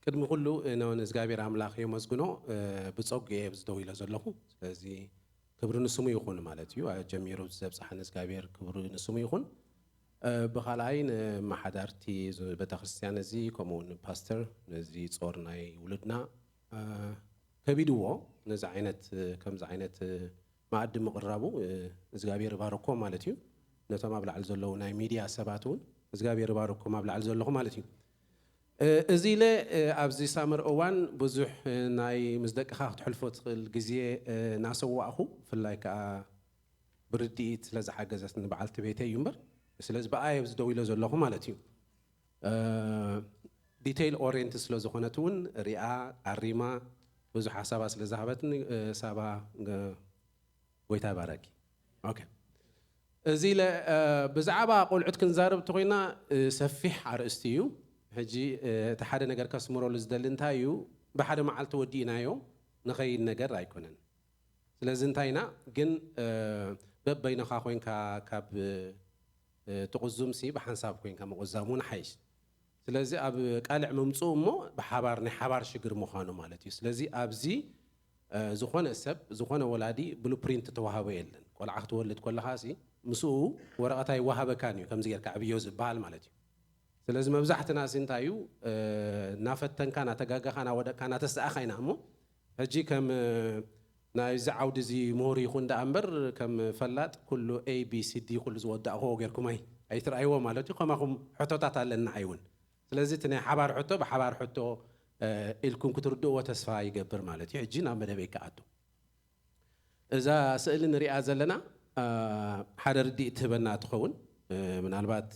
ቅድሚ ኩሉ እ፣ ን እግዚኣብሔር ኣምላኽ የመስግኖ። እ፣ ብጸጉ እየ ኣብዚ ደው ኢለ ዘለኹ። ስለዚ ክብሪ ንስሙ ይኹን ማለት እዩ። ጀሚሩ ዘብጽሓኒ እግዚኣብሔር ክብሪ ንስሙ ይኹን። እ፣ ብኻልኣይ ንመሓዳርቲ እዚ ቤተክርስትያን እዚ፣ ከምኡ እውን ፓስተር ነዚ ጾር ናይ ውሉድና እ፣ ከቢድዎ ነዚ ዓይነት እ፣ ከምዚ ዓይነት እ፣ መኣዲ ምቕራቡ እ፣ እግዚኣብሔር ይባርኮ ማለት እዩ። ነቶም ኣብ ላዕሊ ዘለዉ ናይ ሚድያ ሰባት እውን እግዚኣብሔር ይባርኮም ኣብ ላዕሊ ዘለኹ ማለት እዩ። እ፣ እዚ ኢለ እ፣ ኣብዚ ሳመር እዋን ብዙሕ እ፣ ናይ ምስ ደቅኻ ክትሕልፎ ትኽእል ግዜ እ፣ እናሰዋእኹ፣ ብፍላይ ከዓ ብርድኢት ስለ ዝሓገዘትኒ በዓልቲ ቤተይ እዩ እምበር፣ ስለዚ ብኣየ ኣብዚ ደው ኢለ ዘለኹ ማለት እዩ። እ፣ ዲቴይል ኦሪየንት ስለ ዝኾነት እውን ሪኣ ኣሪማ ብዙሕ ሓሳባ ስለ ዝሃበትኒ እ፣ ሳባ እ፣ ጎይታ ይባረኪ። ኦኬ። እዚ ኢለ እ፣ ብዛዕባ ቆልዑት ክንዛረብ እንተኮይና እ፣ ሰፊሕ ኣርእስቲ እዩ። ሕጂ እ፣ እቲ ሓደ ነገር ከስምረሉ ዝደሊ እንታይ እዩ፣ ብሓደ መዓልቲ ወዲእናዮ ንኸይድ ነገር ኣይኮነን። ስለዚ እንታይ ኢና ግን እ፣ በበይንኻ ኮይንካ ካብ እ፣ ትቕዙምሲ ብሓንሳብ ኮይንካ ምቕዛሙ ንሓይሽ። ስለዚ ኣብ ቃልዕ ምምፅኡ እሞ ብሓባር ናይ ሓባር ሽግር ምዃኑ ማለት እዩ። ስለዚ ኣብዚ እ፣ ዝኾነ ሰብ ዝኾነ ወላዲ ብሉፕሪንት ተዋህቦ የለን። ቆልዓ ክትወልድ ከለኻ ሲ ምስኡ ወረቐት ኣይወሃበካን እዩ ከምዚ ጌርካ ዕብዮ ዝበሃል ማለት እዩ። ስለዚ መብዛሕትና ሲ እንታይ እዩ እ፣ እናፈተንካ እናተጋጋኻ እናወደቅካ እናተሰኣኻ ኢና እሞ ሕጂ ከም እ፣ ናይዚ ዓውዲ እዚ ምሁር ይኹን ደኣ እምበር ከም ፈላጥ ኩሉ ኤ ቢ ሲ ዲ ኩሉ ዝወዳእኽዎ ጌርኩም ኣይ ኣይትረኣይዎ ማለት እዩ። ከማኹም ሕቶታት ኣለና ኣይውን። ስለዚ እቲ ናይ ሓባር ሕቶ ብሓባር ሕቶ እ፣ ኢልኩም ክትርድእዎ ተስፋ ይገብር ማለት እዩ። ሕጂ ናብ መደበይ ክኣቱ። እዛ ስእሊ ንሪኣ ዘለና እ፣ ሓደ ርድኢት ትህበና ትኸውን። እ፣ ምናልባት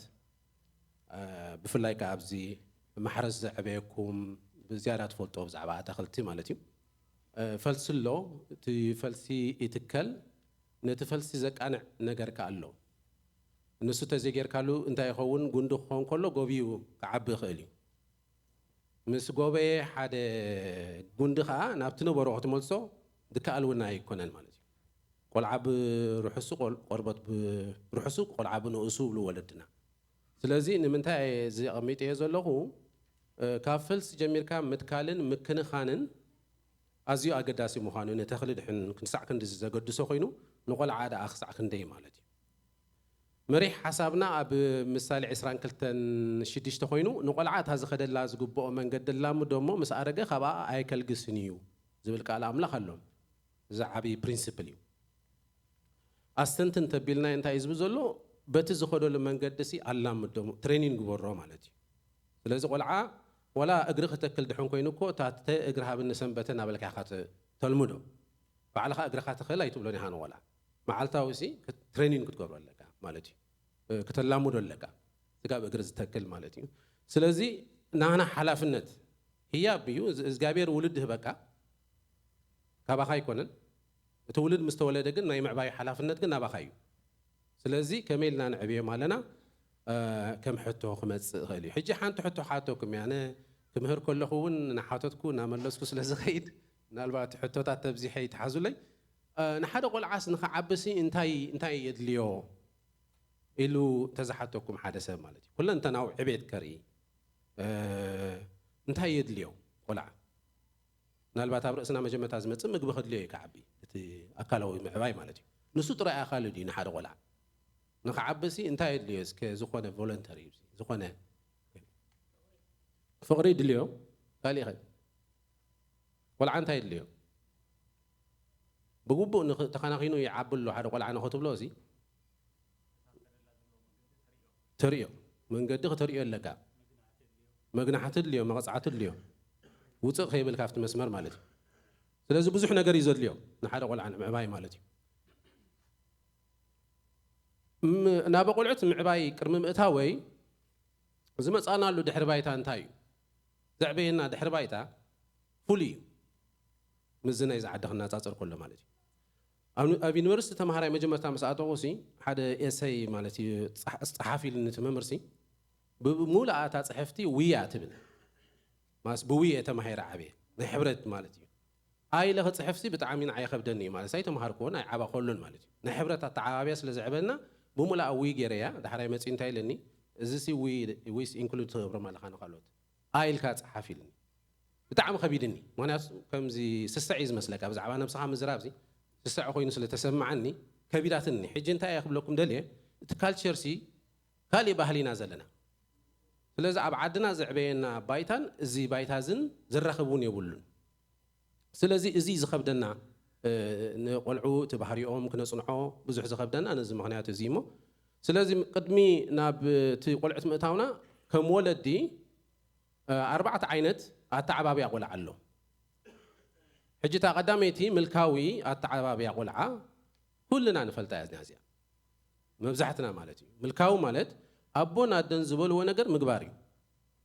እ፣ ብፍላይ ከዓ ኣብዚ ማሕረስ ዘዕበየኩም ብዝያዳ ትፈልጦ ብዛዕባ ኣታኽልቲ ማለት እዩ። እ፣ ፈልሲ ኣሎ። እቲ ፈልሲ ይትከል። ነቲ ፈልሲ ዘቃንዕ ነገር ከዓ ኣሎ። ንሱ ተዘይጌርካሉ እንታይ ይኸውን? ጉንዲ ክኸውን ከሎ ጎብዩ ክዓቢ ይኽእል እዩ። ምስ ጎበየ ሓደ ጉንዲ ከዓ ናብቲ ነበሮ ክትመልሶ ዝከኣል እውን ኣይኮነን ማለት እዩ። ቆልዓ ብርሑሱ ቆል-፣ ቆርበት ብርሑሱ ቆልዓ ብንኡሱ ይብሉ ወለድና። ስለዚ ንምንታይ እዚ ኣቐሚጠዮ ዘለኹ እ፣ ካብ ፈልሲ ጀሚርካ ምትካልን ምክንኻንን ኣዝዩ ኣገዳሲ ምዃኑ፣ ንተኽሊ ድሕን ክሳዕ ክንዲ ዘገድሶ ኮይኑ ንቆልዓ ደኣ ክሳዕ ክንደይ ማለት እዩ። መሪሕ ሓሳብና ኣብ ምሳሌ ዕስራን ክልተን ሽዱሽተ ኮይኑ ንቆልዓ እታ ዝኸደላ ዝግብኦ መንገዲ ኣላምዶ እሞ ምስ ኣረገ ካብኣ ኣይከልግስን እዩ ዝብል ቃል ኣምላኽ ኣሎ። እዚ ዓብዪ ፕሪንስፕል እዩ። ኣስተንትን ተቢልና እንታይ እዩ ዝብል ዘሎ? በቲ ዝኸደሉ መንገዲ ሲ ኣላምዶ፣ ትሬኒንግ ግበሮ ማለት እዩ። ስለዚ ቆልዓ ዋላ እግሪ ክተክል ድሕን ኮይኑ እኮ እታ ተ እግሪ ሃብኒ ሰንበተ እናበልካ ኢኻ ተ-፣ ተልምዶ። ባዕልኻ እግርኻ ተኸል ኣይትብሎን ኢኻ ንቆልዓ። መዓልታዊ ሲ ክት-፣ ትሬኒንግ ክትገብሮ ኣለካ ማለት እዩ። እ፣ ክተላምዶ ኣለካ። ስጋብ እግሪ ዝተክል ማለት እዩ። ስለዚ ናህና ሓላፍነት ህያብ እዩ። እዚ እግዚኣብሔር ውልድ ህበካ ካባኻ ኣይኮነን። እቲ ውልድ ምስ ተወለደ ግን ናይ ምዕባይ ሓላፍነት ግን ናባኻ እዩ። ስለዚ ከመይ ኢልና ንዕብዮም ኣለና? እ፣ ከም ሕቶ ክመጽእ ይኽእል እዩ። ሕጂ ሓንቲ ሕቶ ሓቶኩም እየ። ኣነ ክምህር ከለኹ እውን እናሓተትኩ እናመለስኩ ስለ ዝኸይድ ምናልባት ሕቶታት ተብዚሐ ይትሓዙለይ። እ፣ ንሓደ ቆልዓስ ንኽዓብሲ እንታይ፣ እንታይ የድልዮ ኢሉ እንተዝሓተኩም ሓደ ሰብ ማለት እዩ። ኩለንተናዊ ዕቤት ከርኢ፣ እ፣ እንታይ የድልዮ ቆልዓ? ምናልባት ኣብ ርእስና መጀመርታ ዝመጽእ ምግቢ ከድልዮ እዩ ክዓቢ፣ እቲ ኣካላዊ ምዕባይ ማለት እዩ። ንሱ ጥራይ ኣኻሊ ድዩ ንሓደ ቆልዓ? ንኽዓብሲ እንታይ የድልዮ? እስከ ዝኾነ ቮለንተሪ፣ ዝኾነ ፍቕሪ ድልዮ፣ ካሊእ ኸ? ቆልዓ እንታይ የድልዮ? ብግቡእ ንኽ-፣ ተኸናኺኑ ይዓቢ ኣሎ ሓደ ቆልዓ ንኽትብሎ እዚ ተርእዮ። መንገዲ ክተርእዮ ኣለካ። መግናሕቲ ድልዮ፣ መቕጻዕቲ ድልዮ። ውጽእ ከይብል ካብቲ መስመር ማለት እዩ። ስለዚ ብዙሕ ነገር እዩ ዘድልዮ ንሓደ ቆልዓ ንምዕባይ ማለት እዩ። ም-፣ ናብ ቆልዑት ምዕባይ ቅድሚ ምእታወይ ዝመጻናሉ ድሕሪ ባይታ እንታይ እዩ? ዘዕበየና ድሕሪ ባይታ ፍሉይ እዩ። ምስዚ ናይዚ ዓዲ ክነጻጸር ከሎ ማለት እዩ። ኣብ፣ ኣብ ዩኒቨርሲቲ ተምሃራይ መጀመርታ ምስ ኣተኹ ሲ ሓደ ኤሰይ ማለት እዩ፣ ጸሓ-፣ ጸሓፊ ኢሉኒ እቲ መምህር ሲ፣ ብምሉኣ እታ ጽሕፍቲ ውያ ትብል። ማስ ብውየ ተማሂረ ዓብየ፣ ናይ ሕብረት ማለት እዩ። ኣይ ኢለ ክጽሕፍ ሲ ብጣዕሚ ንዓይ ይኸብደኒ እዩ ማለት ኣይተምሃርኩዎን ኣይዓባኸሉን ማለት እዩ። ናይ ሕብረት ኣተዓባብያ ስለ ዘዕበና ብምሉኣ ውይ ገይረያ። ዳሕራይ መጺኡ እንታይ ኢለኒ፣ እዚ ሲ ውይ፣ ውይስ ኢንክሉድ ትገብሮም ኣለኻ ንኻልኦት። ኣይ ኢልካ ጸሓፍ ኢልኒ። ብጣዕሚ ከቢድኒ። ምክንያቱ ከምዚ ስስዕ እዩ ዝመስለካ፣ ብዛዕባ ነብስኻ ምዝራብ ዚ ስስዕ ኮይኑ ስለ ተሰማዓኒ ከቢዳትኒ። ሕጂ እንታይ እየ ክብለኩም ደልየ፣ እቲ ካልቸር ሲ ካሊእ ባህሊ ኢና ዘለና። ስለዚ ኣብ ዓድና ዘዕበየና ባይታን እዚ ባይታ ዝን ዝራኸብ እውን የብሉን። ስለዚ እዚ ዝኸብደና፣ እ፣ ንቆልዑ እቲ ባህሪኦም ክነጽንዖ ብዙሕ ዝኸብደና ነዚ ምኽንያት እዚ እሞ፣ ስለዚ ቅድሚ ናብ እቲ ቆልዑት ምእታውና ከም ወለዲ፣ እ፣ ኣርባዕተ ዓይነት ኣተዓባብያ ቆልዓ ኣሎ። ሕጂ እታ ቀዳመይቲ ምልካዊ ኣተዓባብያ ቆልዓ ኩልና ንፈልጣ እያ እዚኣ። መብዛሕትና ማለት እዩ። ምልካዊ ማለት ኣቦን ኣደን ዝበልዎ ነገር ምግባር እዩ።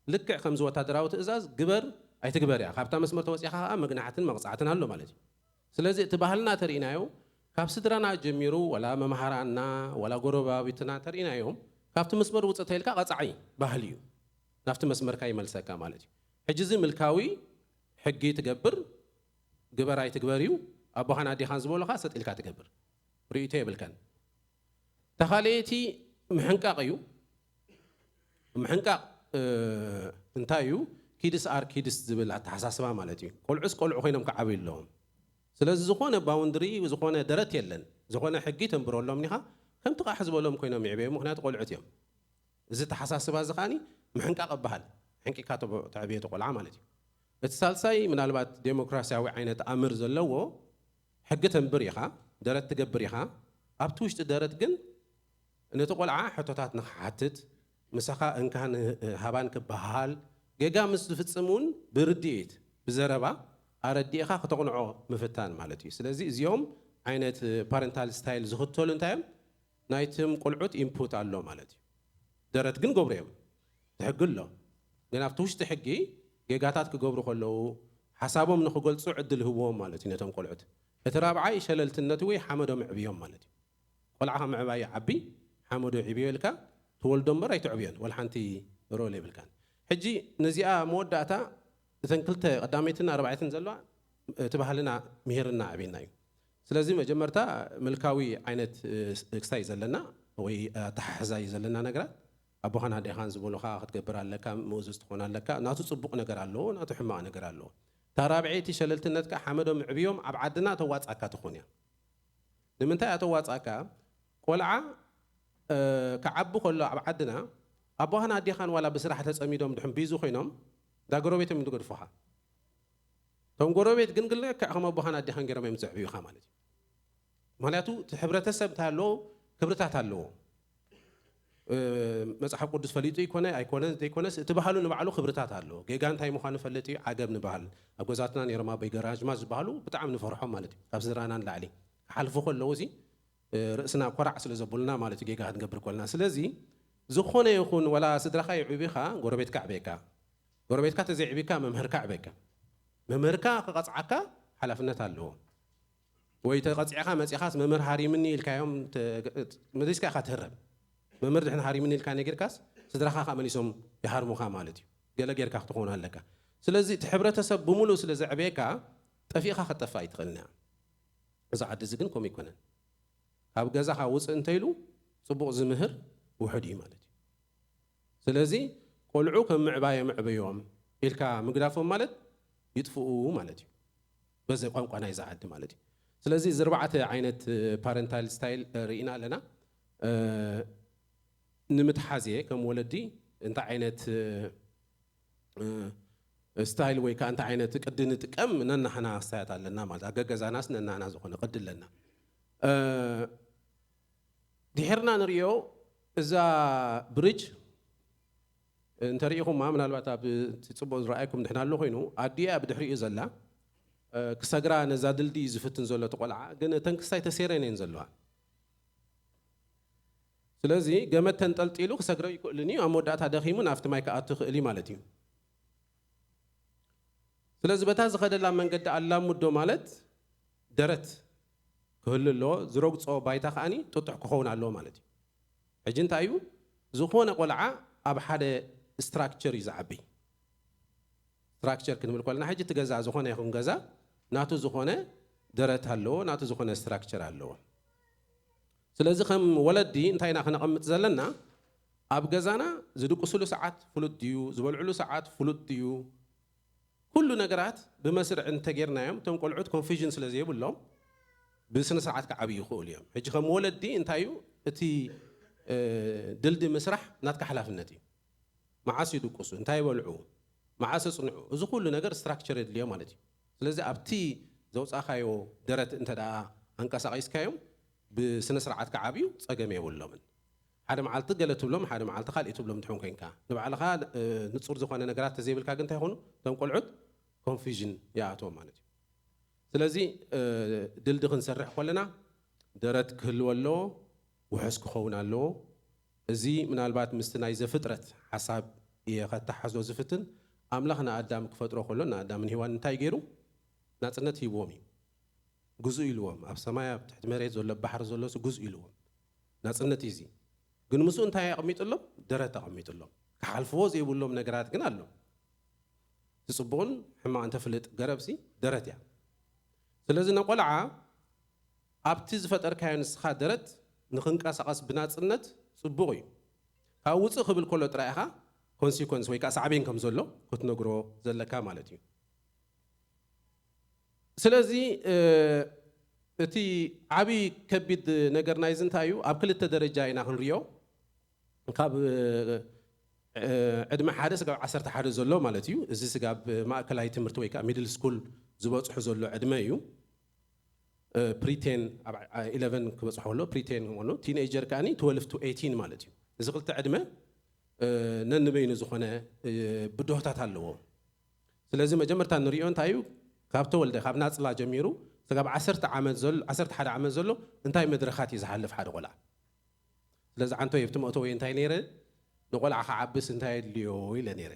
ልክዕ ከምዚ ወታደራዊ ትእዛዝ ግበር ኣይትግበር እያ። ካብታ መስመር ተወፂኻ ከዓ መግናሕትን መቕፃዕትን ኣሎ ማለት እዩ። ስለዚ እቲ ባህልና ተርኢናዮ፣ ካብ ስድራና ጀሚሩ፣ ወላ መምሃራና፣ ወላ ጎረባብትና ተርኢናዮም፣ ካብቲ መስመር ውፅእ ተይልካ ቀፃዒ ባህሊ እዩ። ናብቲ መስመርካ ይመልሰካ ማለት እዩ። ሕጂ እዚ ምልካዊ ሕጊ ትገብር፣ ግበር ኣይትግበር እዩ። ኣቦኻን ኣዴኻን ዝበሉኻ ሰጥ ኢልካ ትገብር። ርእይቶ የብልካን። ተኻለየቲ ምሕንቃቕ እዩ። ምሕንቃቕ፣ እ፣ እንታይ እዩ? ኪድስ ኣር ኪድስ ዝብል ኣተሓሳስባ ማለት እዩ። ቆልዑስ ቆልዑ ኮይኖም ክዓብዩ ኣለዎም። ስለዚ ዝኾነ ባውንድሪ፣ ዝኾነ ደረት የለን። ዝኾነ ሕጊ ተንብረሎም ኒኻ፣ ከምቲ ቃሕ ዝበሎም ኮይኖም ይዕበዩ፣ ምኽንያቱ ቆልዑት እዮም። እዚ ተሓሳስባ እዚ ከኣኒ ምሕንቃቕ ይበሃል። ሕንቂካ ተብ-፣ ተዕብዮ እቲ ቆልዓ ማለት እዩ። እቲ ሳልሳይ ምናልባት ዴሞክራሲያዊ ዓይነት ኣምር ዘለዎ ሕጊ ተንብር ኢኻ፣ ደረት ትገብር ኢኻ። ኣብቲ ውሽጢ ደረት ግን ነቲ ቆልዓ ሕቶታት ንኽሓትት፣ ምሳኻ እንካን ሃባን ክበሃል፣ ጌጋ ምስ ዝፍጽም እውን ብርድኢት፣ ብዘረባ ኣረዲእኻ ክተቕንዖ ምፍታን ማለት እዩ። ስለዚ እዚኦም ዓይነት ፓረንታል ስታይል ዝኽተሉ እንታይ እዮም? ናይቶም ቆልዑት ኢንፑት ኣሎ ማለት እዩ። ደረት ግን ገብሩ እዮም። እቲ ሕጊ ኣሎ። ግን ኣብቲ ውሽጢ ሕጊ ጌጋታት ክገብሩ ከለዉ ሓሳቦም ንኽገልጹ ዕድል ህብዎም ማለት እዩ ነቶም ቆልዑት። እቲ ራብዓይ ሸለልትነት ወይ ሓመዶ ምዕብዮም ማለት እዩ። ቆልዓ ካብ ምዕባይ ይዓቢ፣ ሓመዶ ይዕብዮ ኢልካ ትወልዶ እምበር ኣይትዕብዮን። ወላ ሓንቲ ሮል የብልካን። ሕጂ ነዚኣ መወዳእታ እተን ክልተ ቀዳመይትን ኣርባዕትን ዘለዋ እቲ ባህልና ምሂርና ኣዕብና እዩ። ስለዚ መጀመርታ ምልካዊ ዓይነት፣ እ፣ ክስታይ ዘለና ወይ ኣተሓሕዛ እዩ ዘለና ነገራት፣ ኣቦኻን ኣዴኻን ዝበሉኻ ክትገብር ኣለካ፣ ምእዙዝ ትኾን ኣለካ። ናቱ ጽቡቕ ነገር ኣለዎ፣ ናቱ ሕማቕ ነገር ኣለዎ። እታ ራብዐይቲ ሸለልትነት ከኣ ሓመዶም ዕብዮም ኣብ ዓድና ተዋጻካ ትኾን እያ። ንምንታይ እያ ተዋጻካ? ቆልዓ፣ እ፣ ክዓቢ ከሎ ኣብ ዓድና ኣቦኻን ኣዴኻን ዋላ ብስራሕ ተጸሚዶም ድሕን ቢዚ ኮይኖም፣ እንዳ ጎረቤቶም እዮም ዝገድፉኻ። እቶም ጎረቤት ግን፣ ግን ልክዕ ከም ኣቦኻን ኣዴኻን ገይሮም እዮም ዘዕብዩኻ ማለት እዩ። ምኽንያቱ እቲ ሕብረተሰብ እንታይ ኣለዎ? ክብርታት ኣለዎ። እ፣ መጽሓፍ ቅዱስ ፈሊጡ ይኮነ ኣይኮነ ዘይኮነስ፣ እቲ ባህሉ ንባዕሉ ክብርታት ኣለዎ። ጌጋ እንታይ ምዃኑ ፈልጥ እዩ፣ ዓገብ ንበሃል። ኣብ ገዛትና ነይሮም ኣቦይ ገራጅማ ዝበሃሉ ብጣዕሚ ንፈርሖም ማለት እዩ። ካብ ስድራና ንላዕሊ ክሓልፉ ከለዉ እዚ፣ እ፣ ርእስና ኮራዕ ስለ ዘብሉና ማለት እዩ፣ ጌጋ ክንገብር ኮልና። ስለዚ ዝኾነ ይኹን፣ ወላ ስድራኻ ይዕብኻ፣ ጎረቤትካ ዕቤካ። ጎረቤትካ ተዘይዕቢካ መምህርካ ዕቤካ። መምህርካ ክቐጽዓካ ሓላፍነት ኣለዎ። ወይ ተቐጺዕኻ መጺኻስ መምህር ሃሪምኒ ኢልካዮም ተ-፣ መሊስካ ኢኻ ትህረም። መምህር ድሕን ሃሪምኒ ኢልካ ነጊርካስ ስድራኻ ከኣ መሊሶም ይሃርሙኻ ማለት እዩ። ገለ ጌርካ ክትኸውን ኣለካ። ስለዚ እቲ ሕብረተሰብ ብምሉእ ስለ ዘዕበየካ ጠፊእኻ ክትጠፍእ ኣይትኽእልን እያ። እዚ ዓዲ እዚ ግን ከምኡ ኣይኮነን። ካብ ገዛኻ ውፅእ እንተኢሉ ጽቡቕ ዝምህር ውሑድ እዩ ማለት እዩ። ስለዚ ቆልዑ ከም ምዕባየ ምዕበዮም ኢልካ ምግዳፎም ማለት ይጥፍኡ ማለት እዩ። በዚ ቋንቋ ናይዛ ዓዲ ማለት እዩ። ስለዚ እዚ ኣርባዕተ ዓይነት ፓረንታል ስታይል ርኢና ኣለና። እ፣ ንምትሓዝ እየ ከም ወለዲ እንታይ ዓይነት፣ እ፣ እ፣ ስታይል ወይ ከዓ እንታይ ዓይነት ቅዲ ንጥቀም ነናህና ስታያት ኣለና ማለት፣ ኣብ ገገዛናስ ነናህና ዝኾነ ቅዲ ኣለና። እ፣ ድሒርና ንሪኦ እዛ ብሪጅ እንተሪኢኹማ፣ ምናልባት ኣብ እቲ ጽቡቕ ዝረኣየኩም ድሕና ኣሎ ኮይኑ፣ ኣዲኣ ብድሕሪኡ ዘላ፣ እ፣ ክሰግራ ነዛ ድልድይ ዝፍትን ዘሎ እቲ ቆልዓ፣ ግን እተን ክስታይ ተሰይረን እየን ዘለዋ። ስለዚ ገመድ ተንጠልጢሉ ክሰግሮ ይክእልን እዩ፣ ኣብ መወዳእታ ደኺሙ ናብቲ ማይ ክኣቱ ይኽእል እዩ ማለት እዩ። ስለዚ በታ ዝኸደላ መንገዲ ኣላምዶ ማለት ደረት ክህሉ ኣለዎ፣ ዝረግጾ ባይታ ከኣኒ ጥጡሕ ክኸውን ኣለዎ ማለት እዩ። ሕጂ እንታይ እዩ? ዝኾነ ቆልዓ ኣብ ሓደ ስትራክቸር እዩ ዝዓቢ። ስትራክቸር ክንብል ከለና፣ ሕጂ እቲ ገዛ፣ ዝኾነ ይኹን ገዛ ናቱ ዝኾነ ደረት ኣለዎ፣ ናቱ ዝኾነ ስትራክቸር ኣለዎ። ስለዚ ከም ወለዲ እንታይ ኢና ክነቐምጥ ዘለና? ኣብ ገዛና ዝድቅስሉ ሰዓት ፍሉጥ ድዩ? ዝበልዕሉ ሰዓት ፍሉጥ ድዩ? ኩሉ ነገራት ብመስርዕ እንተጌርናዮም፣ እቶም ቆልዑት ኮንፊዥን ስለ ዘይብሎም ብስነ ስርዓት ክዓብዩ ይኽእሉ እዮም። ሕጂ ከም ወለዲ እንታይ እዩ እቲ ድልዲ ምስራሕ ናትካ ሓላፍነት እዩ። መዓስ ይድቅሱ፣ እንታይ ይበልዑ፣ መዓስ ይፅንዑ፣ እዚ ኩሉ ነገር ስትራክቸር የድልዮ ማለት እዩ። ስለዚ ኣብቲ ዘውፃእካዮ ደረት እንተ ደኣ ኣንቀሳቒስካዮም ብስነ ስርዓት ክዓብዩ ፀገም የብሎምን። ሓደ መዓልቲ ገለ ትብሎም፣ ሓደ መዓልቲ ካልእ ትብሎም ትኾን ኮይንካ፣ ንባዕልኻ ንፁር ዝኾነ ነገራት ተዘይብልካ ግን እንታይ ይኾኑ እቶም ቆልዑት ኮንፊዥን ይኣትዎም ማለት እዩ። ስለዚ ድልዲ ክንሰርሕ ከለና ደረት ክህልዎ ኣለዎ፣ ውሑስ ክኸውን ኣለዎ። እዚ ምናልባት ምስቲ ናይ ዘፍጥረት ሓሳብ እየ ከተሓዞ ዝፍትን። ኣምላኽ ንኣዳም ክፈጥሮ ከሎ ንኣዳምን ሄዋን እንታይ ገይሩ? ናጽነት ሂብዎም እዩ። ግዙእ ኢልዎም፣ ኣብ ሰማይ ኣብ ትሕቲ መሬት ዘሎ ባሕሪ ዘሎ ግዙእ ኢልዎም። ናጽነት እዩ እዚ። ግን ምስኡ እንታይ ኣቐሚጥሎም? ደረት ኣቐሚጥሎም። ክሓልፍዎ ዘይብሎም ነገራት ግን ኣሎ። እቲ ጽቡቕን ሕማቕ እንተፍልጥ ገረብሲ ደረት እያ። ስለዚ ነቆልዓ ኣብቲ ዝፈጠርካዮ ንስኻ ደረት ንኽንቀሳቐስ ብናጽነት ጽቡቕ እዩ። ካብ ውጽእ ክብል ከሎ ጥራይ ኢኻ ኮንሲኮንስ ወይ ከዓ ሳዕቤን ከም ዘሎ ክትነግሮ ዘለካ ማለት እዩ። ስለዚ እቲ ዓብዪ ከቢድ ነገር ናይዚ እንታይ እዩ? ኣብ ክልተ ደረጃ ኢና ክንሪኦ። ካብ ዕድመ ሓደ ስጋብ ዓሰርተ ሓደ ዘሎ ማለት እዩ። እዚ ስጋብ ማእከላይ ትምህርቲ ወይ ከዓ ሚድል ስኩል ዝበፅሑ ዘሎ ዕድመ እዩ። ፕሪቴን ኣብ ኢለቨን ክበፅሖ ከሎ ፕሪቴን ሆኖ ቲኔጀር ከዓኒ ትወልፍ ቱ ኤይቲን ማለት እዩ። እዚ ክልተ ዕድመ ነንበይኑ ዝኾነ ብድሆታት ኣለዎ። ስለዚ መጀመርታ ንሪኦ እንታይ እዩ? ካብ ተወልደ ካብ ናፅላ ጀሚሩ ስጋብ ዓሰርተ ዓመት ዘሎ ዓሰርተ ሓደ ዓመት ዘሎ እንታይ መድረኻት እዩ ዝሓልፍ ሓደ ቆልዓ? ስለዚ ዓንቶ የብቲ መእተወይ እንታይ ነይረ ንቆልዓ ክዓብስ እንታይ የድልዮ ኢለ ነይረ።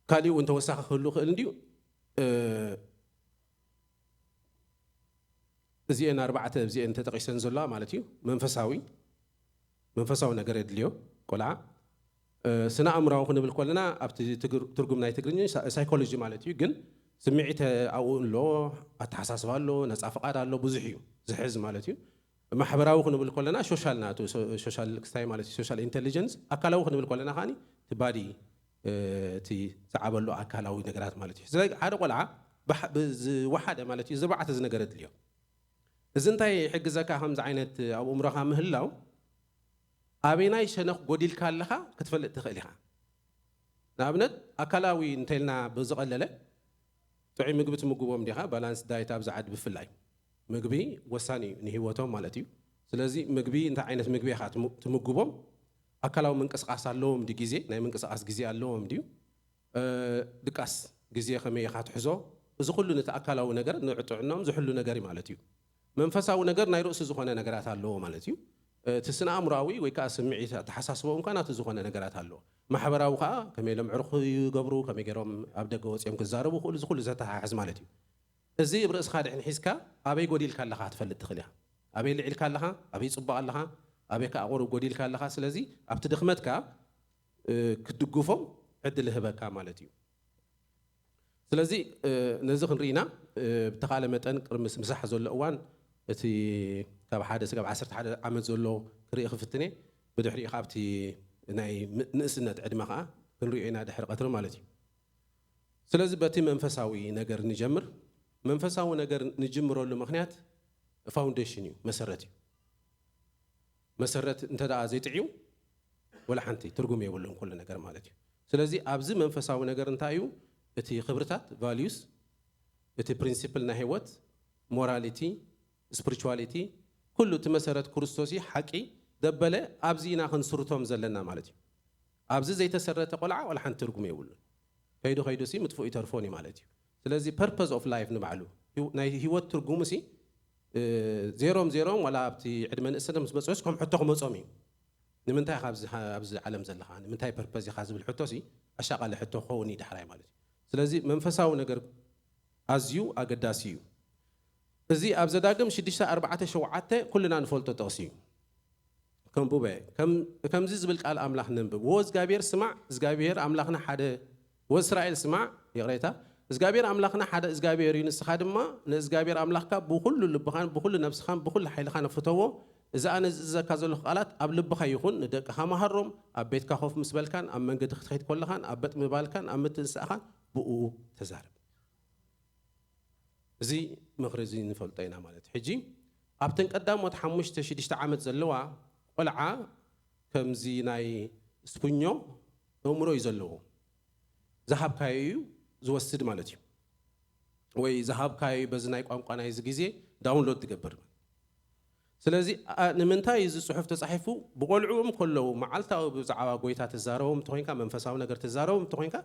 ካሊኡ እውን ተወሳኺ ክህሉ ክእል እንድዩ። እዚኤን ኣርባዕተ እዚኤን ተጠቂሰን ዘለዋ ማለት እዩ። መንፈሳዊ መንፈሳዊ ነገር የድልዮ ቆልዓ። ስነ ኣእምራዊ ክንብል ከለና ኣብቲ ትርጉም ናይ ትግርኛ ሳይኮሎጂ ማለት እዩ። ግን ስምዒት ኣብኡ ኣሎ፣ ኣተሓሳስባ ኣሎ፣ ነፃ ፍቓድ ኣሎ፣ ብዙሕ እዩ ዝሕዝ ማለት እዩ። ማሕበራዊ ክንብል ከለና ሶሻል ናቱ ሶሻል ክስታይ ማለት እዩ። ሶሻል ኢንቴሊጀንስ ኣካላዊ ክንብል ከለና ከዓኒ እቲ ባዲ እቲ ዝዓበሉ ኣካላዊ ነገራት ማለት እዩ። ስለዚ ሓደ ቆልዓ ዝወሓደ ማለት እዩ ዝርባዕተ ዝነገር የድልዮ። እዚ እንታይ ይሕግዘካ? ከምዚ ዓይነት ኣብ እምሮኻ ምህላው ኣበናይ ሸነኽ ጎዲልካ ኣለኻ ክትፈልጥ ትኽእል ኢኻ። ንኣብነት ኣካላዊ እንተልና ብዝቐለለ ጥዑይ ምግቢ ትምግቦም ዲኻ? ባላንስ ዳይት ኣብዚ ዓዲ ብፍላይ ምግቢ ወሳኒ እዩ ንህይወቶም ማለት እዩ። ስለዚ ምግቢ እንታይ ዓይነት ምግቢ ኢኻ ትምግቦም? ኣካላዊ ምንቅስቃስ ኣለዎም ድዩ? ግዜ ናይ ምንቅስቃስ ግዜ ኣለዎም ድዩ? ድቃስ ግዜ ከመይ ኢኻ ትሕዞ? እዚ ኩሉ ነቲ ኣካላዊ ነገር ንጥዕኖም ዝሕሉ ነገር እዩ ማለት እዩ። መንፈሳዊ ነገር ናይ ርእሱ ዝኾነ ነገራት ኣለዎ ማለት እዩ። እቲ ስነ ኣእምሮኣዊ ወይ ከዓ ስምዒት ኣተሓሳስቦኦም ከዓ ናቱ ዝኾነ ነገራት ኣለዎ። ማሕበራዊ ከዓ ከመይ ኢሎም ዕርኹ ይገብሩ፣ ከመይ ገይሮም ኣብ ደገ ወፂኦም ክዛረቡ ክእሉ፣ እዚ ኩሉ ዘተሓሕዝ ማለት እዩ። እዚ ኣብ ርእስኻ ድሕን ሒዝካ ኣበይ ጎዲልካ ኣለኻ ክትፈልጥ ትኽእል ኢኻ። ኣበይ ልዒልካ ኣለኻ፣ ኣበይ ፅቡቕ ኣለኻ፣ ኣበይ ከዓ ቁሩብ ጎዲልካ ኣለኻ። ስለዚ ኣብቲ ድኽመትካ ክትድግፎም ዕድል ይህበካ ማለት እዩ። ስለዚ ነዚ ክንርኢና ብተኻለ መጠን ቅድሚ ምሳሕ ዘሎ እዋን እቲ ካብ ሓደ ስጋብ ዓሰርተ ሓደ ዓመት ዘሎ ክርኢ ክፍትነ ብድሕሪኡ ካብቲ ናይ ንእስነት ዕድመ ከዓ ክንሪኦ ኢና ድሕሪ ቀትሪ ማለት እዩ። ስለዚ በቲ መንፈሳዊ ነገር ንጀምር። መንፈሳዊ ነገር ንጅምረሉ ምክንያት ፋውንዴሽን እዩ፣ መሰረት እዩ። መሰረት እንተ ደኣ ዘይጥዕዩ ወላ ሓንቲ ትርጉም የብሉን ኩሉ ነገር ማለት እዩ። ስለዚ ኣብዚ መንፈሳዊ ነገር እንታይ እዩ? እቲ ክብርታት ቫልዩስ፣ እቲ ፕሪንሲፕል ናይ ህይወት፣ ሞራሊቲ፣ ስፕሪቹዋሊቲ፣ ኩሉ እቲ መሰረት ክርስቶስ እዩ፣ ሓቂ ደበለ ኣብዚ ኢና ክንስርቶም ዘለና ማለት እዩ። ኣብዚ ዘይተሰረተ ቆልዓ ወላ ሓንቲ ትርጉም የብሉን። ከይዱ ከይዱ ሲ ምጥፍኡ ይተርፎን እዩ ማለት እዩ። ስለዚ ፐርፐዝ ኦፍ ላይፍ ንባዕሉ ናይ ህይወት ትርጉሙ ሲ ዜሮም ዜሮም ዋላ ኣብቲ ዕድመ ንእስነት ምስ በፅሑስ ከም ሕቶ ክመፆም እዩ። ንምንታይ ኢኻ ኣብዚ ዓለም ዘለኻ? ንምንታይ ፐርፐዝ ኢኻ ዝብል ሕቶ ሲ ኣሻቓሊ ሕቶ ክኸውን እዩ ዳሕራይ ማለት እዩ። ስለዚ መንፈሳዊ ነገር ኣዝዩ ኣገዳሲ እዩ። እዚ ኣብ ዘዳግም ሽዱሽተ ኣርባዕተ ሸውዓተ ኩልና ንፈልጦ ጥቕሲ እዩ። ከንቡበ ከምዚ ዝብል ቃል ኣምላኽ ነንብብ። ወ እግዚኣብሔር ስማዕ፣ እግዚኣብሔር ኣምላኽና ሓደ፣ ወእስራኤል ስማዕ፣ ይቕሬታ፣ እግዚኣብሔር ኣምላኽና ሓደ እግዚኣብሔር እዩ፣ ንስኻ ድማ ንእግዚኣብሔር ኣምላኽካ ብኹሉ ልብኻን ብኹሉ ነብስኻን ብኹሉ ሓይልኻን ፍተዎ፣ እዚ ኣነ ዝእዘካ ዘለኹ ቃላት ኣብ ልብኻ ይኹን፣ ንደቅኻ መሃሮም፣ ኣብ ቤትካ ኮፍ ምስ በልካን ኣብ መንገዲ ክትኸይድ ከለኻን ኣብ በጥ ምባልካን ኣብ ምትንሳእኻን ብኡ ተዛረብ። እዚ ምኽሪ እዚ ንፈልጦ ኢና ማለት እዩ። ሕጂ ኣብተን ቀዳሞት ሓሙሽተ ሽዱሽተ ዓመት ዘለዋ ቆልዓ ከምዚ ናይ ስፑኞ ኣእምሮ እዩ ዘለዎ። ዝሃብካዮ እዩ ዝወስድ ማለት እዩ። ወይ ዝሃብካዮ በዚ ናይ ቋንቋ ናይዚ ግዜ ዳውንሎድ ትገብር። ስለዚ ኣ- ንምንታይ እዚ ጽሑፍ ተጻሒፉ? ብቆልዕኦም ከለዉ መዓልታዊ ብዛዕባ ጎይታ ትዛረቦም እንተኾይንካ፣ መንፈሳዊ ነገር ትዛረቦም እንተኾይንካ፣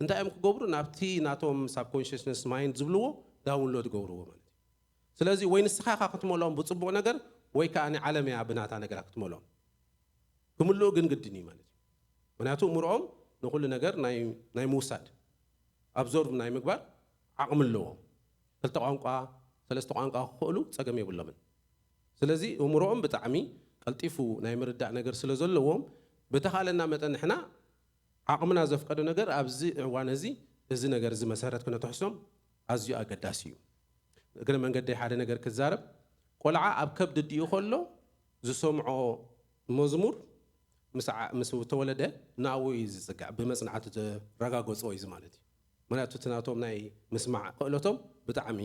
እንታይ እዮም ክገብሩ? ናብቲ ናቶም ሳብኮንሽስነስ ማይንድ ዝብልዎ ዳውንሎድ ገብርዎ ማለት እዩ። ስለዚ ወይ ንስኻ ኢኻ ክትመልኦም ብጽቡቕ ነገር፣ ወይ ከኣ ንዓለም እያ ብናታ ነገራት ክትመልኦም። ክምልኡ ግን ግድን እዩ ማለት እዩ። ምክንያቱ እምሮኦም ንኹሉ ነገር ናይ ናይ ምውሳድ፣ ኣብዞርቭ ናይ ምግባር ዓቕሚ ኣለዎ። ክልተ ቋንቋ፣ ሰለስተ ቋንቋ ክኽእሉ ጸገም የብሎምን። ስለዚ እምሮኦም ብጣዕሚ ቀልጢፉ ናይ ምርዳእ ነገር ስለ ዘለዎም፣ ብተኻለና መጠን ንሕና ዓቕምና ዘፍቀዶ ነገር ኣብዚ እዋን እዚ፣ እዚ ነገር እዚ መሰረት ክነትሕሶም ኣዝዩ ኣገዳሲ እዩ። እግረ መንገደይ ሓደ ነገር ክዛረብ፣ ቆልዓ ኣብ ከብዲ ኣዲኡ ከሎ ዝሰምዖ መዝሙር ምስ ዓ- ምስ ተወለደ ናብኡ እዩ ዝጽጋዕ፣ ብመጽናዕቲ ዘረጋገጽዎ እዩ ማለት እዩ። ምክንያቱ እቲ ናቶም ናይ ምስማዕ ክእለቶም ብጣዕሚ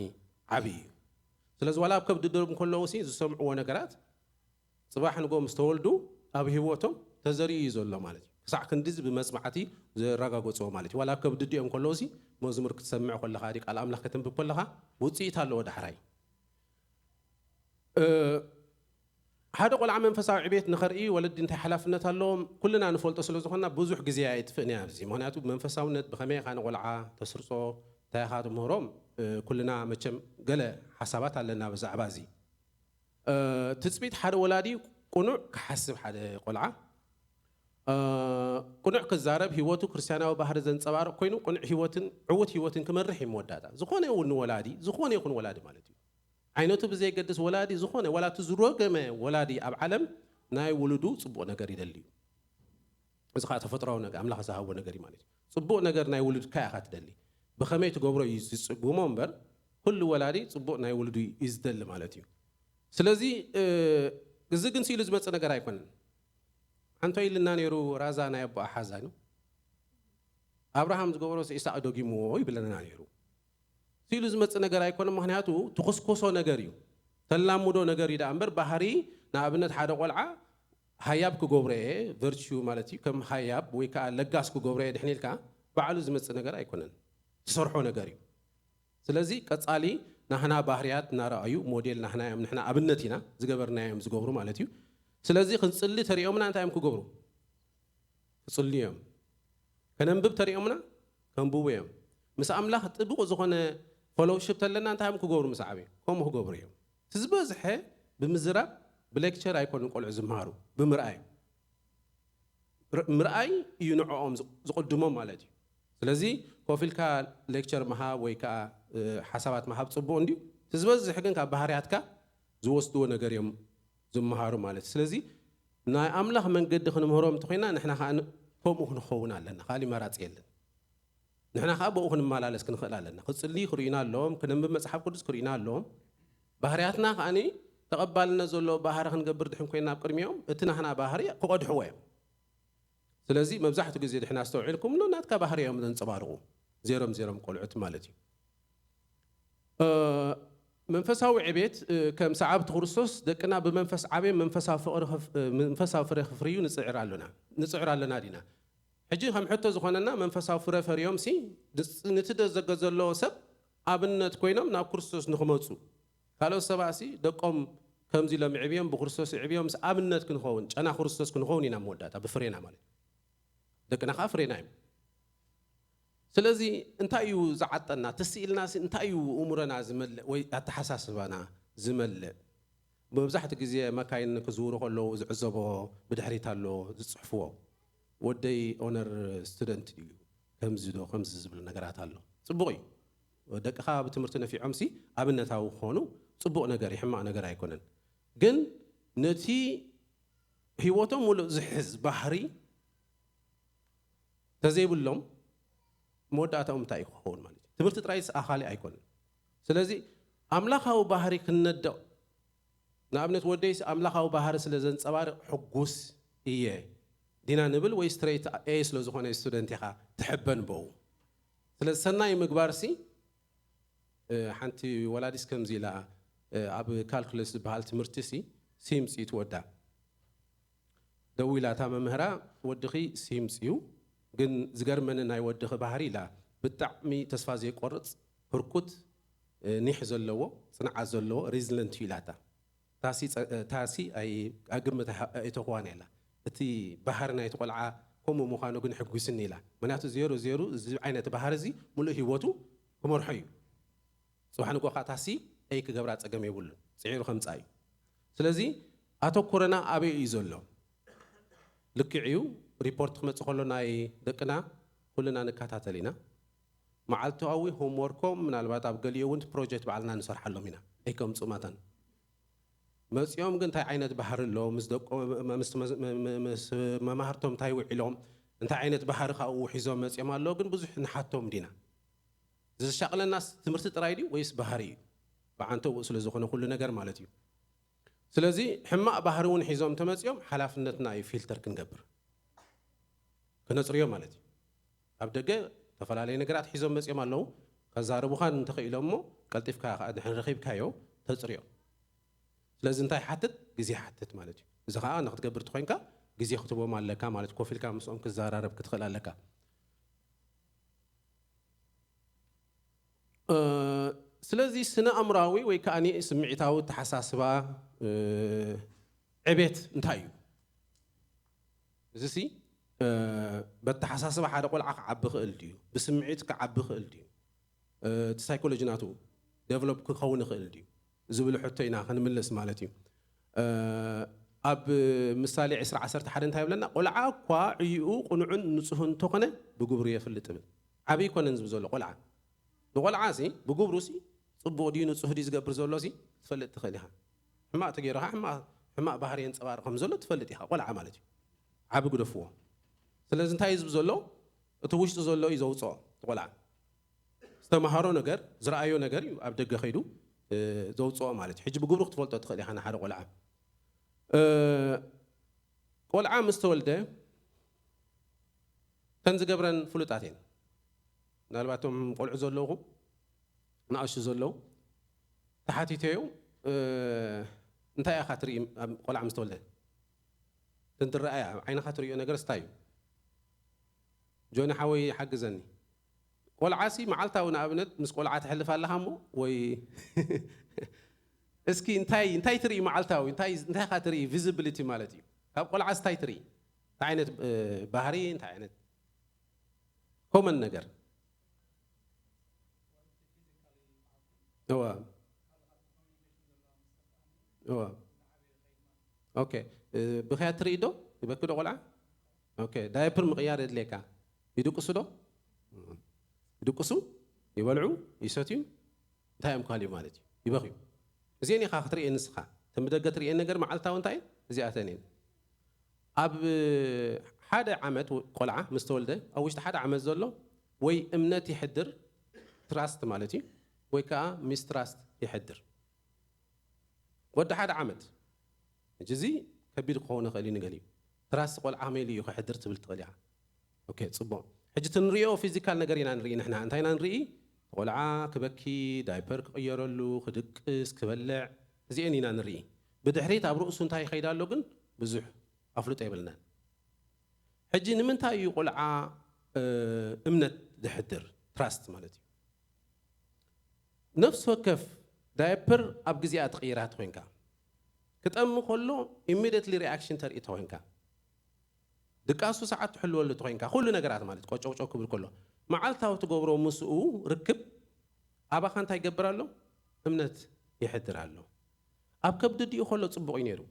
ዓብዪ እዩ። ስለዚ ዋላ ኣብ ከብዲ ኣዲኦም ከለዉ ሲ ዝሰምዕዎ ነገራት ጽባሕ ንጎ ምስ ተወልዱ ኣብ ህይወቶም ተዘሪኡ እዩ ዘሎ ማለት እዩ። ክሳዕ ክንዲዚ ብመጽናዕቲ ዘረጋገጽዎ ማለት እዩ። ዋላ ኣብ ከብዲ ኣዲኦም ከለዉ ሲ መዝሙር ክትሰምዕ ከለኻ፣ ድዩ ቃል ኣምላኽ ከተንብብ ከለኻ ውጽኢት ኣለዎ ዳሕራይ። እ፣ ሓደ ቆልዓ መንፈሳዊ ዕቤት ንኸርኢ ወለዲ እንታይ ሓላፍነት ኣለዎም? ኩልና ንፈልጦ ስለ ዝኾንና ብዙሕ ግዜ ኣይጥፍእን እያ ኣብዚ። ምኽንያቱ ብመንፈሳውነት ብኸመይ ኢኻ ንቆልዓ ተስርጾ፣ እንታይ ኢኻ ትምህሮም? እ፣ ኩልና መቸም ገለ ሓሳባት ኣለና ብዛዕባ እዚ። እ፣ ትጽቢት ሓደ ወላዲ ቅኑዕ ክሓስብ ሓደ ቆልዓ፣ እ፣ ቅኑዕ ክዛረብ፣ ህይወቱ ክርስትያናዊ ባህሪ ዘንጸባርቕ ኮይኑ ቅኑዕ ህይወትን ዕዉት ህይወትን ክመርሕ እዩ መወዳእታ። ዝኾነ ይኹን ወላዲ፣ ዝኾነ ይኹን ወላዲ ማለት እዩ። ዓይነቱ ብዘየገድስ ወላዲ ዝኾነ፣ ዋላ እቲ ዝረገመ ወላዲ ኣብ ዓለም ናይ ውሉዱ ጽቡቕ ነገር ይደሊ እዩ። እዚ ኸዓ ተፈጥሮኣዊ ነገር፣ ኣምላኽ ዝሃቦ ነገር እዩ ማለት እዩ። ጽቡቕ ነገር ናይ ውሉድካ ኢኻ ትደሊ። ብኸመይ ትገብሮ እዩ ዝጽግሞ እምበር፣ ኩሉ ወላዲ ጽቡቕ ናይ ውሉዱ እዩ ዝደሊ ማለት እዩ። ስለዚ፣ እ፣ እዚ ግን ስኢሉ ዝመጽእ ነገር ኣይኮነን። ኣንቶ ኢልና ነይሩ ራዛ ናይ ኣቦኣ ሓዛኑ። ኣብርሃም ዝገበሮስ ኢሳቅ ደጊምዎ ይብለና ነይሩ። ስኢሉ ዝመጽእ ነገር ኣይኮነን፣ ምኽንያቱ ትኹስኮሶ ነገር እዩ። ተላምዶ ነገር እዩ ደኣ እምበር፣ ባህሪ ንኣብነት ሓደ ቆልዓ ሃያብ ክገብሮ እየ፣ ቨርቹ ማለት እዩ፣ ከም ሃያብ ወይ ከኣ ለጋስ ክገብሮ እየ ድሕን ኢልካ ባዕሉ ዝመጽእ ነገር ኣይኮነን፣ ትሰርሖ ነገር እዩ። ስለዚ ቀጻሊ ናህና ባህርያት እናረኣዩ ሞዴል ናህና እዮም፣ ንሕና ኣብነት ኢና ዝገበርናዮም ዝገብሩ ማለት እዩ። ስለዚ ክንጽሊ ተሪኦምና እንታይ እዮም ክገብሩ? ክጽልዩ እዮም። ከነንብብ ተሪኦምና ከንብቡ እዮም። ምስ ኣምላኽ ጥቡቕ ዝኾነ ፈሎውሽፕ ተለና እንታይ እዮም ክገብሩ? ምስ ዓበዩ ከምኡ ክገብሩ እዮም። እቲ ዝበዝሐ ብምዝራብ ብሌክቸር ኣይኮኑን ቆልዑ ዝመሃሩ፣ ብምርኣይ። ር- ምርኣይ እዩ ንዕኦም ዝ- ዝቕድሞም ማለት እዩ። ስለዚ ኮፍ ኢልካ ሌክቸር ምሃብ ወይ ከዓ እ፣ ሓሳባት ምሃብ ጽቡቕ እንድዩ። እቲ ዝበዝሕ ግን ካብ ባህርያትካ ዝወስድዎ ነገር እዮም ዝመሃሩ ማለት እዩ። ስለዚ ናይ ኣምላኽ መንገዲ ክንምህሮም እንተኮይና ንሕና ከዓ ን- ከምኡ ክንኸውን ኣለና። ካሊእ መራፂ የለን። ንሕና ከዓ ብኡ ክንመላለስ ክንኽእል ኣለና። ክጽልዩ ክርእዩና ኣለዎም፣ ክነንብብ መጽሓፍ ቅዱስ ክርእዩና ኣለዎም። ባህርያትና ከዓኒ ተቐባልነት ዘለዎ ባህሪ ክንገብር ድሕን ኮይና ኣብ ቅድሚኦም እቲ ናህና ባህሪ ክቐድሕዎ እዮም። ስለዚ መብዛሕትኡ ግዜ ድሕና ኣስተውዒልኩምሉ ናትካ ባህሪ እዮም ዘንጸባርቑ። ዜሮም ዜሮም ቆልዑት ማለት እዩ። እ፣ መንፈሳዊ ዕቤት፣ እ፣ ከም ሰዓብቲ ክርስቶስ ደቅና ብመንፈስ ዓብዮም መንፈሳዊ ፍቕሪ ክፍ- እ፣ መንፈሳዊ ፍረ ክፍርዩ ንጽዕር ኣሎና ንጽዕር ኣሎና ዲና? ሕጂ ከም ሕቶ ዝኾነና መንፈሳዊ ፍረ ፈርዮም ሲ ንጽ- ንቲ ደዘገ ዘለዎ ሰብ ኣብነት ኮይኖም ናብ ክርስቶስ ንክመጹ ካልኦት ሰባት ሲ ደቆም ከምዚ ኢሎም ይዕብዮም ብክርስቶስ ይዕብዮም ምስ ኣብነት ክንኸውን ጨና ክርስቶስ ክንኸውን ኢና መወዳእታ ብፍሬና ማለት እዩ። ደቅና ከዓ ፍሬና እዮም። ስለዚ እንታይ እዩ ዝዓጠና? ትስ ኢልና ሲ እንታይ እዩ እእምሮና ዝመልእ ወይ ኣተሓሳስባና ዝመልእ? መብዛሕትኡ ግዜ መካይን ክዝውሩ ከለዉ ዝዕዘቦ ብድሕሪት ኣሎ ዝፅሕፍዎ። ወደይ ኦነር ስቱደንት ድዩ? ከምዚ ዶ ከምዚ ዝብል ነገራት ኣሎ። ፅቡቕ እዩ። ደቅኻ ብትምህርቲ ነፊዖም ሲ ኣብነታዊ ክኾኑ ፅቡቕ ነገር እዩ፣ ሕማቕ ነገር ኣይኮነን። ግን ነቲ ህይወቶም ሙሉእ ዝሕዝ ባህሪ ተዘይብሎም መወዳእታኦም እንታይ እዩ ክኸውን ማለት እዩ? ትምህርቲ ጥራይስ ኣኻሊ ኣይኮነን። ስለዚ ኣምላኻዊ ባህሪ ክንነድቕ ንኣብነት ወደይስ ኣምላኻዊ ባህሪ ስለ ዘንጸባርቕ ሕጉስ እየ ዲና ንብል፣ ወይ ስትሬት ኤ ስለ ዝኾነ ስቱደንት ኢኻ ትሕበን በኡ? ስለዚ ሰናይ ምግባርሲ፣ ሓንቲ ወላዲስ ከምዚ ኢላ፣ ኣብ ካልኩለስ ዝበሃል ትምህርቲ ሲ ሲምፂ ትወዳ ደው ኢላ እታ መምህራ፣ "ወድኺ ሲምፅ እዩ፣ ግን ዝገርመኒ ናይ ወድኺ ባህሪ" ኢላ፣ "ብጣዕሚ ተስፋ ዘይቆርፅ፣ ህርኩት፣ ኒሕ ዘለዎ፣ ፅንዓት ዘለዎ፣ ሪዝለንት እዩ" ኢላታ። ታሲ ኣግምት ኣይተኽዋን ኢላ። እቲ ባህሪ ናይቲ ቆልዓ ከምኡ ምዃኑ ግን ሕጉስኒ ኢላ። ምክንያቱ ዜሩ ዜሩ እዚ ዓይነት ባህሪ እዚ ሙሉእ ህይወቱ ክመርሖ እዩ። ጽባሕ ንጎ ከዓ ታሲ ኣይ ክገብራ ጸገም የብሉን፣ ጽዒሩ ከምጻእ እዩ። ስለዚ ኣተኩረና ኣበይ እዩ ዘሎ? ልክዕ እዩ፣ ሪፖርት ክመጽእ ከሎ ናይ ደቅና ኩልና ንከታተል ኢና። መዓልታዊ ሆምወርኮም ምናልባት ኣብ ገሊኡ እውን ፕሮጀክት ባዕልና ንሰርሓሎም ኢና። ኣይከምጽኡ ማታን መጺኦም ግን እንታይ ዓይነት ባህሪ ኣሎ፣ ምስ ደቆ ምስ መማህርቶም እንታይ ውዒሎም፣ እንታይ ዓይነት ባህሪ ካብኡ ውሒዞም መጺኦም ኣለዉ፣ ግን ብዙሕ ንሓቶም ዲና። ዘሻቕለናስ ትምህርቲ ጥራይ ድዩ ወይስ ባህሪ እዩ? ብዓንተብኡ ስለ ዝኾነ ኩሉ ነገር ማለት እዩ። ስለዚ ሕማቕ ባህሪ እውን ሒዞም ተመጺኦም ሓላፍነትና እዩ ፊልተር ክንገብር። ክነጽርዮ ማለት እዩ። ኣብ ደገ ዝተፈላለዩ ነገራት ሒዞም መጺኦም ኣለዉ። ከዛርቡኻ እንተኽኢሎም እሞ ቀልጢፍካ ከኣ ድሕን ረኺብካዮ ተጽርዮ። ስለዚ እንታይ ይሓትት? ግዜ ይሓትት ማለት እዩ። እዚ ከኣ ንክትገብር ተኾይንካ ግዜ ክትቦም ኣለካ ማለት እዩ። ኮፍ ኢልካ ምስኦም ክዘራረብ ክትኽእል ኣለካ። ስለዚ ስነ ኣእምራዊ ወይ ከዓ ስምዒታዊ ተሓሳስባ ዕቤት እንታይ እዩ? እዚ ሲ በተሓሳስባ ሓደ ቆልዓ ክዓቢ ክእል ድዩ? ብስምዒት ክዓቢ ክእል ድዩ? እቲ ሳይኮሎጂ ናቱ ዴቨሎፕ ክኸውን ይኽእል ድዩ ዝብል ሕቶ ኢና ክንምልስ ማለት እዩ። ኣብ ምሳሌ ዕስራ ዓሰርተ ሓደ እንታይ ይብለና? ቆልዓ እኳ ዕይኡ ቅኑዕን ንጹህን እንተኾነ ብግብሩ የፍልጥ ይብል። ዓብዪ ይኮነን ዝብል ዘሎ ቆልዓ። ንቆልዓ ሲ ብግብሩ ሲ ጽቡቕ ድዩ ንጹህ ድዩ ዝገብር ዘሎ ሲ ትፈልጥ ትኽእል ኢኻ። ሕማቕ ተገይሩ ከዓ ሕማቕ ባህሪ የንጸባርቕ ከም ዘሎ ትፈልጥ ኢኻ። ቆልዓ ማለት እዩ። ዓቢ ግደፍዎ። ስለዚ እንታይ እዩ ዝብል ዘሎ? እቲ ውሽጡ ዘሎ እዩ ዘውፅኦ። እቲ ቆልዓ ዝተምሃሮ ነገር ዝረኣዮ ነገር እዩ ኣብ ደገ ከይዱ ዘውፅኦ ማለት እዩ። ሕጂ ብግብሩ ክትፈልጦ ትኽእል ኢኻ ንሓደ ቆልዓ። ቆልዓ ምስ ተወልደ ተን ዝገብረን ፍሉጣት እየን። ምናልባት እቶም ቆልዑ ዘለኹም ንኣሽቱ ዘለዉ ተሓቲተዮ እንታይ ኢኻ ትርኢ ቆልዓ ምስ ተወልደ? ተን ትረኣያ ዓይንኻ ትርእዮ ነገር ስታይ እዩ? ጆኒ ሓወይ ሓግዘኒ። ቆልዓሲ መዓልታዊ ንኣብነት ምስ ቆልዓ ትሕልፍ ኣለኻ እሞ ወይ እስኪ እንታይ እንታይ ትርኢ መዓልታዊ እንታይ እንታይ ኢኻ ትርኢ ቪዚቢሊቲ ማለት እዩ። ካብ ቆልዓስ እንታይ ትርኢ? እንታይ ዓይነት ባህሪ እንታይ ዓይነት ኮመን ነገር እዋ እዋ ኦኬ ብኽያት ትርኢ ዶ? ይበኪ ዶ ቆልዓ? ኦኬ ዳይፐር ምቕያር የድልየካ። ይድቅሱ ዶ? ይድቅሱ፣ ይበልዑ፣ ይሰትዩ፣ እንታይ እዮም ካልዩ ማለት እዩ? ይበኽዩ። እዚአን ኢኻ ክትርእየን ንስኻ። እተን ብደገ ትርእየን ነገር መዓልታዊ እንታይ እየን? እዚኣተን እየን። ኣብ ሓደ ዓመት ቆልዓ ምስ ተወልደ ኣብ ውሽጢ ሓደ ዓመት ዘሎ ወይ እምነት ይሕድር፣ ትራስት ማለት እዩ፣ ወይ ከዓ ሚስትራስት ይሕድር። ወዲ ሓደ ዓመት ሕጂ እዚ ከቢድ ክኸውን ይኽእል እዩ ንገሊኡ። ትራስት ቆልዓ ከመይ ኢሉ እዩ ክሕድር ትብል ትኽእል ኢኻ። ኦኬ ጽቡቕ። ሕጂ እቲ ንሪኦ ፊዚካል ነገር ኢና ንርኢ ንሕና። እንታይ ኢና ንርኢ? ቆልዓ ክበኪ፣ ዳይፐር ክቕየረሉ፣ ክድቅስ፣ ክበልዕ፣ እዚአን ኢና ንርኢ። ብድሕሪት ኣብ ርእሱ እንታይ ይኸይድ ኣሎ ግን ብዙሕ ኣፍልጦ የብልናን። ሕጂ ንምንታይ እዩ ቆልዓ እምነት ዘሕድር? ትራስት ማለት እዩ። ነፍሲ ወከፍ ዳይፐር ኣብ ግዜኣ ትቕይራ ተኾይንካ፣ ክጠሚ ከሎ ኢሚዲየትሊ ሪኣክሽን ተርኢ ተኾይንካ፣ ድቃሱ ሰዓት ትሕልወሉ ተኾይንካ፣ ኩሉ ነገራት ማለት ቆጨውጨው ክብል ከሎ መዓልታዊ ትገብሮ ምስኡ ርክብ ኣባኻ እንታይ ይገብር ኣሎ? እምነት ይሕድር ኣሎ። ኣብ ከብዲ ድኡ ከሎ ጽቡቕ እዩ ነይሩ።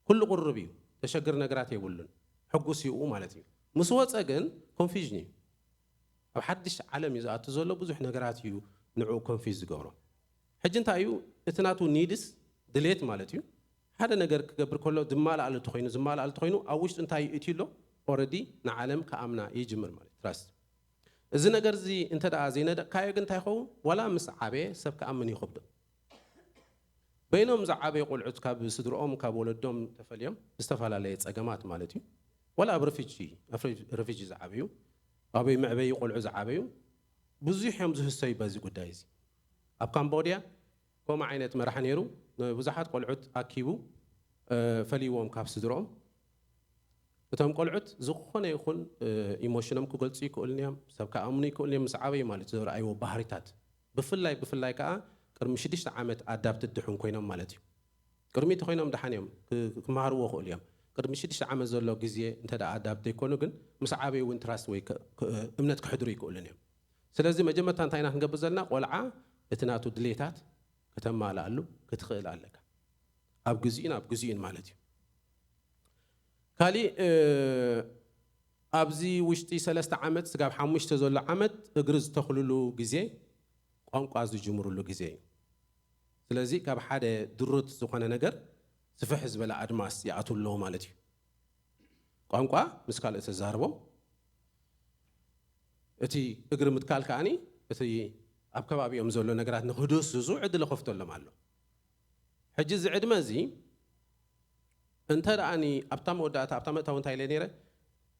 ኩሉ ቅሩብ እዩ፣ ተሸግር ነገራት የብሉን፣ ሕጉስ ይኡ ማለት እዩ። ምስ ወጸ ግን ኮንፊዥን እዩ። ኣብ ሓድሽ ዓለም እዩ ዝኣቱ ዘሎ፣ ብዙሕ ነገራት እዩ ንዕኡ ኮንፊዝ ዝገብሮ። ሕጂ እንታይ እዩ እቲ ናቱ ኒድስ ድሌት ማለት እዩ። ሓደ ነገር ክገብር ከሎ ዝማልኣሉ ተኾይኑ ዝማልኣሉ ተኾይኑ ኣብ ውሽጡ እንታይ እዩ እቲ ኣሎ ኦረዲ ንዓለም ከኣምና ይጅምር ማለት ትራስት። እዚ ነገር እዚ እንተ ደኣ ዘይነደቕካዮ ግን እንታይ ይኸውን? ዋላ ምስ ዓበየ ሰብ ክኣምን ይኸብዶ። በይኖም ዝዓበዩ ቆልዑት ካብ ስድርኦም ካብ ወለዶም ተፈልዮም ዝተፈላለየ ጸገማት ማለት እዩ። ዋላ ኣብ ረፊጂ ኣብ ረፊጂ ዝዓበዩ ኣበይ መዕበይ ቆልዑ ዝዓበዩ ብዙሕ እዮም ዝህሰዩ በዚ ጉዳይ እዚ። ኣብ ካምቦድያ ከምኡ ዓይነት መራሕ ነይሩ። ብዙሓት ቆልዑት ኣኪቡ ፈልይዎም ካብ ስድርኦም። እቶም ቆልዑት ዝኾነ ይኹን ኢሞሽኖም ክገልጹ ይክእሉን እዮም፣ ሰብ ክኣምኑ ይክእሉን እዮም። ምስ ዓበዩ ማለት ዘርኣይዎ ባህሪታት ብፍላይ ብፍላይ ከዓ ቅድሚ ሽዱሽተ ዓመት ኣዳፕትድ ድሕን ኮይኖም ማለት እዩ። ቅድሚ እቲ ኮይኖም ደሓን እዮም ክመሃርዎ ክእሉ እዮም። ቅድሚ ሽዱሽተ ዓመት ዘሎ ግዜ እንተ ኣዳፕት ዘይኮኑ ግን ምስ ዓበዩ እውን ትራስት ወይ እምነት ክሕድሩ ይክእሉን እዮም። ስለዚ መጀመርታ እንታይ ኢና ክንገብር ዘለና? ቆልዓ እቲ ናቱ ድሌታት ከተማልኣሉ ክትኽእል ኣለካ። ኣብ ግዜኡን ኣብ ግዜኡን ማለት እዩ። ካሊእ ኣብዚ ውሽጢ ሰለስተ ዓመት ስጋብ ሓሙሽተ ዘሎ ዓመት እግሪ ዝተኽልሉ ግዜ ቋንቋ ዝጅምርሉ ግዜ እዩ። ስለዚ ካብ ሓደ ድሩት ዝኾነ ነገር ስፍሕ ዝበለ ኣድማስ ይኣትዉ ኣለዉ ማለት እዩ። ቋንቋ ምስ ካልእ ተዛርቦም እቲ እግሪ ምትካል ከዓኒ እቲ ኣብ ከባቢኦም ዘሎ ነገራት ንክህደስሱ ዕድል ከፍተሎም ኣሎ። ሕጂ እዚ ዕድመ እዚ እንተ ደኣኒ ኣብታ መወዳእታ ኣብታ መእታዊ እንታይ ኢለ ነይረ?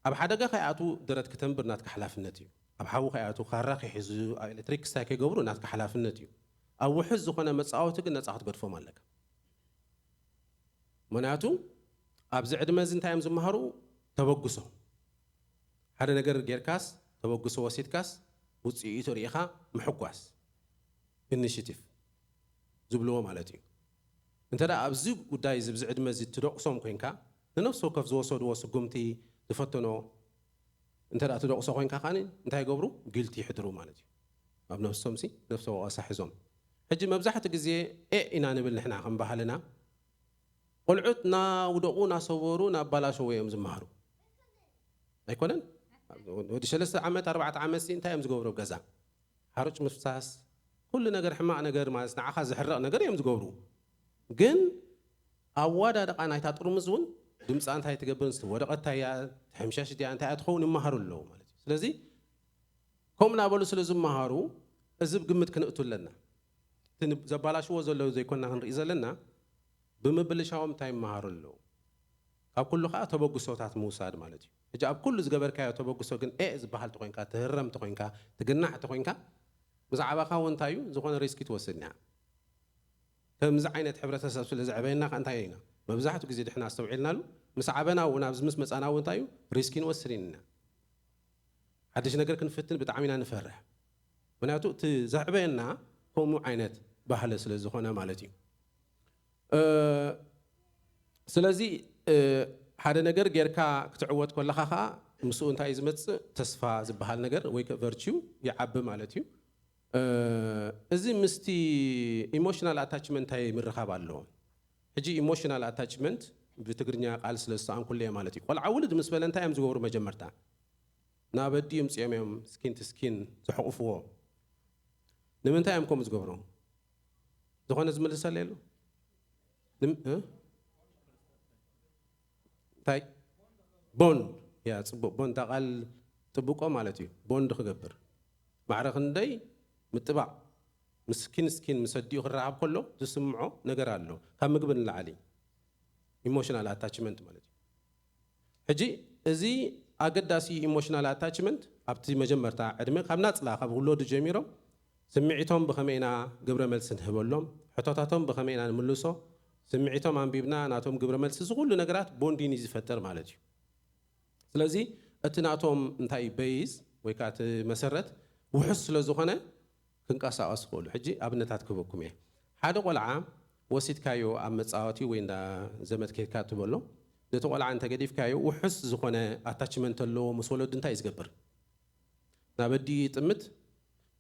ኣብ ሓደጋ ከይኣትዉ ደረት ክተንብር ናትካ ሓላፍነት እዩ። ኣብ ሓዊ ከይኣትዉ ካራ ከይሕዙ ኣብ ኤሌክትሪክ ክስታይ ከይገብሩ ናትካ ሓላፍነት እዩ። ኣብ ውሕዝ ዝኾነ መጻወቲ ግን ነጻ ክትገድፎም ኣለካ። ምክንያቱ ኣብዚ ዕድመ እዚ እንታይ እዮም ዝመሃሩ? ተበግሶ። ሓደ ነገር ጌርካስ ተበግሶ ወሲድካስ ውፅኢቱ ርኢኻ ምሕጓስ ኢኒሽቲቭ ዝብልዎ ማለት እዩ። እንተ ደኣ ኣብዚ ጉዳይ እዚ ብዚ ዕድመ እዚ ትደቕሶም ኮይንካ ንነፍሲ ወከፍ ዝወሰድዎ ስጉምቲ ዝፈተኖ እንተ ደኣ ትደቕሶ ኮይንካ ከኣ እንታይ ይገብሩ? ጊልቲ ይሕድሩ ማለት እዩ። ኣብ ነፍሶም ሲ ነፍሲ ወቐሳ ሒዞም። ሕጂ መብዛሕትኡ ግዜ ኤ ኢና ንብል ንሕና ከም ባህልና። ቆልዑት ናውደቑ ናሰበሩ ናባላሸዉ እዮም ዝመሃሩ ኣይኮነን? ወዲ ሰለስተ ዓመት ኣርባዕተ ዓመት ሲ እንታይ እዮም ዝገብሩ ኣብ ገዛ? ሓሩጭ ምፍሳስ ኩሉ ነገር ሕማቕ ነገር ማለት ንዓኻ ዝሕረቕ ነገር እዮም ዝገብሩ። ግን ኣዋዳድቓ ናይታ ጥርሙዝ እውን ድምፃ እንታይ ትገብር? ወደቐት እንታይ እያ? ትሕምሸሽ ድያ? እንታይ እያ ትኸውን? ይመሃሩ ኣለዉ ማለት እዩ። ስለዚ ከምኡ እናበሉ ስለ ዝመሃሩ እዚ ብግምት ክንእቱ ኣለና። እቲ ዘባላሽዎ ዘለዉ ዘይኮንና ክንርኢ ዘለና ብምብልሻዎም እንታይ ይመሃሩ ኣለዉ? ካብ ኩሉ ከዓ ተበግሶታት ምውሳድ ማለት እዩ። ሕጂ ኣብ ኩሉ ዝገበርካዮ ተበግሶ ግን ኤ ዝበሃል ተኮይንካ ትህረም ተኮይንካ ትግናሕ ተኮይንካ ምስ ዓባኻ እውን እንታይ እዩ ዝኾነ ሪስኪ ትወስድ እኒኣ። ከምዚ ዓይነት ሕብረተሰብ ስለ ዘዕበየና ከ እንታይ ኢና መብዛሕትኡ ግዜ ድሕና ኣስተውዒልናሉ? ምስ ዓበና እውን ኣብዚ ምስ መፃና እውን እንታይ እዩ ሪስኪ ንወስድ ኢና። ሓድሽ ነገር ክንፍትን ብጣዕሚ ኢና ንፈርሕ። ምክንያቱ እቲ ዘዕበየና ከምኡ ዓይነት ባህሊ ስለ ዝኾነ ማለት እዩ። ስለዚ ሓደ ነገር ጌርካ ክትዕወት ከለኻ ከዓ ምስኡ እንታይ እዩ ዝመፅእ? ተስፋ ዝበሃል ነገር ወይ ቨርችዩ ይዓቢ ማለት እዩ። እዚ ምስቲ ኢሞሽናል ኣታችመንት እንታይ ምርኻብ ኣለዎ? ሕጂ ኢሞሽናል ኣታችመንት ብትግርኛ ቃል ስለ ዝሰኣንኩሉ እየ ማለት እዩ። ቆልዓ ውልድ ምስ በለ እንታይ እዮም ዝገብሩ? መጀመርታ ናብ ኣዲኡ ምፅኦም እዮም ስኪን ቱ ስኪን ዝሕቑፍዎ። ንምንታይ እዮም ከምኡ ዝገብሩ? ዝኾነ ዝምልሰለ የሉ? እንታይ ቦንድ ያ ፅቡቅ ቦንድ ቃል ጥብቆ ማለት እዩ። ቦንድ ክገብር ማዕረ ክንደይ ምጥባቕ ምስኪን ስኪን ምስ ኣዲኡ ክረኻብ ከሎ ዝስምዖ ነገር ኣሎ ካብ ምግቢ ንላዕሊ ኢሞሽናል ኣታችመንት ማለት እዩ። ሕጂ እዚ ኣገዳሲ ኢሞሽናል ኣታችመንት ኣብቲ መጀመርታ ዕድመ ካብ ናፅላ ካብ ውለዱ ጀሚሮም ስምዒቶም ብኸመይ ኢና ግብረ መልሲ ንህበሎም፣ ሕቶታቶም ብኸመይ ኢና ንምልሶ፣ ስምዒቶም ኣንቢብና ናቶም ግብረ መልሲ እዚ ኩሉ ነገራት ቦንዲን እዩ ዝፈጥር ማለት እዩ። ስለዚ እቲ ናቶም እንታይ በይዝ ወይ ከዓ እቲ መሰረት ውሑስ ስለ ዝኾነ ክንቀሳቐስ ክእሉ። ሕጂ ኣብነታት ክህበኩም እየ። ሓደ ቆልዓ ወሲድካዮ ኣብ መፃወቲ ወይ እንዳ ዘመድ ኬድካ ትበሎ ነቲ ቆልዓ እንተገዲፍካዮ ውሑስ ዝኾነ ኣታችመንት ኣለዎ ምስ ወለዱ እንታይ እዩ ዝገብር? ናብ ኣዲኡ ይጥምት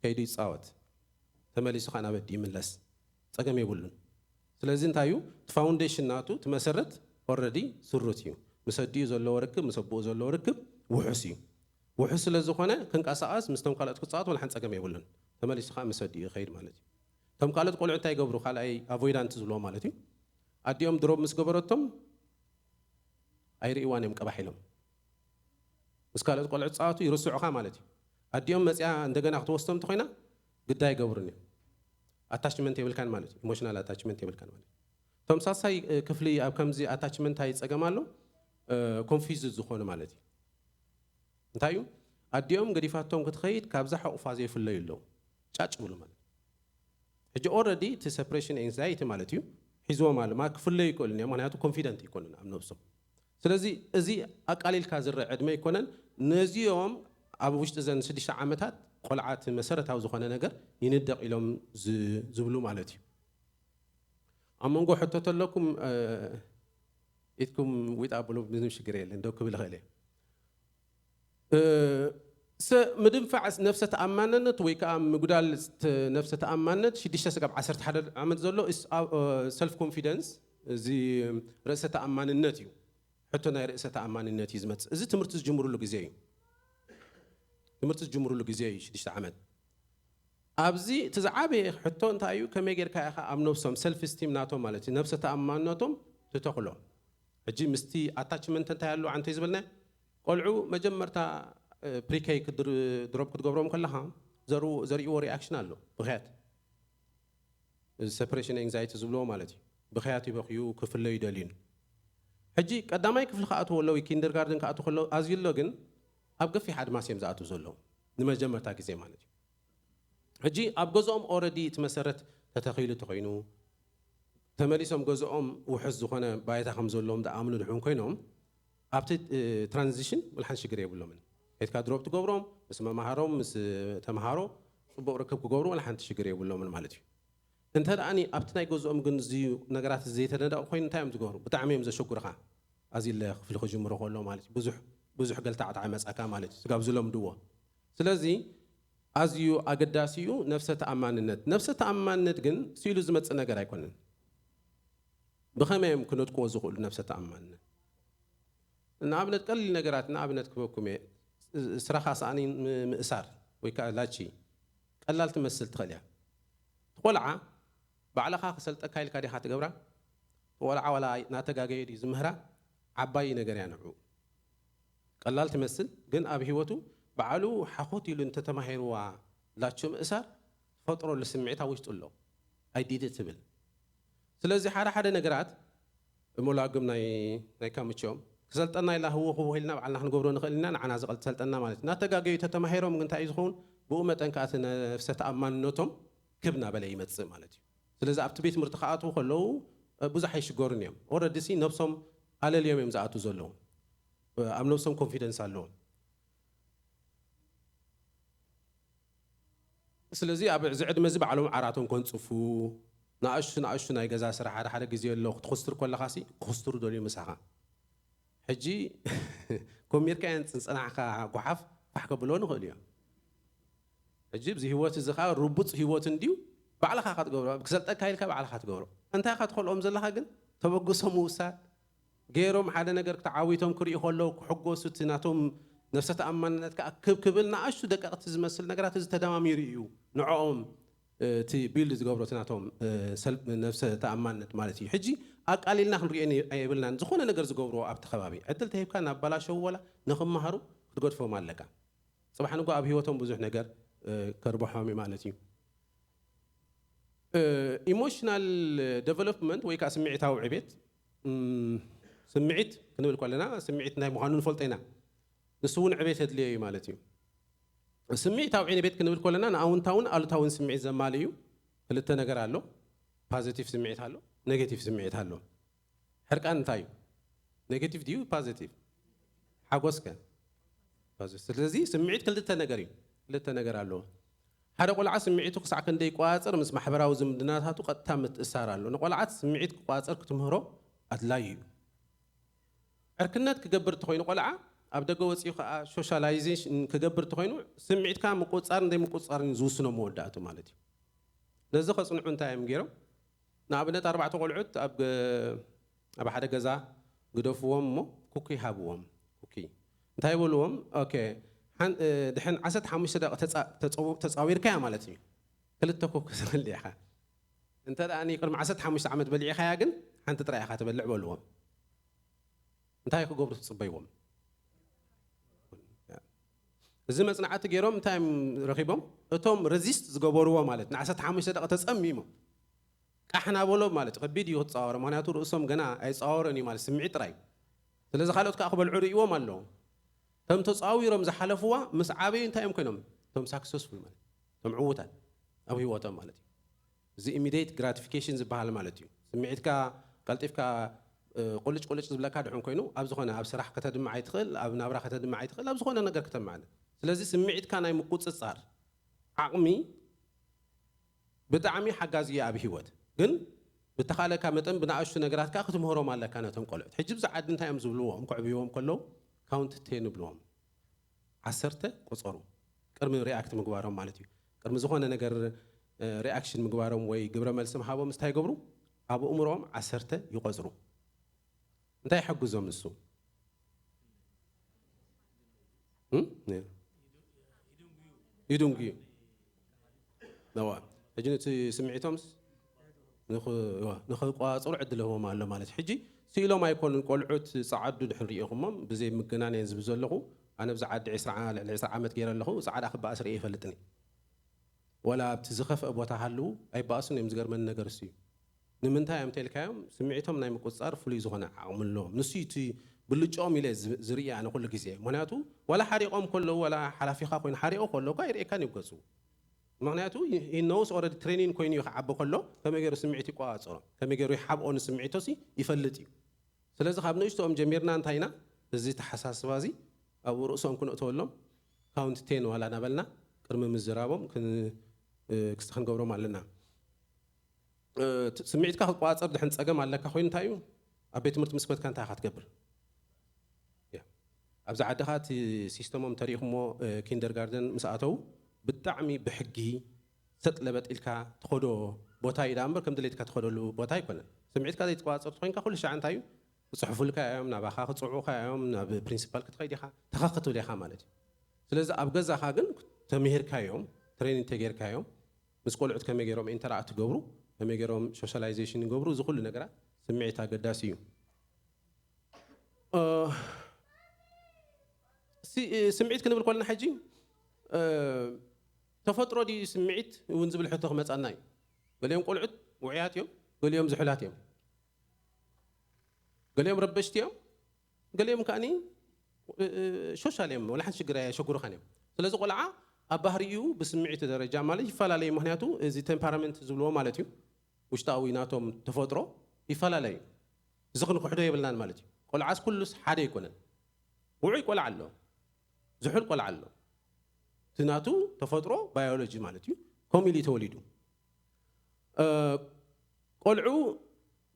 ከይዱ ይፃወት ተመሊሱ ከዓ ናብ ኣዲኡ ይምለስ ፀገም የብሉን። ስለዚ እንታይ እዩ እቲ ፋውንዴሽን ናቱ እቲ መሰረት ኦረዲ ስሩት እዩ። ምስ ኣዲኡ ዘለዎ ርክብ ምስ ኣቦኡ ዘለዎ ርክብ ውሑስ እዩ። ውሑስ ስለ ዝኾነ ክንቀሳቐስ ምስቶም ካልኦት ክፃወት ወላሓን ፀገም የብሉን። ተመሊሱ ከዓ ምስ ኣዲኡ ይኸይድ ማለት እዩ። እቶም ካልኦት ቆልዑ እንታይ ይገብሩ? ካልኣይ ኣቮይዳንት ዝብልዎ ማለት እዩ። ኣዲኦም ድሮብ ምስ ገበረቶም ኣይርእይዋን እዮም ቀባሕ ኢሎም ምስ ካልኦት ቆልዑ ፃወቱ ይርስዑኻ ማለት እዩ። ኣዲኦም መፅያ እንደገና ክትወስዶም እንተኮይና ግዳ ይገብሩን እዮም። ኣታችመንት የብልካን ማለት እዩ። ኢሞሽናል ኣታችመንት የብልካን ማለት እዩ። ተመሳሳይ ክፍሊ ኣብ ከምዚ ኣታችመንት እንታይ ፀገም ኣሎ? ኮንፊዝ ዝኾኑ ማለት እዩ። እንታይ እዩ? ኣዲኦም ገዲፋቶም ክትኸይድ ካብዛ ሕቑፋ ዘይፍለዩ ኣለዉ። ጫጭ ብሉ ማለት እዩ። ሕጂ ኦረዲ እቲ ሰፕሬሽን ኤንግዛይቲ ማለት እዩ ሒዝዎም ኣሎ ማለት ክፍለዩ ይክእሉ እዮም። ምክንያቱ ኮንፊደንት ይኮኑን ኣብ ነብሶም። ስለዚ እዚ ኣቃሊልካ ዝረአ ዕድመ ይኮነን። ነዚኦም ኣብ ውሽጢ ዘን ሽዱሽተ ዓመታት ቆልዓት መሰረታዊ ዝኾነ ነገር ይንደቕ ኢሎም ዝብሉ ማለት እዩ። ኣብ መንጎ ሕቶ ተለኩም ኢትኩም ዊጣ ብሉ ምንም ሽግር የለን ደው ክብል ይኽእል እየ። ምድንፋዕ ነፍሰ ተኣማንነት ወይ ከዓ ምጉዳል ነፍሰ ተኣማንነት ሽዱሽተ ስጋብ ዓሰርተ ሓደ ዓመት ዘሎ ሰልፍ ኮንፊደንስ፣ እዚ ርእሰ ተኣማንነት እዩ። ሕቶ ናይ ርእሰ ተኣማንነት እዩ ዝመፅእ። እዚ ትምህርቲ ዝጅምርሉ ግዜ እዩ። ትምህርቲ ዝጅምርሉ ግዜ እዩ ሽዱሽተ ዓመት። ኣብዚ እቲ ዝዓበየ ሕቶ እንታይ እዩ? ከመይ ጌርካ ኢኻ ኣብ ነብሶም ሰልፍ ስቲም ናቶም ማለት እዩ ነብሰ ተኣማንነቶም ትተኽሎ? ሕጂ ምስቲ ኣታችመንት እንታይ ኣለዎ ዓንተይ ዝበልና ቆልዑ መጀመርታ ፕሪከይ ድሮፕ ክትገብሮም ከለኻ ዘርእዎ ሪኣክሽን ኣሎ። ብኽያት፣ እዚ ሰፕሬሽን ኤንግዛይቲ ዝብልዎ ማለት እዩ። ብኽያት ይበኽዩ፣ ክፍለዩ ይደልዩን። ሕጂ ቀዳማይ ክፍሊ ክኣትዎ ኣለዉ፣ ኪንደርጋርደን ክኣትዉ ከለዉ ኣዝዩ ኣሎ፣ ግን ኣብ ገፊሕ ኣድማስ እዮም ዝኣትዉ ዘለዉ ንመጀመርታ ግዜ ማለት እዩ። ሕጂ ኣብ ገዝኦም ኦረዲ እቲ መሰረት ተተኺሉ ተኾይኑ ተመሊሶም ገዝኦም ውሑስ ዝኾነ ባይታ ከም ዘለዎም ዝኣምኑ ድሕን ኮይኖም ኣብቲ ትራንዚሽን ወልሓን ሽግር የብሎምን። ከይትካ ድሮፕ ትገብሮም ምስ መማሃሮም ምስ ተምሃሮ ፅቡቕ ርክብ ክገብሩ ወላ ሓንቲ ሽግር የብሎምን ማለት እዩ። እንተ ደኣኒ ኣብቲ ናይ ገዝኦም ግን እዚ ነገራት ዘይተነደቑ ኮይኑ እንታይ እዮም ዝገብሩ? ብጣዕሚ እዮም ዘሸጉርኻ። ኣዚ ለ ክፍሊ ክጅምሮ ከሎ ማለት እዩ ብዙሕ ብዙሕ ገልታዕታዕ ይመጻካ ማለት እዩ ስጋብ ዝለምድዎ። ስለዚ ኣዝዩ ኣገዳሲ እዩ ነፍሰ ተኣማንነት። ነፍሰ ተኣማንነት ግን ስኢሉ ዝመጽእ ነገር ኣይኮነን። ብኸመይ እዮም ክነድቅዎ ዝኽእሉ ነፍሰ ተኣማንነት? ንኣብነት ቀሊል ነገራት ንኣብነት ክበኩም እየ። ስራኻ ሰኣኒ ምእሳር ወይ ከዓ ላቺ ቀላል ትመስል ትኽእል እያ። ትቆልዓ ባዕልኻ ክሰልጠካ ኢልካ ዲኻ ትገብራ? ትቆልዓ ዋላ ናተጋገየ ድዩ ዝምህራ? ዓባይ ነገር እያ ንዑ። ቀላል ትመስል ግን ኣብ ህይወቱ ባዕሉ ሓኹት ኢሉ እንተተማሂርዋ ላቹ ምእሳር ትፈጥረሉ ስምዒት ኣብ ውሽጡ ኣሎ። ኣይዲድ ትብል። ስለዚ ሓደ ሓደ ነገራት እሞ ላግም ናይ ናይ ካምችኦም ክሰልጠና ኢላ ህዎ ህዎ ኢልና ባዕልና ክንገብሮ ንኽእል ኢና። ንዓና ዝቐል ትሰልጠና ማለት እዩ። እናተጋገዩ ተተማሂሮም ግን እንታይ እዩ ዝኸውን? ብኡ መጠን ከዓ እቲ ነፍሰ ተኣማንነቶም ክብ እናበለ ይመፅእ ማለት እዩ። ስለዚ ኣብቲ ቤት ትምህርቲ ክኣትዉ ከለዉ ብዙሕ ኣይሽገሩን እዮም። ኦረዲ ሲ ነብሶም ኣለልዮም እዮም ዝኣትዉ ዘለዉ። ኣብ ነብሶም ኮንፊደንስ ኣለዎም። ስለዚ ኣብዚ ዕድመ እዚ ባዕሎም ዓራቶም ከንፅፉ፣ ንኣሽቱ ንኣሽቱ ናይ ገዛ ስራሕ ሓደ ሓደ ግዜ ኣሎ ክትኹስትር ከለኻ ሲ ክኹስትሩ ደልዩ ምሳኻ። ሕጂ ኮሚርካየን ፅንፅናዕካ ጓሓፍ ፋሕ ከብሎ ንኽእል እዮም። ሕጂ እዚ ህይወት እዚ ከዓ ርቡፅ ህይወት እንድዩ ባዕልኻ ክትገብሮ ክሰልጠካ ኢልካ ባዕልኻ ትገብሮ እንታይ ኢኻ ትኸልኦም ዘለኻ ግን ተበግሶ ምውሳድ ገይሮም ሓደ ነገር ክተዓዊቶም ክርእዩ ከለዉ ክሕጎሱ እቲ ናቶም ነፍሰ ተኣማንነት ከዓ ክብ ክብል ንኣሽቱ ደቀቕቲ ዝመስል ነገራት እዚ ተደማሚሩ እዩ ንዕኦም እቲ ቢልድ ዝገብሮ እቲ ናቶም ነፍሰ ተኣማንነት ማለት እዩ። ሕጂ ኣቃሊልና ክንሪኦ የብልናን። ዝኾነ ነገር ዝገብርዎ ኣብቲ ከባቢ ዕድል ተሂብካ ናብ ባላሸው ወላ ንክመሃሩ ክትገድፎም ኣለካ። ፅባሕ ንጎ ኣብ ህይወቶም ብዙሕ ነገር ከርብሖም እዩ ማለት እዩ። ኢሞሽናል ዴቨሎፕመንት ወይ ከዓ ስምዒታዊ ዕቤት ስምዒት ክንብል ከለና ስምዒት እንታይ ምዃኑ ንፈልጦ ኢና። ንሱ እውን ዕቤት የድልዮ እዩ ማለት እዩ። ስምዒታዊ ዕቤት ክንብል ከለና ንኣውንታውን ኣሉታውን ስምዒት ዘማል እዩ። ክልተ ነገር ኣሎ። ፓዚቲቭ ስምዒት ኣሎ፣ ኔጌቲቭ ስምዒት ኣሎ። ሕርቃን እንታይ እዩ? ኔጌቲቭ ድዩ ፓዚቲቭ? ሓጎስከ? ስለዚ ስምዒት ክልተ ነገር እዩ። ክልተ ነገር ኣለዎ። ሓደ ቆልዓ ስምዒቱ ክሳዕ ክንደይ ይቆፃፀር ምስ ማሕበራዊ ዝምድናታቱ ቀጥታ ምትእሳር ኣሎ። ንቆልዓት ስምዒት ክቆፃፀር ክትምህሮ ኣድላዩ እዩ። ዕርክነት ክገብር እንተኾይኑ ቆልዓ ኣብ ደገ ወፂኡ ከዓ ሶሻላይዜሽን ክገብር እንተኾይኑ ስምዒትካ ምቁፅፃር እንደይ ምቁፅፃርን ዝውስኖ መወዳእቱ ማለት እዩ። ነዚ ከፅንዑ እንታይ እዮም ገይሮም? ንኣብነት ኣርባዕተ ቆልዑት ኣብ ገ- ኣብ ሓደ ገዛ ግደፍዎም እሞ ኩኪ ሃብዎም። ኩኪ እንታይ በልዎም? ኦኬ፣ ሓን- እ፣ ድሕን ዓሰርተ ሓሙሽተ ደቂቕ ተፃ- ተፀው- ተፃዊርካያ ማለት እዩ። ክልተ ኩኪ ትበልዕ ኢኻ። እንተ ደኣ ቅድሚ ዓሰርተ ሓሙሽተ ዓመት በሊዕኻያ ግን ሓንቲ ጥራይ ኢኻ ትበልዕ በልዎም። እንታይ ክገብሩ ትፅበይዎም? እዚ መፅናዕቲ ገይሮም እንታይ እዮም ረኺቦም? እቶም ረዚስት ዝገበርዎ ማለት ን ዓሰርተ ሓሙሽተ ደቂ ተፀሚሞም ኣሕና በሎ ማለት እዩ። ከቢድ እዩ ክትፃወሮ፣ ምክንያቱ ርእሶም ገና ኣይፃወሮን እዩ ማለት ስምዒት ጥራይ እዩ። ስለዚ ካልኦት ከዓ ክበልዑ ርእይዎም ኣለዎም። እቶም ተፃዊሮም ዝሓለፍዋ ምስ ዓበዩ እንታይ እዮም ኮይኖም? እቶም ሳክሰስፉል ማለት እቶም ዕዉታት ኣብ ህይወቶም ማለት እዩ። እዚ ኢሚዲየት ግራቲፊኬሽን ዝበሃል ማለት እዩ። ስምዒትካ ቀልጢፍካ እ፣ ቁልጭ ቁልጭ ዝብለካ ድሕን ኮይኑ ኣብ ዝኾነ ኣብ ስራሕ ከተድምዕ ኣይትኽእል፣ ኣብ ናብራ ከተድምዕ ኣይትኽእል፣ ኣብ ዝኾነ ነገር ከተማዕድ። ስለዚ ስምዒትካ ናይ ምቁፅፃር ዓቕሚ ብጣዕሚ ሓጋዚ እዩ ኣብ ህይወት። ግን ብተኻለካ መጠን ብንኣሽቱ ነገራት ከዓ ክትምህሮም ኣለካ ነቶም ቆልዑት። ሕጂ ብዚ ዓዲ እንታይ እዮም ዝብልዎም? ክዕብይዎም ከለዉ ካውንት ቴን ይብልዎም። ዓሰርተ ቆፀሩ ቅድሚ ሪኣክት ምግባሮም ማለት እዩ። ቅድሚ ዝኾነ ነገር ሪኣክሽን ምግባሮም ወይ ግብረ መልሲ ምሃቦም እንታይ ይገብሩ? ኣብ ኣእምሮኦም ዓሰርተ ይቆፅሩ። እንታይ ይሕግዞም ንሱ? እም? ይድንጉዩ። ነዋ። ሕጂ ነቲ ስምዒቶምስ ንኽ-፣ ዋ፣ ንኽቋፅሩ ዕድል ህቦም ኣሎ ማለት እዩ። ሕጂ ስኢሎም ኣይኮኑን ቆልዑት ፃዓዱ ድሕን ሪኢኹሞም ብዘይ ምግናን እየ ዝብል ዘለኹ። ኣነ ብዛ ዓዲ ዕስራ፣ ልዕሊ ዕስራ ዓመት ገይረ ኣለኹ። ፃዕዳ ክበኣስ ርእየ ይፈልጥኒ። ወላ ኣብቲ ዝኸፍአ ቦታ ሃልዉ ኣይበኣሱን እዮም። ዝገርመኒ ነገር እሱ እዩ። ንምንታይ እዮም ተልካዮም? ስምዒቶም ናይ ምቁፅፃር ፍሉይ ዝኾነ ዓቕሚ ኣለዎም። ንሱ እዩ እቲ ብልጭኦም ኢለ ዝ-፣ ዝርኢ ኣነ ኩሉ ግዜ። ምክንያቱ ዋላ ሓሪቖም ከለዉ፣ ዋላ ሓላፊኻ ኮይኑ ሓሪቑ ከሎ እኳ ይርእየካን እዩ ገፁ። ምክንያቱ he knows already፣ ትሬኒን ኮይኑ እዩ ክዓቢ ከሎ ከመይ ገይሩ ስምዒት ይቆፃፀሮ፣ ከመይ ገይሩ ይሓብኦ ንስምዒቶሲ ይፈልጥ እዩ። ስለዚ ካብ ንእሽቶኦም ጀሚርና እንታይ ኢና እዚ ተሓሳስባ እዚ ኣብ ርእሶም ክነእተወሎም፣ ካውንት ቴን ዋላ እናበልና ቅድሚ ምዝራቦም ክን-፣ እ፣ ክስ-፣ ክንገብሮም ኣለና። እ፣ ት-፣ ስምዒትካ ክትቆፃፀር ድሕን ፀገም ኣለካ ኮይኑ እንታይ እዩ? ኣብ ቤት ትምህርቲ ምስ ከድካ እንታይ ኢኻ ትገብር? ያ። ኣብዚ ዓድኻ እቲ ሲስተሞም ተሪእኹሞ፣ እ፣ ኪንደርጋርደን ምስ ኣተው ብጣዕሚ ብሕጊ ሰጥ ለበጥ ኢልካ ትኸዶ ቦታ እዩ ደኣ እምበር ከም ድሌትካ ትኸደሉ ቦታ ኣይኮነን። ስምዒትካ ዘይትቆፃፀር ተኾይንካ ኩሉ ሻዕ እንታይ እዩ? ክፅሕፉልካ እዮም፣ ናባኻ ክፅውዑኻ እዮም፣ ናብ ፕሪንሲፓል ክትኸይድ ኢኻ፣ ተኸኽ ክትብል ኢኻ ማለት እዩ። ስለዚ ኣብ ገዛኻ ግን ተምሂርካዮም፣ ትሬኒንግ ተጌርካዮም፣ ምስ ቆልዑት ከመይ ገይሮም ኢንተራክት ይገብሩ፣ ከመይ ገይሮም ሶሻላይዜሽን ይገብሩ፣ እዚ ኩሉ ነገራት ስምዒት ኣገዳሲ እዩ። እ፣ ሲ-፣ ስምዒት ክንብል ከለና ሕጂ፣ እ፣ ተፈጥሮ ድዩ ስምዒት እውን ዝብል ሕቶ ክመጻና እዩ። ገሊኦም ቆልዑት ውዑያት እዮም፣ ገሊኦም ዝሑላት እዮም። ገሊኦም ረበሽቲ እዮም፣ ገሊኦም ከኣኒ፣ እ፣ እ፣ ሶሻል እዮም፣ ወላ ሓንቲ ሽግር ኣየሸግሩኻን እዮም። ስለዚ ቆልዓ ኣብ ባህሪኡ ብስምዒት ደረጃ ማለት ይፈላለዩ። ምክንያቱ እዚ ቴምፐራመንት ዝብልዎ ማለት እዩ፣ ውሽጣዊ ናቶም ተፈጥሮ ይፈላለዩ። እዚ ክንክሕዶ የብልናን ማለት እዩ። ቆልዓስ ኩሉስ ሓደ ኣይኮነን። ውዑይ ቆልዓ ኣሎ፣ ዝሑል ቆልዓ ኣሎ። እቲ ናቱ ተፈጥሮ ባዮሎጂ ማለት እዩ፣ ከምኡ ኢሉ እዩ ተወሊዱ። እ፣ ቆልዑ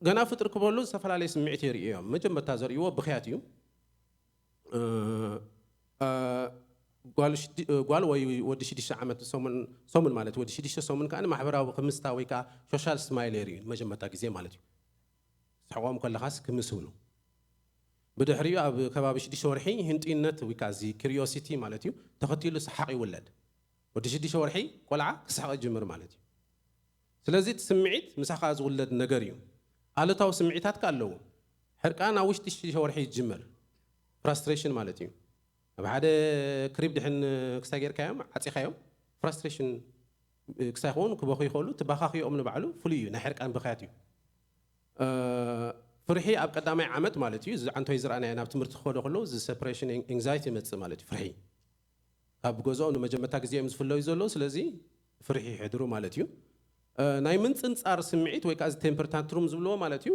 ገና ፍጥር ክበሉ ዝተፈላለየ ስምዒት የርእዩ እዮም። መጀመርታ ዘርእይዎ ብኽያት እዩ። እ፣ እ፣ ጓል ሽዲ-፣ እ፣ ጓል ወይ ወዲ ሽዱሽተ ዓመት ሰሙን፣ ሰሙን ማለት ወዲ ሽዱሽተ ሰሙን ከኣ ማሕበራዊ ክምስታ ወይ ከኣ ሶሻል ስማይል የርእዩ መጀመርታ ግዜ ማለት እዩ። ስሕቆም ከለኻስ ክምስ ይብሉ። ብድሕሪኡ ኣብ ከባቢ ሽዱሽተ ወርሒ ህንጡይነት ወይ ከኣ እዚ ክሪዮሲቲ ማለት እዩ፣ ተኸቲሉ ሰሓቕ ይውለድ። ወዲ ሽዱሽተ ወርሒ ቆልዓ ክስሕቕ ይጅምር ማለት እዩ። ስለዚ እቲ ስምዒት ምሳኻ ዝውለድ ነገር እዩ። ኣሉታዊ ስምዒታት ከ ኣለዉ። ሕርቃን ኣብ ውሽጢ ሽዱሽተ ወርሒ ይጅምር። ፍራስትሬሽን ማለት እዩ። ኣብ ሓደ ክሪብ ድሕን ክስታይ ጌርካዮም፣ ዓጺኻዮም፣ ፍራስትሬሽን ክሳይ ክኸውን ክበኹ ይኽእሉ። እቲ ባኻኽኦም ንባዕሉ ፍሉይ እዩ፣ ናይ ሕርቃን ብኽያት እዩ። እ፣ ፍርሒ ኣብ ቀዳማይ ዓመት ማለት እዩ። እዚ ዓንቶይ ዝረኣናዮ ናብቲ ትምህርቲ ክኸዶ ከለዉ፣ እዚ ሰፕሬሽን ኤንግዛይቲ ይመጽእ ማለት እዩ፣ ፍርሒ። ካብ ገዝኦም ንመጀመርታ ግዜ እዮም ዝፍለዩ ዘለዉ፣ ስለዚ ፍርሒ ይሕድሩ ማለት እዩ። እ፣ ናይ ምንጽንጻር ስምዒት ወይ ከኣ እዚ ቴምፐር ታንትሩም ዝብልዎ ማለት እዩ።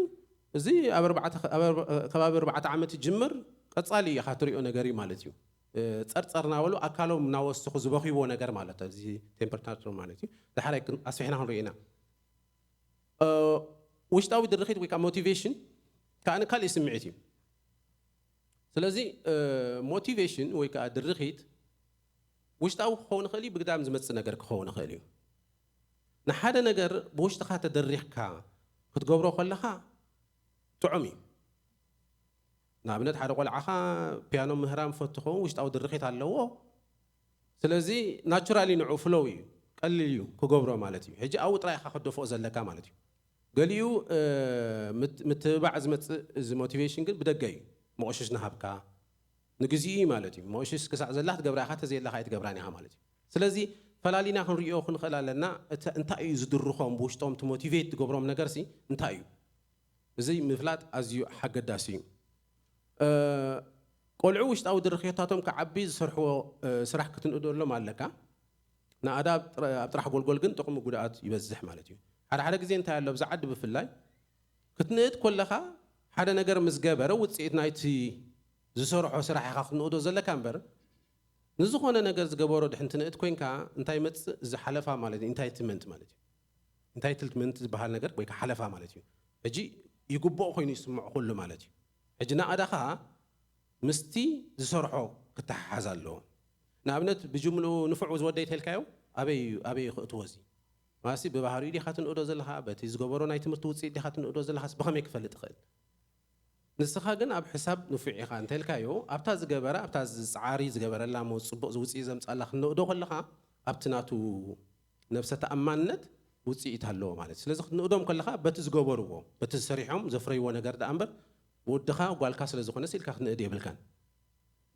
እዚ ኣብ ኣርባዕተ፣ ኣብ ኣርባ-፣ ከባቢ ኣርባዕተ ዓመት ይጅምር፣ ቀጻሊ ኢኻ ትሪኦ ነገር እዩ ማለት እዩ። እ፣ ጸርጸር እናበሉ ኣካሎም እናወሰኹ ዝበኽይዎ ነገር ማለት እዩ፣ እዚ ቴምፐር ታንትሩም ማለት እዩ። ዳሕራይ ክን-፣ ኣስፊሕና ክንሪኦ ኢና። እ፣ ውሽጣዊ ድርኺት ወይ ከኣ ሞቲቬሽን ከኣ ካልእ ስምዒት እዩ። ስለዚ፣ እ፣ ሞቲቬሽን ወይ ከኣ ድርኺት ውሽጣዊ ክኸውን ይኽእል እዩ፣ ብግዳም ዝመጽእ ነገር ክኸውን ይኽእል እዩ። ንሓደ ነገር ብውሽጥኻ ተደሪኽካ ክትገብሮ ከለኻ ጥዑም እዩ። ንኣብነት ሓደ ቆልዓኻ ፒያኖ ምህራም ፈቱ ክኸውን ውሽጣዊ ድርኺት ኣለዎ። ስለዚ ናቹራሊ ንዑ ፍሎው እዩ፣ ቀሊል እዩ ክገብሮ ማለት እዩ። ሕጂ ኣብኡ ጥራይ ኢኻ ክትደፍኦ ዘለካ ማለት እዩ። ገሊኡ፣ እ፣ ምት-፣ ምትብባዕ ዝመጽእ እዚ ሞቲቬሽን ግን ብደገ እዩ። መቑሽሽ ንሃብካ፣ ንግዚኡ እዩ ማለት እዩ። መቑሽሽ ክሳዕ ዘላ ክትገብራ ኢኻ፣ ተዘየላኻ ኣይትገብራን ኢኻ ማለት እዩ። ስለዚ ፈላሊና ክንሪኦ ክንኽእል ኣለና። እተ- እንታይ እዩ ዝድርኾም ብውሽጦም፣ እቲ ሞቲቬት ዝገብሮም ነገርሲ እንታይ እዩ? እዚ ምፍላጥ ኣዝዩ ሓገዳሲ እዩ። እ፣ ቆልዑ ውሽጣዊ ድርኺታቶም ክዓቢ ዝሰርሕዎ፣ እ፣ ስራሕ ክትንእደሎም ኣለካ። ንኣዳ ኣብ ጥረ- ኣብ ጥራሕ ጎልጎል ግን ጥቕሚ ጉድኣት ይበዝሕ ማለት እዩ። ሓደ ሓደ ግዜ እንታይ ኣሎ፣ ኣብዚ ዓዲ ብፍላይ ክትንእድ ኮለኻ፣ ሓደ ነገር ምስ ገበረ ውፅኢት ናይቲ ዝሰርሖ ስራሕ ኢኻ ክትንእዶ ዘለካ እምበር፣ ንዝኾነ ነገር ዝገበሮ ድሕን ትንእድ ኮይንካ እንታይ ይመፅእ? ዝሓለፋ ማለት እዩ፣ ኢንታይትልመንት ማለት እዩ። ኢንታይትልመንት ዝበሃል ነገር ወይ ከዓ ሓለፋ ማለት እዩ። ሕጂ ይግብኦ ኮይኑ ይስምዖ ኩሉ ማለት እዩ። ሕጂ ናእዳ ከዓ ምስቲ ዝሰርሖ ክተሓሓዝ ኣለዎ። ንኣብነት ብጅምልኡ ንፉዕ ዝወደይ ተልካዮ ኣበይ እዩ፣ ኣበይ እዩ ክእትዎ? እዚ ማሲ ብባህሪኡ ዲኻ ትንእዶ ዘለኻ? በቲ ዝገበሮ ናይ ትምህርቲ ውፅኢት ዲኻ ትንእዶ ዘለኻስ ብኸመይ ክፈልጥ ይኽእል? ንስኻ ግን ኣብ ሕሳብ ንፉዕ ኢኻ እንተልካዮ፣ ኣብታ ዝገበረ፣ ኣብታ ዝፃዓሪ ዝገበረላ እሞ ፅቡቕ ውፅኢት ዘምፃላ ክንእዶ ከለኻ፣ ኣብቲ ናቱ ነብሰ ተኣማንነት ውፅኢት ኣለዎ ማለት እዩ። ስለዚ ክትንእዶም ከለኻ በቲ ዝገበርዎ፣ በቲ ዝሰሪሖም ዘፍረይዎ ነገር ደኣ እምበር፣ ወድኻ ጓልካ ስለ ዝኾነ ስኢልካ ክትንእድ የብልካን።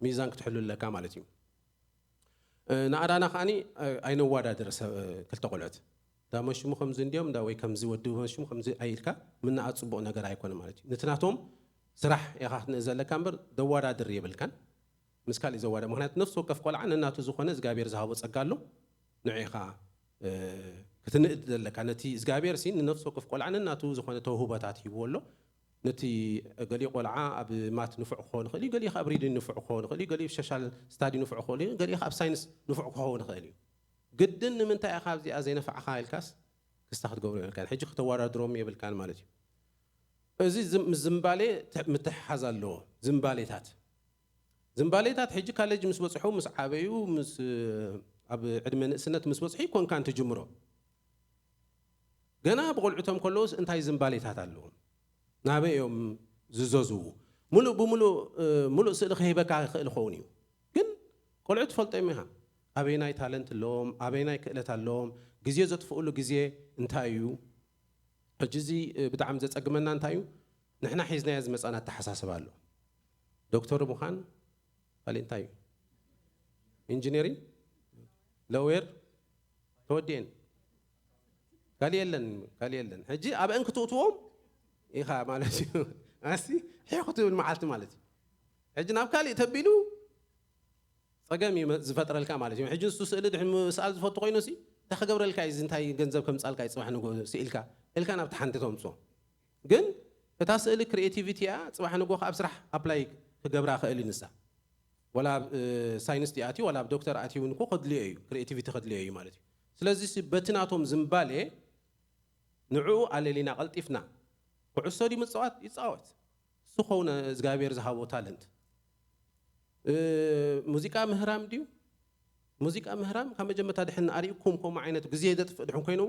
ሚዛን ክትሕሉ ኣለካ ማለት እዩ። እ፣ ንኣዳና ከዓኒ፣ እ፣ ኣይነዋዳድር ሰብ፣ እ፣ ክልተ ቆልዑት። እንዳ መሽሙ ከምዚ እንዲዮም፣ እንዳ ወይ ከምዚ ወዲ መሽሙ ከምዚ ኣይልካ ምንኣ ጽቡቕ ነገር ኣይኮነ ማለት እዩ። ነቲ ናቶም ስራሕ ኢኻ ክትንእ ዘለካ እምበር፣ ደዋዳድር የብልካን ምስ ካልእ ዘዋዳ። ምኽንያቱ ነፍሲ ወከፍ ቆልዓ ነናቱ ዝኾነ እግዚኣብሔር ዝሃቦ ጸጋ ኣሎ። ንዑ ኢኻ፣ እ፣ ክትንእድ ዘለካ። ነቲ እግዚኣብሔር ሲ ንነፍሲ ወከፍ ቆልዓ ነናቱ ዝኾነ ተውህቦታት ሂብዎ ኣሎ። ነቲ ገሊኡ ቆልዓ ኣብ ማት ንፉዕ ክኸውን ይኽእል እዩ፣ ገሊኡ ኣብ ሪዲን ንፉዕ ክኸውን ይኽእል እዩ፣ ገሊኡ ኣብ ሶሻል ስታዲ ንፉዕ ክኸውን እዩ፣ ገሊኡ ኣብ ሳይንስ ንፉዕ ክኸውን ይኽእል እዩ። ግድን ንምንታይ ኢኻ ኣብዚኣ ዘይነፋዕኻ ኢልካስ ክስታ ክትገብሮ የብልካን። ሕጂ ክተወዳድሮም የብልካን ማለት እዩ። እዚ ዝም- ምስ ዝምባሌ ት- ምትሕሓዝ ኣለዎ። ዝምባሌታት ዝምባሌታት ሕጂ ካሌጅ ምስ በጽሑ፣ ምስ ዓበዩ፣ ምስ ኣብ ዕድመ ንእስነት ምስ በጽሑ ይኮንካን ትጅምሮ። ገና ብቆልዑቶም ከለውስ እንታይ ዝምባሌታት ኣለዎም? ናበይ እዮም ዝዘዝዉ? ሙሉእ ብሙሉእ፣ እ፣ ሙሉእ ስእሊ ክህበካ ይኽእል ይኸውን እዩ። ግን ቆልዑ ትፈልጦም ኢኻ። ኣበይናይ ታለንት ኣለዎም? ኣበይናይ ክእለት ኣለዎም? ግዜ ዘጥፍኡሉ ግዜ እንታይ እዩ? ሕጂ እዚ፣ እ፣ ብጣዕሚ ዘጸግመና እንታይ እዩ? ንሕና ሒዝናዮ ዝመጻና ኣተሓሳስባ ኣሎ። ዶክተር ምዃን፣ ካልእ እንታይ እዩ? ኢንጂነሪንግ? ሎየር? ተወዲኤን። ካልእ የለን፣ ካልእ የለን። ሕጂ ኣብአን ክትእትዎም ኢኻ ማለት እዩ። ኣሲ፣ ሒኹ ትብል መዓልቲ ማለት እዩ። ሕጂ ናብ ካልእ ተቢሉ ጸገም እዩ መ- ዝፈጥረልካ ማለት እዩ። ሕጂ ንሱ ስእሊ ድሕሪ ምስኣል ዝፈቱ ኮይኑ ሲ፣ እንታይ ክገብረልካ እዩ? እዚ እንታይ ገንዘብ ከምጻልካ እዩ ጽባሕ ንግሆ ስኢልካ? ኢልካ ናብቲ ሓንቲ ተምጽኦ። ግን እታ ስእሊ ክሪኤቲቪቲ እያ፣ ጽባሕ ንግሆ ኣብ ስራሕ ኣፕላይ ክገብራ ክእል እዩ ንሳ። ወላ ኣብ፣ እ፣ ሳይንስ ኣትዩ፣ ወላ ኣብ ዶክተር ኣትዩ እውን እኮ ከድልዮ እዩ፣ ክሪኤቲቪቲ ከድልዮ እዩ ማለት እዩ። ስለዚ ሲ በቲ ናቶም ዝምባሌ ንዕኡ ኣለሊና ቀልጢፍና፣ ኩዕሶ ድዩ ምጽዋት? ይጻወት። እሱ ኾነ እግዚኣብሔር ዝሃቦ ታለንት። እ፣ ሙዚቃ ምህራም ድዩ? ሙዚቃ ምህራም ካብ መጀመርታ ድሕን ኣርኢኩም ከምኡ ዓይነት ግዜ ዘጥፍእ ድሕን ኮይኑ፣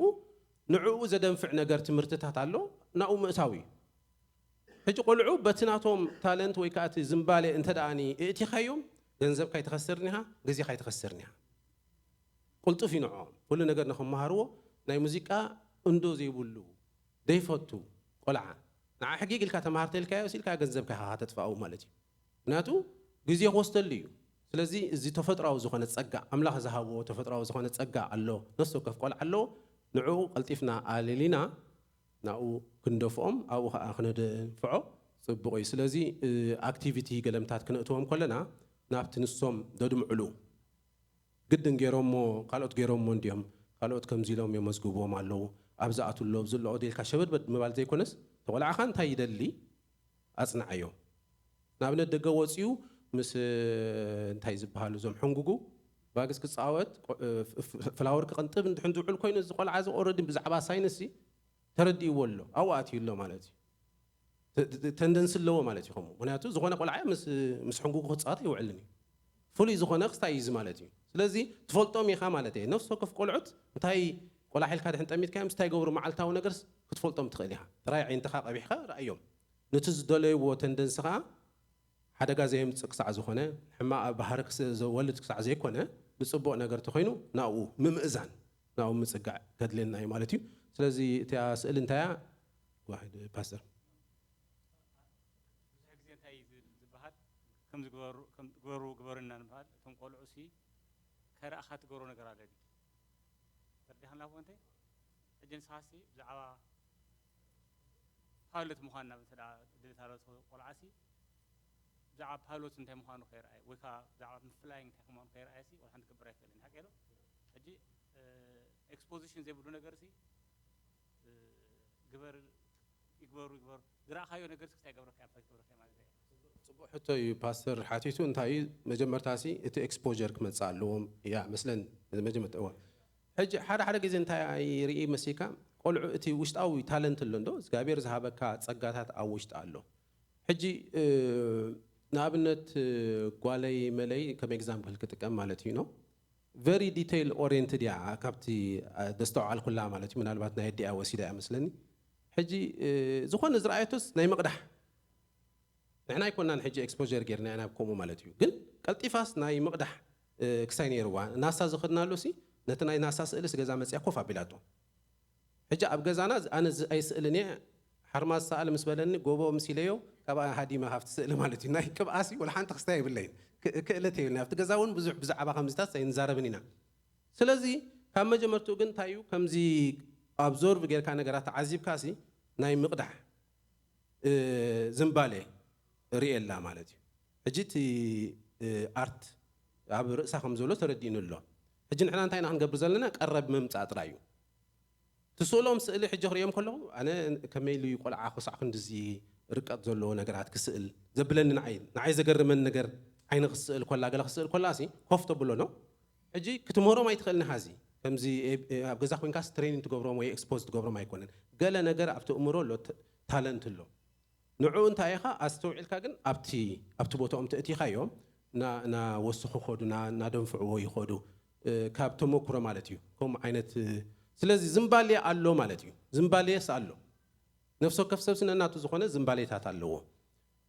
ንዕኡ ዘደንፍዕ ነገር ትምህርትታት ኣሎ፣ ናብኡ ምእታው እዩ። ሕጂ ቆልዑ በቲ ናቶም ታለንት ወይ ከዓ እቲ ዝምባሌ እንተ ደኣኒ እእቲኻዮም፣ ገንዘብካ ኣይትኸስርን ኢኻ፣ ግዜኻ ኣይትኸስርን ኢኻ። ቅልጡፍ እዩ ንዕኦም። ኩሉ ነገር ንኽመሃርዎ ናይ ሙዚቃ እንዶ ዘይብሉ፣ ዘይፈቱ ቆልዓ። ንዓ ሕጊግ ኢልካ ተምሃር ተልካዮ፣ ስኢልካ ገንዘብካ ኢኻ ከተጥፍኣው ማለት እዩ። ምክንያቱ ግዜ ክወስደሉ እዩ። ስለዚ እዚ ተፈጥሯዊ ዝኾነ ጸጋ፣ ኣምላኽ ዝሃብዎ ተፈጥሯዊ ዝኾነ ጸጋ ኣሎ። ነፍሲ ወከፍ ቆልዓ ኣለዎ። ንዕኡ ቀልጢፍና ኣለሊና ናብኡ ክንደፍኦም፣ ኣብኡ ኸዓ ክነደንፍዖ ጽቡቕ እዩ። ስለዚ፣ እ፣ ኣክቲቪቲ ገለምታት ክነእትዎም ከለና ናብቲ ንሶም ዘድምዕሉ ግድን ገይሮሞ፣ ካልኦት ገይሮሞ እንድዮም፣ ካልኦት ከምዚ ኢሎም የመዝግብዎም ኣለዉ፣ ኣብዚ ኣትሎ፣ ኣብዚ ኣለኦ ኢልካ ሸበድበድ ምባል ዘይኮነስ፣ ተቆልዓኻ እንታይ ይደሊ ኣጽንዓዮ። ንኣብነት ደገ ወጺኡ ምስ፣ እ፣ እንታይ ዝበሃሉ እዞም ሕንጉጉ ባግስ ክጻወት፣ ቆ-፣ እ፣ ፍ-፣ ፍ-፣ ፍላወር ክቕንጥብ እንድሕን ዝውዕል ኮይኑ፣ እዚ ቆልዓ እዚ ኦረዲ ብዛዕባ ሳይንስ ተረዲእዎ ኣሎ፣ ኣብኡ ኣትዩ ኣሎ ማለት እዩ። ተ-፣ ተ-፣ ተንደንሲ ኣለዎ ማለት እዩ ከምኡ። ምክንያቱ ዝኾነ ቆልዓ ምስ፣ ምስ ሕንጉጉ ክጻወት ኣይውዕልን እዩ። ፍሉይ ዝኾነ ክስታይ እዩ እዚ ማለት እዩ። ስለዚ ትፈልጦም ኢኻ ማለት እየ። ነፍሲ ወከፍ ቆልዑት እንታይ ቆላሕ ኢልካ ድሕን ጠሚትካዮም፣ እንታይ ይገብሩ መዓልታዊ ነገርስ ክትፈልጦም ትኽእል ኢኻ። ጥራይ ዓይንትኻ ቀቢሕካ ረኣዮም። ነቲ ዝደለይዎ ተንደንሲ ኸዓ ሓደጋ ዘየምጽእ ክሳዕ ዝኾነ፣ ሕማቕ ባህሪ ክስ-፣ ዘወልድ ክሳዕ ዘይኮነ፣ ንጽቡቕ ነገር ተኾይኑ ናብኡ ምምእዛን፣ ናብኡ ምጽጋዕ ከድልየና እዩ ማለት እዩ። ስለዚ እቲኣ ስእሊ እንታይ እያ? ዋሕድ ፓስተር። ብዙሕ ግዜ እንታይ እዩ ዝ-፣ ዝበሃል? ከም ዝግበሩ፣ ከም ግበሩ፣ ግበሩ ኢና ንበሃል። እቶም ቆልዑ ሲ ከረኣኻ ትገብሮ ነገር ኣሎ ድዩ? ናፎንቴ፣ ሕጂ ንስኻሲ ብዛዕባ ፓይሎት ምዃን ናብ እንተ ደኣ ድሌት ኣሎ ቆልዓሲ፣ ብዛዕባ ፓይሎት እንታይ ምዃኑ ከይረኣየ፣ ወይ ከኣ ብዛዕባ ምፍላይንግ እንታይ ምዃኑ ከይረኣየሲ፣ ወላ ሓንቲ ክገብር ኣይክእልን። ሓቂ ዶ? ሕጂ፣ እ፣ ኤክስፖዚሽን ዘይብሉ ነገርሲ፣ እ፣ ግበር፣ ይግበሩ፣ ይግበሩ። ዝረኣኻዮ ነገርሲ ክስታይ ይገብረካ፣ እንታይ ክገብረካ ማለት እዩ? ጽቡቕ ሕቶ እዩ ፓስተር ሓቲቱ። እንታይ እዩ መጀመርታሲ እቲ ኤክስፖዠር ክመጽእ ኣለዎም እያ መስለን መጀመርታ። እዋ፣ ሕጂ ሓደ ሓደ ግዜ እንታይ ይርኢ መሲልካ፣ ቆልዑ እቲ ውሽጣዊ ታለንት ኣሎ እንዶ እግዚኣብሔር ዝሃበካ ጸጋታት ኣብ ውሽጢ ኣሎ። ሕጂ፣ እ፣ ንኣብነት፣ እ፣ ጓለይ መለይ ከም ኤግዛምፕል ክጥቀም ማለት እዩ ነው። ቨሪ ዲቴይል ኦሪየንትድ እያ ካብቲ፣ እ፣ ዘስተውዓልኩላ ማለት እዩ። ምናልባት ናይ ኣዲኣ ወሲዳ እያ መስለኒ። ሕጂ፣ እ፣ ዝኾነ ዝረኣየቶስ ናይ ምቕዳሕ፣ ንሕና ኣይኮናን ሕጂ ኤክስፖዠር ጌርና ኢና ከምኡ ማለት እዩ። ግን ቀልጢፋስ ናይ ምቕዳሕ፣ እ፣ ክሳይ ነይርዋ። ናሳ ዝኸድናሉ ሲ፣ ነቲ ናይ ናሳ ስእልስ ገዛ መጽያ ኮፍ ኣቢላቶ። ሕጂ ኣብ ገዛና ዝ-፣ ኣነ ዝ-፣ ኣይስእልን እየ። ሓርማዝ ሰኣል ምስ በለኒ፣ ጎቦ ምስ ኢለዮ፣ ካብኣ ሃዲመ ካብቲ ስእሊ ማለት እዩ። ናይ ቅብኣሲ ወላ ሓንቲ ክስታይ የብለይን። ክ-፣ ክእለት የብለይን። ኣብቲ ገዛ እውን ብዙሕ ብዛዕባ ከምዚታት ኣይንዛረብን ኢና። ስለዚ ካብ መጀመርትኡ ግን እንታይ እዩ፣ ከምዚ ኣብዞርቭ ጌርካ ነገራት ተዓዚብካሲ ናይ ምቕዳሕ፣ እ፣ ዝንባሌ ርእየላ ማለት እዩ። ሕጂ እቲ፣ እ፣ ኣርት ኣብ ርእሳ ከም ዘሎ ተረዲእኒ ኣሎ። ሕጂ ንሕና እንታይ ኢና ክንገብር ዘለና? ቀረብ ምምጻእ ጥራይ እዩ። ትስእሎም ስእሊ ሕጂ ክርእዮም ከለኹ፣ ኣነ ከመይ ኢሉ እዩ ቆልዓ ክሳዕ ክንድዚ ርቀት ዘለዎ ነገራት ክስእል ዘብለኒ ንዓይ፣ ንዓይ ዘገርመን ነገር ዓይኒ ክስእል ኮላ፣ ገለ ክስእል ኮላ ሲ ኮፍ ተብሎ ነው። ሕጂ ክትምህሮም ኣይትኽእልን ኢኻ። እዚ ከምዚ ኤ-፣ ኤ-፣ ኣብ ገዛ ኮይንካስ ትሬኒንግ ትገብሮም ወይ ኤክስፖዝ ትገብሮም ኣይኮነን። ገለ ነገር ኣብቲ እምሮ ኣሎ፣ ት-፣ ታለንት ኣሎ። ንዕኡ እንታይ ኢኻ ኣስተውዒልካ ግን ኣብቲ፣ ኣብቲ ቦታኦም ተእቲኻዮም፣ ና-፣ ናወስኹ ይኸዱ፣ ና-፣ ናደንፍዕዎ ይኸዱ፣ እ፣ ካብ ተመኩሮ ማለት እዩ። ከምኡ ዓይነት፣ እ፣ ስለዚ ዝምባሌ ኣሎ ማለት እዩ። ዝምባሌስ ኣሎ። ነፍሲ ወከፍ ሰብሲ ነናቱ ዝኾነ ዝምባሌታት ኣለዎ።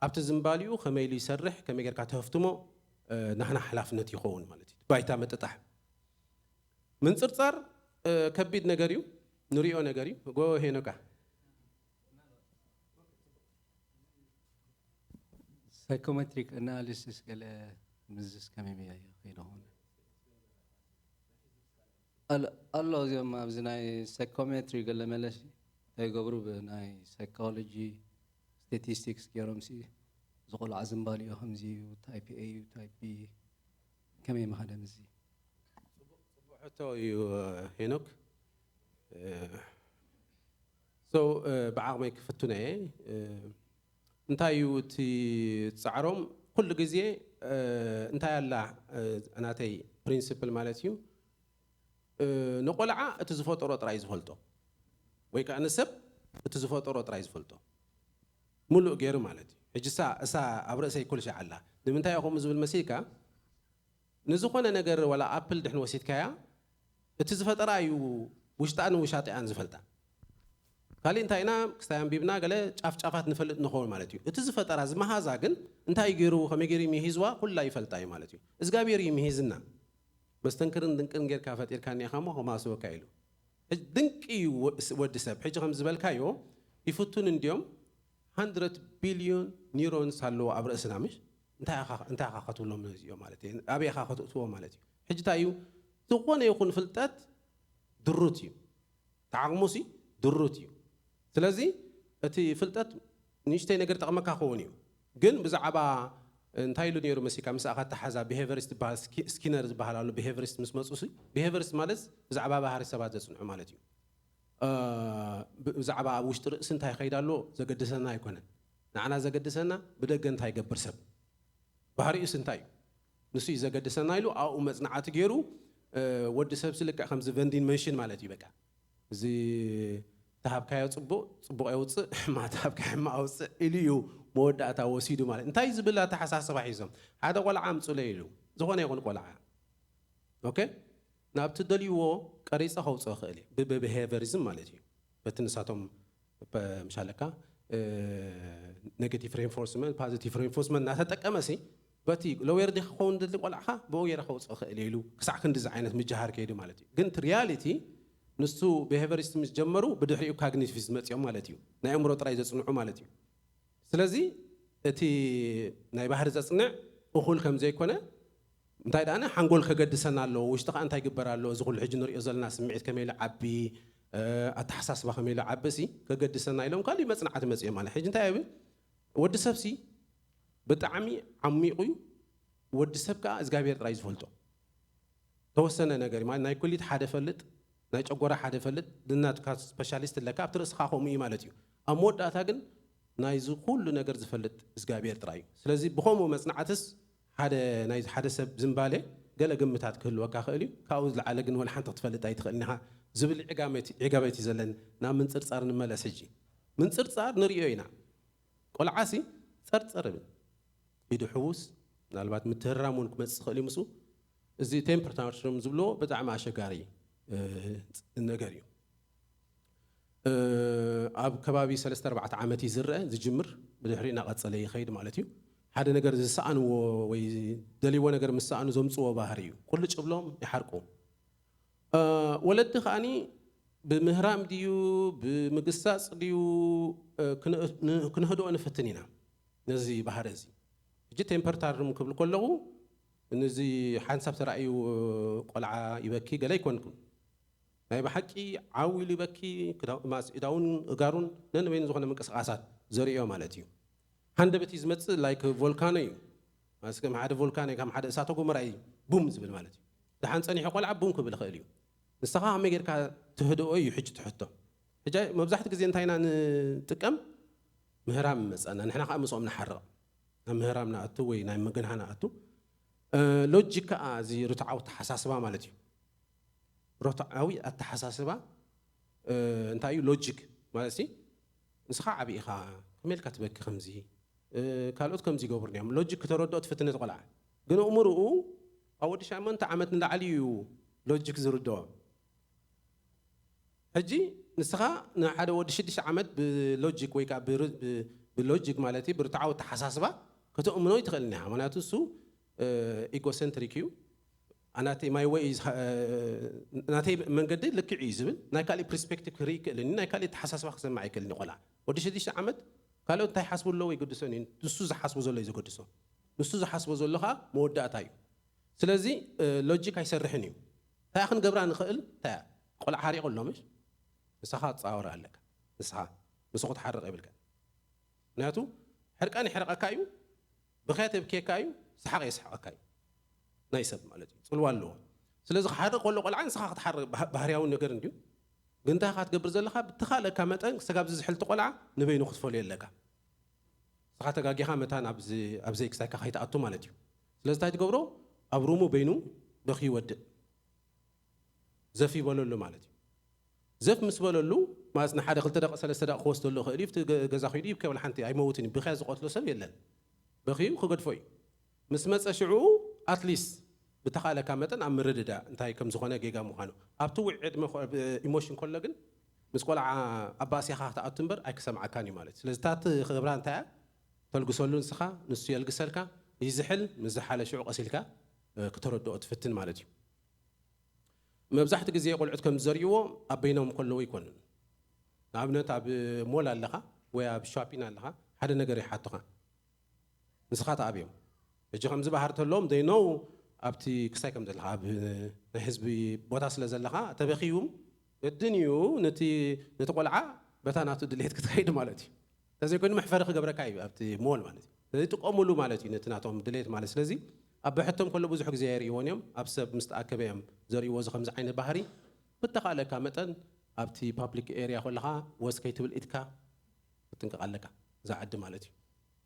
ኣብቲ ዝምባሌኡ ከመይ ኢሉ ይሰርሕ፣ ከመይ ጌርካ ተህፍትሞ፣ እ፣ ናህና ሓላፍነት ይኸውን ማለት እዩ። ባይታ ምጥጣሕ። ምንጽርጻር፣ እ፣ ከቢድ ነገር እዩ። ንሪኦ ነገር እዩ። ጎ ሄኖካ። ሳይኮሜትሪክ ኣናሊሲስ ገለ ምዝስ ከመይ ከይደኾነ? ኣል-፣ ኣሎ እዚኦም ኣብዚ ናይ ሳይኮሜትሪ ገለ መለሲ እንታይ ይገብሩ? ብናይ ሳይኮሎጂ ስታቲስቲክስ ገይሮም ሲ፣ እዚ ቆልዓ ዝምባሊኡ ከምዚ እዩ፣ ታይፕ ኤ እዩ፣ ታይፕ ቢ፣ ከመይ ምኸደ ምስዚ? ጽቡቕ ሕቶ እዩ ሄኖክ። እ፣ so፣ እ፣ ብዓቕመይ ክፍትኖ እየ። እ፣ እንታይ እዩ እቲ ጻዕሮም? ኩሉ ግዜ፣ እ፣ እንታይ ኣላ፣ እ፣ ናተይ ፕሪንሲፕል ማለት እዩ፣ እ፣ ንቆልዓ እቲ ዝፈጠሮ ጥራይ ዝፈልጦ፣ ወይ ከኣ ንሰብ እቲ ዝፈጠሮ ጥራይ ዝፈልጦ፣ ምሉእ ገይሩ ማለት እዩ። ሕጂ እሳ፣ እሳ ኣብ ርእሰይ ኩሉ ሻዕ ኣላ። ንምንታይ እየ ከምኡ ዝብል መሲልካ? ንዝኾነ ነገር፣ ዋላ ኣፕል ድሕን ወሲድካያ፣ እቲ ዝፈጠራ እዩ ውሽጣን ውሻጢኣን ዝፈልጣ። ካሊእ እንታይ ኢና ክስታይ ኣንቢብና ገለ ጫፍ ጫፋት ንፈልጥ ንኸውን ማለት እዩ። እቲ ዝፈጠራ ዝመሃዛ ግን እንታይ ገይሩ፣ ከመይ ገይሩ ሚሂዝዋ ኩላ ይፈልጣ እዩ ማለት እዩ። እግዚኣብሔር እዩ ሚሂዝና። መስተንክርን ድንቅን ጌርካ ፈጢርካኒ ኢኻ እሞ ከማስወካ ኢሉ። ሕጂ ድንቂ እዩ ወ-፣ ወዲ ሰብ። ሕጂ ከም ዝበልካዮ ይፍቱን እንድዮም፣ ሃንድረድ ቢልዮን ኒውሮንስ ኣለዎ ኣብ ርእስና፣ ምሽ? እንታይ ኢኻ፣ እንታይ ኢኻ ክትብሎም ነዚኦም ማለት እዩ? ኣበይ ኢኻ ከተእትዎ ማለት እዩ? ሕጂ እንታይ እዩ? ዝኾነ ይኹን ፍልጠት ድሩት እዩ። ተዓቕሙሲ ድሩት እዩ። ስለዚ እቲ ፍልጠት ንእሽተይ ነገር ጠቕመካ ክኸውን እዩ። ግን ብዛዕባ እንታይ ኢሉ ነይሩ መሲካ ምስኣ ከተሓዛ፣ ቢሄቨሪስት ዝበሃል፣ ስኪ-፣ ስኪነር ዝበሃል ኣሎ። ቢሄቨሪስት ምስ መፁ ሲ፣ ቢሄቨሪስት ማለት ብዛዕባ ባህሪ ሰባት ዘፅንዑ ማለት እዩ። እ፣ ብ-፣ ብዛዕባ ኣብ ውሽጢ ርእሲ እንታይ ይኸይድ ኣሎ ዘገድሰና ኣይኮነን። ንዓና ዘገድሰና ብደገ እንታይ ይገብር ሰብ፣ ባህሪኡስ እንታይ እዩ? ንሱ እዩ ዘገድሰና ኢሉ ኣብኡ መጽናዕቲ ገይሩ፣ እ፣ ወዲ ሰብሲ ልክዕ ከምዚ ቨንዲን መንሽን ማለት እዩ። በቃ እዚ ተሃብካዮ ጽቡቕ፣ ጽቡቕ የውጽእ፣ ሕማቕ ተሃብካዮ ሕማቕ ኣውጽእ ኢሉ እዩ መወዳእታ ወሲዱ ማለት። እንታይ ዝብል ኣተሓሳስባ ሒዞም? ሓደ ቆልዓ ኣምጹለይ ኢሉ፣ ዝኾነ ይኹን ቆልዓ። ኦኬ? ናብቲ ደልይዎ ቀሪጸ ከውጽኦ ይኽእል እዩ። ብ-፣ ብቢሄቨሪዝም ማለት እዩ። በቲ ንሳቶም በ-፣ ምሻለካ፣ እ፣ ኔጌቲቭ ሬንፎርስመንት፣ ፖዚቲቭ ሬንፎርስመንት እናተጠቀመ ሲ፣ በቲ ሎየር ዲኻ ክኸውን ዝደሊ ቆልዓኻ ብኡ ገይረ ከውጽኦ ይኽእል እየ ኢሉ ክሳዕ ክንድዚ ዓይነት ምጅሃር ከይዱ ማለት እዩ። ግን እቲ ሪያሊቲ ንሱ ቢሄቨሪስት ምስ ጀመሩ ብድሕሪኡ ካግኒቲቪስት መጺኦም ማለት እዩ። ናይ ኣእምሮ ጥራይ ዘጽንዑ ማለት እዩ። ስለዚ እቲ ናይ ባህሪ ዘጽንዕ እኹል ከም ዘይኮነ እንታይ ደኣ ሓንጎል ከገድሰና ኣለዎ፣ ውሽጢ ከዓ እንታይ ይግበር ኣሎ፣ እዚ ኩሉ ሕጂ ንሪኦ ዘለና ስምዒት ከመይ ኢሉ ዓቢ፣ ኣተሓሳስባ ከመይ ኢሉ ዓቢ ሲ ከገድሰና ኢሎም ካልእ መጽናዕቲ መጽኦም ማለት። ሕጂ እንታይ ይብል? ወዲ ሰብ ሲ ብጣዕሚ ዓሚቑ እዩ። ወዲ ሰብ ከዓ እግዚኣብሔር ጥራይ ዝፈልጦ። ተወሰነ ነገር ማለት ናይ ኩሊት ሓደ ፈልጥ፣ ናይ ጨጎራ ሓደ ፈልጥ፣ ድናትካ ስፔሻሊስት ኣለካ፣ ኣብቲ ርእስኻ ከምኡ እዩ ማለት እዩ። ኣብ መወዳእታ ግን ናይዚ ኩሉ ነገር ዝፈልጥ እግዚኣብሔር ጥራይ እዩ። ስለዚ ብኸምኡ መጽናዕትስ ሓደ ናይ ሓደ ሰብ ዝንባሌ ገለ ግምታት ክህልወካ ክእል እዩ። ካብኡ ዝለዓለ ግን ወላ ሓንቲ ክትፈልጥ ኣይትኽእልን ኢኻ ዝብል ዕጋመት-፣ ዕጋበት እዩ ዘለኒ። ናብ ምንጽርጻር ንመለስ ሕጂ። ምንጽርጻር ንርእዮ ኢና። ቆልዓሲ ጸርጸር ይብል። ኢዱ ሕውስ፣ ምናልባት ምትህራም እውን ክመጽእ ዝኽእል እዩ ምስኡ። እዚ ቴምፐር ታንትረም ዝብልዎ ብጣዕሚ ኣሸጋሪ፣ እ፣ ነገር እዩ። እ፣ ኣብ ከባቢ ሰለስተ ኣርባዕተ ዓመት እዩ ዝረአ፣ ዝጅምር፣ ብድሕሪኡ እናቐጸለ ይኸይድ ማለት እዩ። ሓደ ነገር ዝሰኣንዎ ወይ ደልይዎ ነገር ምስ ሰኣኑ ዘምጽዎ ባህሪ እዩ። ቁልጭ ብሎም ይሓርቁ። እ፣ ወለዲ ከኣኒ ብምህራም ድዩ፣ ብምግሳጽ ድዩ፣ እ፣ ክነ-፣ ን-፣ ክንህድኦ ንፍትን ኢና ነዚ ባህሪ እዚ። ሕጂ ቴምፐር ታንትረም ክብል ከለኹ፣ ነዚ ሓንሳብ ተራእዩ ቆልዓ ይበኪ ገለ ኣይኮንኩን። ናይ ብሓቂ ዓው ኢሉ ይበኪ፣ ክዳ-፣ ማስ-፣ ኢዳውን እጋሩን ነንበይኑ ዝኾነ ምንቅስቓሳት ዘርእዮ ማለት እዩ። ሃንደበት እዩ ዝመጽእ፣ ላይክ ቮልካኖ እዩ። ማስ-፣ ከም ሓደ ቮልካኖ፣ ከም ሓደ እሳተ ጎመራ እዩ ቡም ዝብል ማለት እዩ። ደሓን ጸኒሑ ቆልዓ ቡም ክብል ይኽእል እዩ። ንስኻ ከመይ ጌርካ ትህድኦ እዩ ሕጂ ትሕቶ። ሕጂ መብዛሕትኡ ግዜ እንታይ ኢና ንጥቀም? ምህራም ይመጸና። ንሕና ከኣ ምስኦም ንሓርቕ። ናብ ምህራም ንኣቱ ወይ ናይ ምግንሃ ንኣቱ። እ፣ ሎጂክ ከኣ እዚ ርትዓዊ ኣተሓሳስባ ማለት እዩ። ርትዓዊ ኣተሓሳስባ፣ እ፣ እንታይ እዩ ሎጂክ ማለት ሲ? ንስኻ ዓቢ ኢኻ፣ ከመይ ኢልካ ትበኪ ከምዚ? እ፣ ካልኦት ከምዚ ይገብሩ እዮም። ሎጂክ ክተረድኦ ትፍትን እቲ ቆልዓ። ግን ኣእምሮኡ ኣብ ወዲ ሸሞንተ ዓመት ንላዕሊ እዩ ሎጂክ ዝርድኦ። ሕጂ ንስኻ ንሓደ ወዲ ሽዱሽተ ዓመት ብሎጂክ ወይ ከዓ ብር-፣ ብ-፣ ብሎጂክ ማለት እዩ፣ ብርትዓዊ ኣተሓሳስባ ከተእምኖ ይትኽእል ኢኻ። ምኽንያቱ እሱ፣ እ፣ ኢጎሰንትሪክ እዩ። ኣናተይ ማይ ወይ እዩ ዝኸ-፣ እ፣ ናተይ መንገዲ ልክዕ እዩ ዝብል ናይ ካሊእ ፕርስፔክቲቭ ክርኢ ይክእልን እዩ፣ ናይ ካሊእ ኣተሓሳስባ ክሰማዕ ይክእልን እዩ። ቆልዓ ወዲ ሽዱሽተ ዓመት ካልኦት እንታይ ሓስቡ ኣለዎ ይገድሶን እዩ። ንሱ ዝሓስቦ ዘሎ እዩ ዘገድሶ። ንሱ ዝሓስቦ ዘሎ ከዓ መወዳእታ እዩ። ስለዚ፣ እ፣ ሎጂክ ኣይሰርሕን እዩ። እንታይ ክንገብራ ንኽእል? እንታይ እያ? ቆልዓ ሓሪቑ ኣሎ፣ ምሽ? ንስኻ ክትጻወር ኣለካ። ንስኻ ምስኡ ክትሓርቕ የብልካ። ምኽንያቱ ሕርቃን ይሕርቐካ እዩ፣ ብኽያት የብክየካ እዩ፣ ሰሓቕ የስሕቐካ እዩ። ናይ ሰብ ማለት እዩ፣ ጽልዋ ኣለዎ። ስለዚ ክሓርቕ ከሎ ቆልዓ ንስኻ ክትሓርቕ ባህ-፣ ባህርያዊ ነገር እንድዩ። ግን እንታይ ኢኻ ትገብር ዘለኻ? ብተኻእለካ መጠን ክሳብ ዝዝሕል እቲ ቆልዓ ንበይኑ ክትፈልዮ ኣለካ። ንስኻ ተጋጊኻ መታን ኣብዚ፣ ኣብ ዘይክሳይካ ከይትኣቱ ማለት እዩ። ስለዚ እንታይ ትገብሮ? ኣብ ሩሙ በይኑ በኺ ይወድእ። ዘፍ ይበለሉ ማለት እዩ። ዘፍ ምስ በለሉ ማለት ንሓደ ክልተ ደቂ ሰለስተ ደቂ ክወስደሉ ይኽእል እዩ። ኣብቲ ገ-፣ ገዛ ከይዱ ይብከ ወላ ሓንቲ ኣይመውትን እዩ። ብኽያ ዝቐትሎ ሰብ የለን። በኺዩ ክገድፎ እዩ። ምስ መጸ ሽዑ ኣትሊስት ብተኻእለካ መጠን ኣብ ምርድዳእ እንታይ ከም ዝኾነ ጌጋ ምዃኑ። ኣብቲ ውዕ ዕድመ ኮ-፣ ብ-፣ ኢሞሽን ከሎ ግን ምስ ቆልዓ ኣባእሲኻ ክትኣቱ እምበር ኣይክሰምዓካን እዩ ማለት እዩ። ስለዚ እታ ትገብራ እንታይ እያ? ተልግሰሉ ንስኻ፣ ንሱ የልግሰልካ፣ ይዝሕል፣ ምስ ዝሓለ ሽዑ ቀስ ኢልካ፣ እ፣ ክተረድኦ ትፍትን ማለት እዩ። መብዛሕትኡ ግዜ ቆልዑት ከም ዝዘርእዎ ኣብ በይኖም ከለዉ ኣይኮኑን። ንኣብነት ኣብ ሞል ኣለኻ ወይ ኣብ ሾፒን ኣለኻ፣ ሓደ ነገር ይሓቱኻ። ንስኻ ትኣብዮም። ሕጂ ከምዚ ባህሪ ተለዎም፣ they know ኣብቲ ክሳይ ከም ዘለኻ፣ ኣብ ናይ ህዝቢ ቦታ ስለ ዘለኻ፣ ተበኺዩም ግድን እዩ ነቲ፣ ነቲ ቆልዓ በታ ናቱ ድሌት ክትከይድ ማለት እዩ። እንተዘይኮይኑ መሕፈሪ ክገብረካ እዩ ኣብቲ ሞል ማለት እዩ። ስለዚ ጥቀሙሉ ማለት እዩ ነቲ ናቶም ድሌት ማለት። ስለዚ ኣብ ብሕቶም ከሎ ብዙሕ ግዜ ኣይርእይዎን እዮም። ኣብ ሰብ ምስ ተኣከበ እዮም ዘርእይዎ እዚ ከምዚ ዓይነት ባህሪ። ብተኻእለካ መጠን ኣብቲ ፓብሊክ ኤርያ ከለኻ ወስ ከይትብል ኢድካ ክትጥንቀቕ ኣለካ። እዛ ዓዲ ማለት እዩ።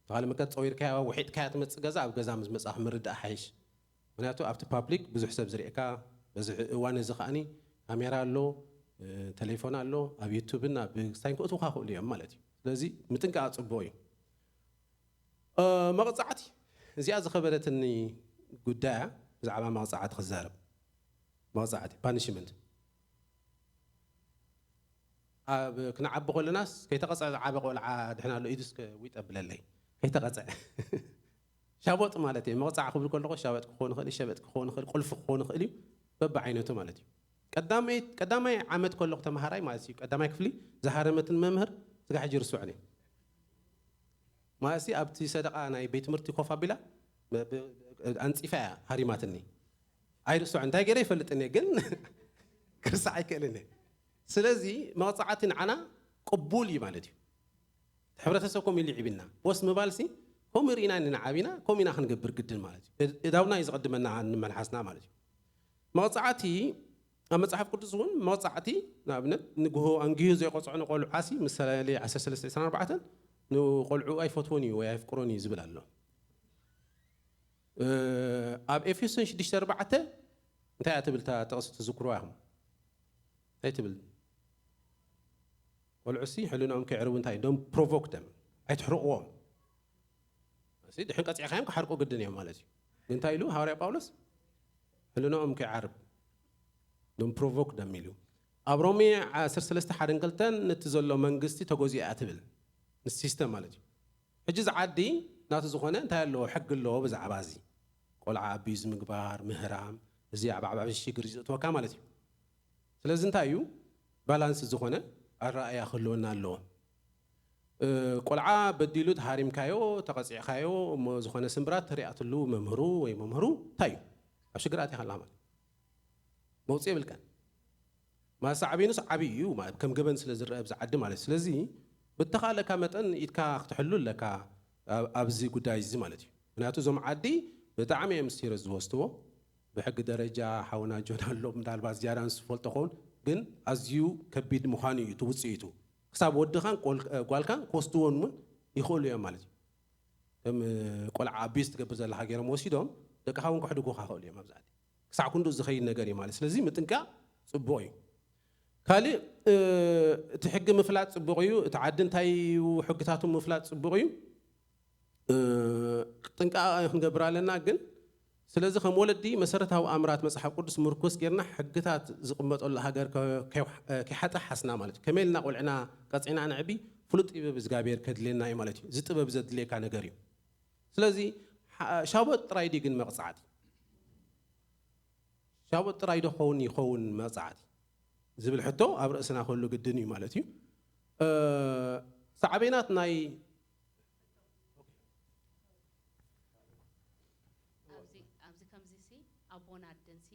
ተኻለ መቀት ጸዊርካያ ውሒጥካያ ትመጽእ ገዛ ኣብ ገዛ ምስ መጻእኻ ምርዳእ ሓይሽ። ምኽንያቱ ኣብቲ ፓብሊክ ብዙሕ ሰብ ዝርእየካ፣ በዚ እዋን እዚ ከኣኒ ካሜራ ኣሎ፣ እ፣ ቴሌፎን ኣሎ፣ ኣብ ዩቱብን ኣብ ክስታይን ክእትዉኻ ክእሉ እዮም ማለት እዩ። ስለዚ ምጥንቃቕ ጽቡቕ እዩ። እ፣ መቕጻዕቲ፣ እዚኣ ዝኸበደትኒ ጉዳያ፣ ብዛዕባ መቕጻዕቲ ክዛረብ። መቕጻዕቲ፣ ፓኒሽመንት። ኣብ ክንዓቢ ከለናስ ከይተቐጽዐ ዝዓበ ቆልዓ ድሕና ኣሎ ኢዱ እስከ ዊጥ ኣብለለይ። ከይተቐጽዐ። ሻቦጥ ማለት እዩ። መቕጻዕ ክብል ከለኹ ሻበጥ ክኸውን ይኽእል እዩ፣ ሸበጥ ክኸውን ይኽእል፣ ቁልፊ ክኸውን ይኽእል እዩ። በብዓይነቱ ማለት እዩ። ቀዳመይ፣ ቀዳማይ ዓመት ከለኹ ተምሃራይ ማለት እዩ። ቀዳማይ ክፍሊ ዝሃረመትን መምህር ስጋ ሕጂ ርስዑኒ። ማለት ኣብቲ ሰደቓ ናይ ቤት ትምህርቲ ኮፍ ኣቢላ፣ ብ-፣ ብ-፣ ኣንፂፋ እያ ሃሪማትኒ። ኣይርስዖ እንታይ ገይረ ይፈልጥኒ ግን ክርስዕ ኣይክእልን እየ። ስለዚ መቕፃዕቲ ንዓና ቅቡል እዩ ማለት እዩ። ሕብረተሰብ ከምኡ ኢሉ ይዕብና። ወስ ምባልሲ ከምኡ ርኢና ንዓቢና ከምኡ ኢና ክንገብር ግድን ማለት እዩ። እዳውና እዩ ዝቐድመና ንመልሓስና ማለት እዩ። መቕፃዕቲ ኣብ መፅሓፍ ቅዱስ እውን መቕፃዕቲ ንኣብነት ንግሆ ኣንግሁ ዘይቆፅዖ ንቆልዓሲ ምሳሌ ዓሰርተ ሰለስተ ዕስራን ኣርባዕተን ንቆልዑ ኣይፈትዎን እዩ ወይ ኣይፍቅሮን እዩ ዝብል ኣሎ። ኣብ ኤፌሶን ሽዱሽተ ኣርባዕተ እንታይ እያ ትብል እታ ጥቕሲ ትዝክርዋ ኢኹም? እንታይ ትብል? ቆልዑሲ ሕልናኦም ከይዕርቡ እንታይ ዶም ፕሮቮክ ደም ኣይትሕርቕዎም። እዚ ድሕን ቀፂዕካዮም ክሓርቁ ግድን እዮም ማለት እዩ። ግን እንታይ ኢሉ ሃዋርያ ጳውሎስ? ሕልናኦም ከይዓርብ ዶም ፕሮቮክ ደም ኢሉ። ኣብ ሮሜ ዓሰርተ ሰለስተ ሓደን ክልተን ነቲ ዘሎ መንግስቲ ተጎዚኣ ትብል። ንሲስተም ማለት እዩ። ሕጂ እዚ ዓዲ ናቱ ዝኾነ እንታይ ኣለዎ? ሕጊ ኣለዎ ብዛዕባ እዚ ቆልዓ ኣቢዝ ምግባር ምህራም፣ እዚ ኣብ ዓብዓቢ ሽግር እዩ ዘእትወካ ማለት እዩ። ስለዚ እንታይ እዩ ባላንስ ዝኾነ ኣረኣእያ ክህልወና ኣለዎ። ቆልዓ በዲሉ ተሃሪምካዮ ተቐፂዕካዮ እሞ ዝኾነ ስምብራት ተሪኣትሉ መምህሩ ወይ መምህሩ እንታይ እዩ ኣብ ሽግር ኣቲኻ ኣለኻ ማለት መውፅእ የብልካን። ማሳ ዓብይኑስ ዓብይ እዩ ማለት ከም ገበን ስለ ዝረአ ብዚ ዓዲ ማለት እዩ። ስለዚ ብተኻለካ መጠን ኢድካ ክትሕሉ ኣለካ ኣብዚ ጉዳይ እዚ ማለት እዩ። ምክንያቱ እዞም ዓዲ ብጣዕሚ እዮም ስቲረስ ዝወስድዎ። ብሕጊ ደረጃ ሓውና ጆን ኣሎ ምናልባት ዝያዳ ንሱ ዝፈልጦ ኸውን ግን ኣዝዩ ከቢድ ምዃኑ እዩ እቲ ውፅኢቱ። ክሳብ ወድኻን ጓልካን ክወስድዎን እውን ይኽእሉ እዮም ማለት እዩ። ከም ቆልዓ ኣቢዝ ትገብር ዘለካ ገይሮም ወሲዶም ደቅኻ እውን ከሕድጉኻ ይኽእሉ እዮም ኣብዚ ዓዲ። ክሳዕ ክንዱ ዝኸይድ ነገር እዩ ማለት ስለዚ ምጥንቃቕ ፅቡቕ እዩ። ካልእ እቲ ሕጊ ምፍላጥ ፅቡቕ እዩ። እቲ ዓዲ እንታይ እዩ ሕግታቱ ምፍላጥ ፅቡቕ እዩ። ጥንቃቐ ክንገብር ኣለና ግን ስለዚ ከም ወለዲ መሰረታዊ ኣምራት መፅሓፍ ቅዱስ ምርኩስ ጌርና ሕግታት ዝቕመጠሉ ሃገር ከይሓጠሓስና ማለት እዩ። ከመይ ኢልና ቆልዕና ቀፂዕና ነዕቢ ፍሉጥ ጥበብ እግዚኣብሔር ከድልየና እዩ ማለት እዩ። እዚ ጥበብ ዘድልየካ ነገር እዩ። ስለዚ ሻቦጥ ጥራይ ድዩ ግን መቕፃዕቲ? ሻቦጥ ጥራይ ዶ ኸውን ይኸውን መቕፃዕቲ ዝብል ሕቶ ኣብ ርእስና ክህሉ ግድን እዩ ማለት እዩ። ሳዕቤናት ናይ ኣብዚ ኣብዚ ከምዚ ሲ ኣቦን ኣደን ሲ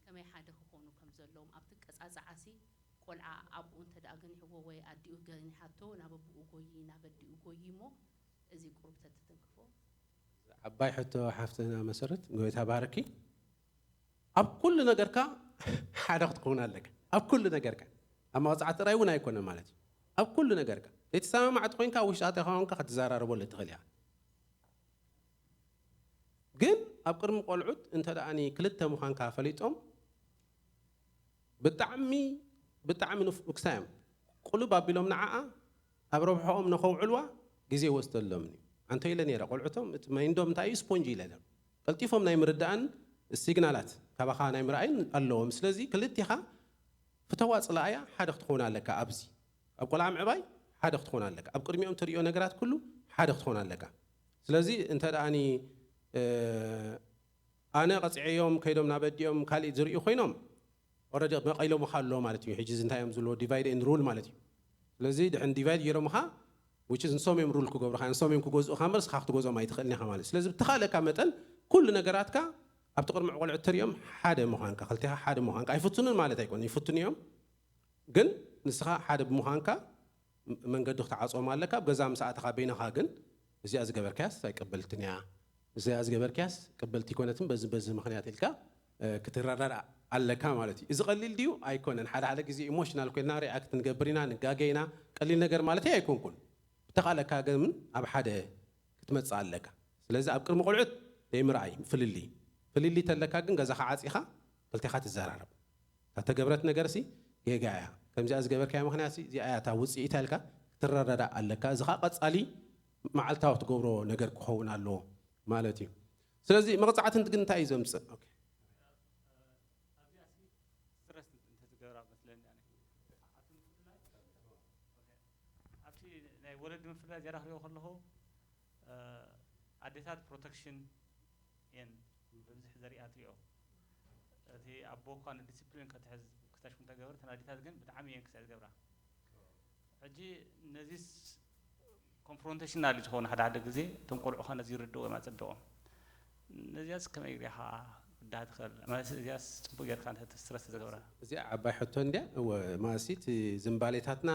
ከመይ ሓደ ክኾኑ ከም ዘለዎም ኣብቲ ቀጻጽዓ ሲ ቆልዓ ኣቦኡ እንተ ደኣ ገኒሕዎ ወይ ኣዲኡ ገኒሓቶ ናብ ኣቦኡ ጎዪ ናብ ኣዲኡ ጎዪ እሞ እዚ ቁሩብ ተትትንክፎ። ዓባይ ሕቶ ሓፍትና መሰረት ጎይታ ባርኪ። ኣብ ኩሉ ነገርካ ሓደ ክትከውን ኣለካ። ኣብ ኩሉ ነገርካ ኣብ መቕጻዕቲ ጥራይ እውን ኣይኮነን ማለት እዩ። ኣብ ኩሉ ነገርካ ዘይተሰማማዕ ተኮይንካ ውሽጣ ተኮንካ ክትዘራረበሉ ትኽእል ኢኻ። ግን ኣብ ቅድሚ ቆልዑት እንተ ደኣኒ ክልተ ምዃንካ ፈሊጦም ብጣዕሚ ብጣዕሚ ንፉክሳ እዮም። ቁልብ ኣቢሎም ንዓኣ ኣብ ረብሖኦም ንኸውዕልዋ ግዜ ይወስደሎም እዩ። ኣንተ ኢለ ነይረ ቆልዑቶም እቲ ማይንዶም እንታይ እዩ ስፖንጅ ኢለ ኢሎም ቀልጢፎም ናይ ምርዳእን ሲግናላት ካባኻ ናይ ምርኣይን ኣለዎም። ስለዚ ክልቲኻ ፍተዋ ጽላኣያ ሓደ ክትኾን ኣለካ። ኣብዚ ኣብ ቆልዓ ምዕባይ ሓደ ክትኾን ኣለካ። ኣብ ቅድሚኦም ትርእዮ ነገራት ኩሉ ሓደ ክትኾን ኣለካ። ስለዚ እንተ ደኣኒ ኣነ ቀፂዐዮም ከይዶም ናብ ኣዲኦም ካሊእ ዝርእዩ ኮይኖም ኦረዲ መቐይሎምኻ ኣሎ ማለት እዩ። ሕጂ እዚ እንታይ እዮም ዝብልዎ ዲቫይድ ኤንድ ሩል ማለት እዩ። ስለዚ ድሕን ዲቫይድ ገይሮምኻ which is ንሶም እዮም ሩል ክገብሩኻ ንሶም እዮም ክገዝኡኻ እምበር ስኻ ክትገዝኦም ኣይትኽእልን ኢኻ ማለት እዩ። ስለዚ ብተኻለካ መጠን ኩሉ ነገራትካ ኣብቲ ቅድሚ ቆልዑ እትርእዮም ሓደ ምዃንካ ክልቲኻ ሓደ ምዃንካ ኣይፍትኑን ማለት ኣይኮኑን ይፍትኑ እዮም። ግን ንስኻ ሓደ ብምዃንካ መንገዲ ክትዓፅዎም ኣለካ። ኣብ ገዛ ምስ ኣተኻ በይንኻ ግን እዚኣ ዝገበርካያስ ኣይቅብልትን እያ፣ እዚኣ ዝገበርካያስ ቅብልቲ ኣይኮነትን በዚ በዚ ምኽንያት ኢልካ ክትረዳዳእ ኣለካ ማለት እዩ። እዚ ቀሊል ድዩ? ኣይኮነን። ሓደ ሓደ ግዜ ኢሞሽናል ኮይንና ሪኣክት ንገብር ኢና፣ ንጋገ ኢና። ቀሊል ነገር ማለት ኣይኮንኩን። ብተኻለካ ግን ኣብ ሓደ ክትመፅእ ኣለካ። ስለዚ ኣብ ቅድሚ ቆልዑት ደይምርኣይ ፍልልይ ፍልልይ ተለካ ግን ገዛኻ ዓፂኻ ክልቴኻ ትዘራረብ። እታ ተገብረት ነገር ሲ ጌጋ እያ። ከምዚኣ ዝገበርካያ ምኽንያት ሲ እዚኣ እያ እታ ውፅኢታ ኢልካ ክትረዳዳእ ኣለካ። እዚ ኸዓ ቀፃሊ መዓልታዊ ትገብሮ ነገር ክኸውን ኣለዎ ማለት እዩ። ስለዚ መቕፃዕቲ ግን እንታይ እዩ ዘምፅእ? ኦኬ። ኣብቲ ናይ ወለዲ ምፍልላይ ዝያዳ ክሪኦ ከለኹ ኣዴታት ፕሮተክሽን እየን ብብዝሒ ዘሪኣ ትሪኦ። እቲ ኣቦ እኳ ንዲስፕሊን ክትሕዝ ክተሽሙ እንተገበር እተን ኣዴታት ግን ብጣዕሚ እየን ክስዕር ዝገብራ። ሕጂ ነዚስ ኮንፍሮንቴሽናል እዩ ዝኸውን ሓደ ሓደ ግዜ እቶም ቆልዑ ኸ ነዚ ይርድእዎ እዮም ኣጸብቖም። ነዚያስ ከመይ ጌርካ ክትዳህ ትኽእል? ማለት እዚያስ ጽቡቅ ጌርካ እንተ ስትረስ ተገብራ። እዚኣ ዓባይ ሕቶ እንድያ። እወ፣ ማሲ እቲ ዝንባሌታትና፣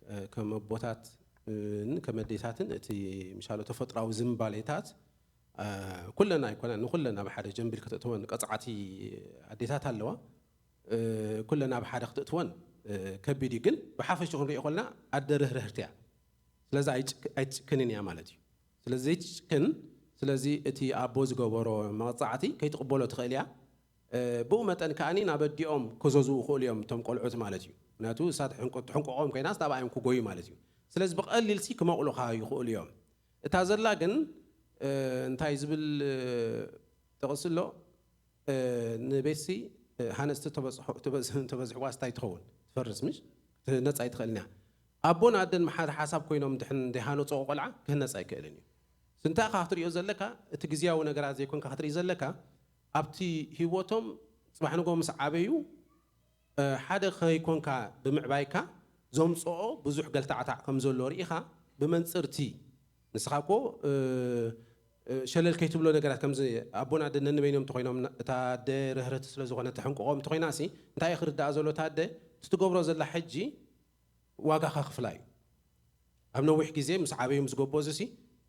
እ፣ ከም ኣቦታት፣ እ፣ ን ከም ኣዴታትን እቲ ምሻሎ ተፈጥራዊ ዝንባሌታት፣ እ፣ ኩለና ኣይኮነን፣ ንኩለና ብሓደ ጀንቢል ከተእትወን ቀጻዕቲ ኣዴታት ኣለዋ። እ፣ ኩለና ብሓደ ክትእትወን፣ እ፣ ከቢድ እዩ። ግን ብሓፈሽ ክንሪኦ ከለና ኣደ ርህርህርቲ እያ። ስለዚ ኣይጭክ-፣ ኣይትጭክንን እያ ማለት እዩ። ስለዚ ዘይትጭክን፣ ስለዚ እቲ ኣቦ ዝገበሮ መቕጻዕቲ ከይትቕበሎ ትኽእል እያ። እ፣ ብኡ መጠን ከኣኒ ናብ ኣዲኦም ክዘዙ ይኽእሉ እዮም እቶም ቆልዑት ማለት እዩ። ምክንያቱ እሳ ትሕንቆ-፣ ትሕንቆቖም ኮይናስ ናብኣ እዮም ክጎዩ ማለት እዩ። ስለዚ ብቐሊልሲ ክመቕሉኻ ይኽእሉ እዮም። እታ ዘላ ግን፣ እ፣ እንታይ ዝብል፣ እ፣ ጥቕሲ ኣሎ፣ እ፣ ንቤትሲ፣ እ፣ ሃነጽቲ ተበጽሖ-፣ ተበዝ-፣ ተበዝሕዋስ እንታይ ትኸውን? ትፈርስ ምሽ? ክትህነጽ ኣይትኽእልን እያ። ኣቦን ኣደን ሓደ ሓሳብ ኮይኖም ድሕን ዘይሃነጽዎ ቆልዓ ክህነጽ ኣይክእልን እዩ። ስንታ ኢኻ ክትሪኦ ዘለካ፣ እቲ ግዝያዊ ነገራት ዘይኮንካ ክትርኢ ዘለካ፣ ኣብቲ ህይወቶም ጽባሕ ንግሆ ምስ ዓበዩ፣ እ፣ ሓደ ከይኮንካ ብምዕባይካ ዘምጽኦ ብዙሕ ገልታዕታዕ ከም ዘሎ ርኢኻ ብመንጽርቲ ንስኻ እኮ፣ እ፣ እ፣ ሸለል ከይትብሎ ነገራት ከምዚ ኣቦን ኣደን ነንበይኖም እንተኾይኖም እታ ኣደ ርህርህቲ ስለ ዝኾነ ተሕንቅቖም እንተኾይናሲ እንታይ እዩ ክርዳእ ዘሎ እታ ኣደ እቲ ትገብሮ ዘላ ሕጂ ዋጋ ከኽፍላ እዩ። ኣብ ነዊሕ ግዜ ምስ ዓበዩ ምስ ገቦ እዚሲ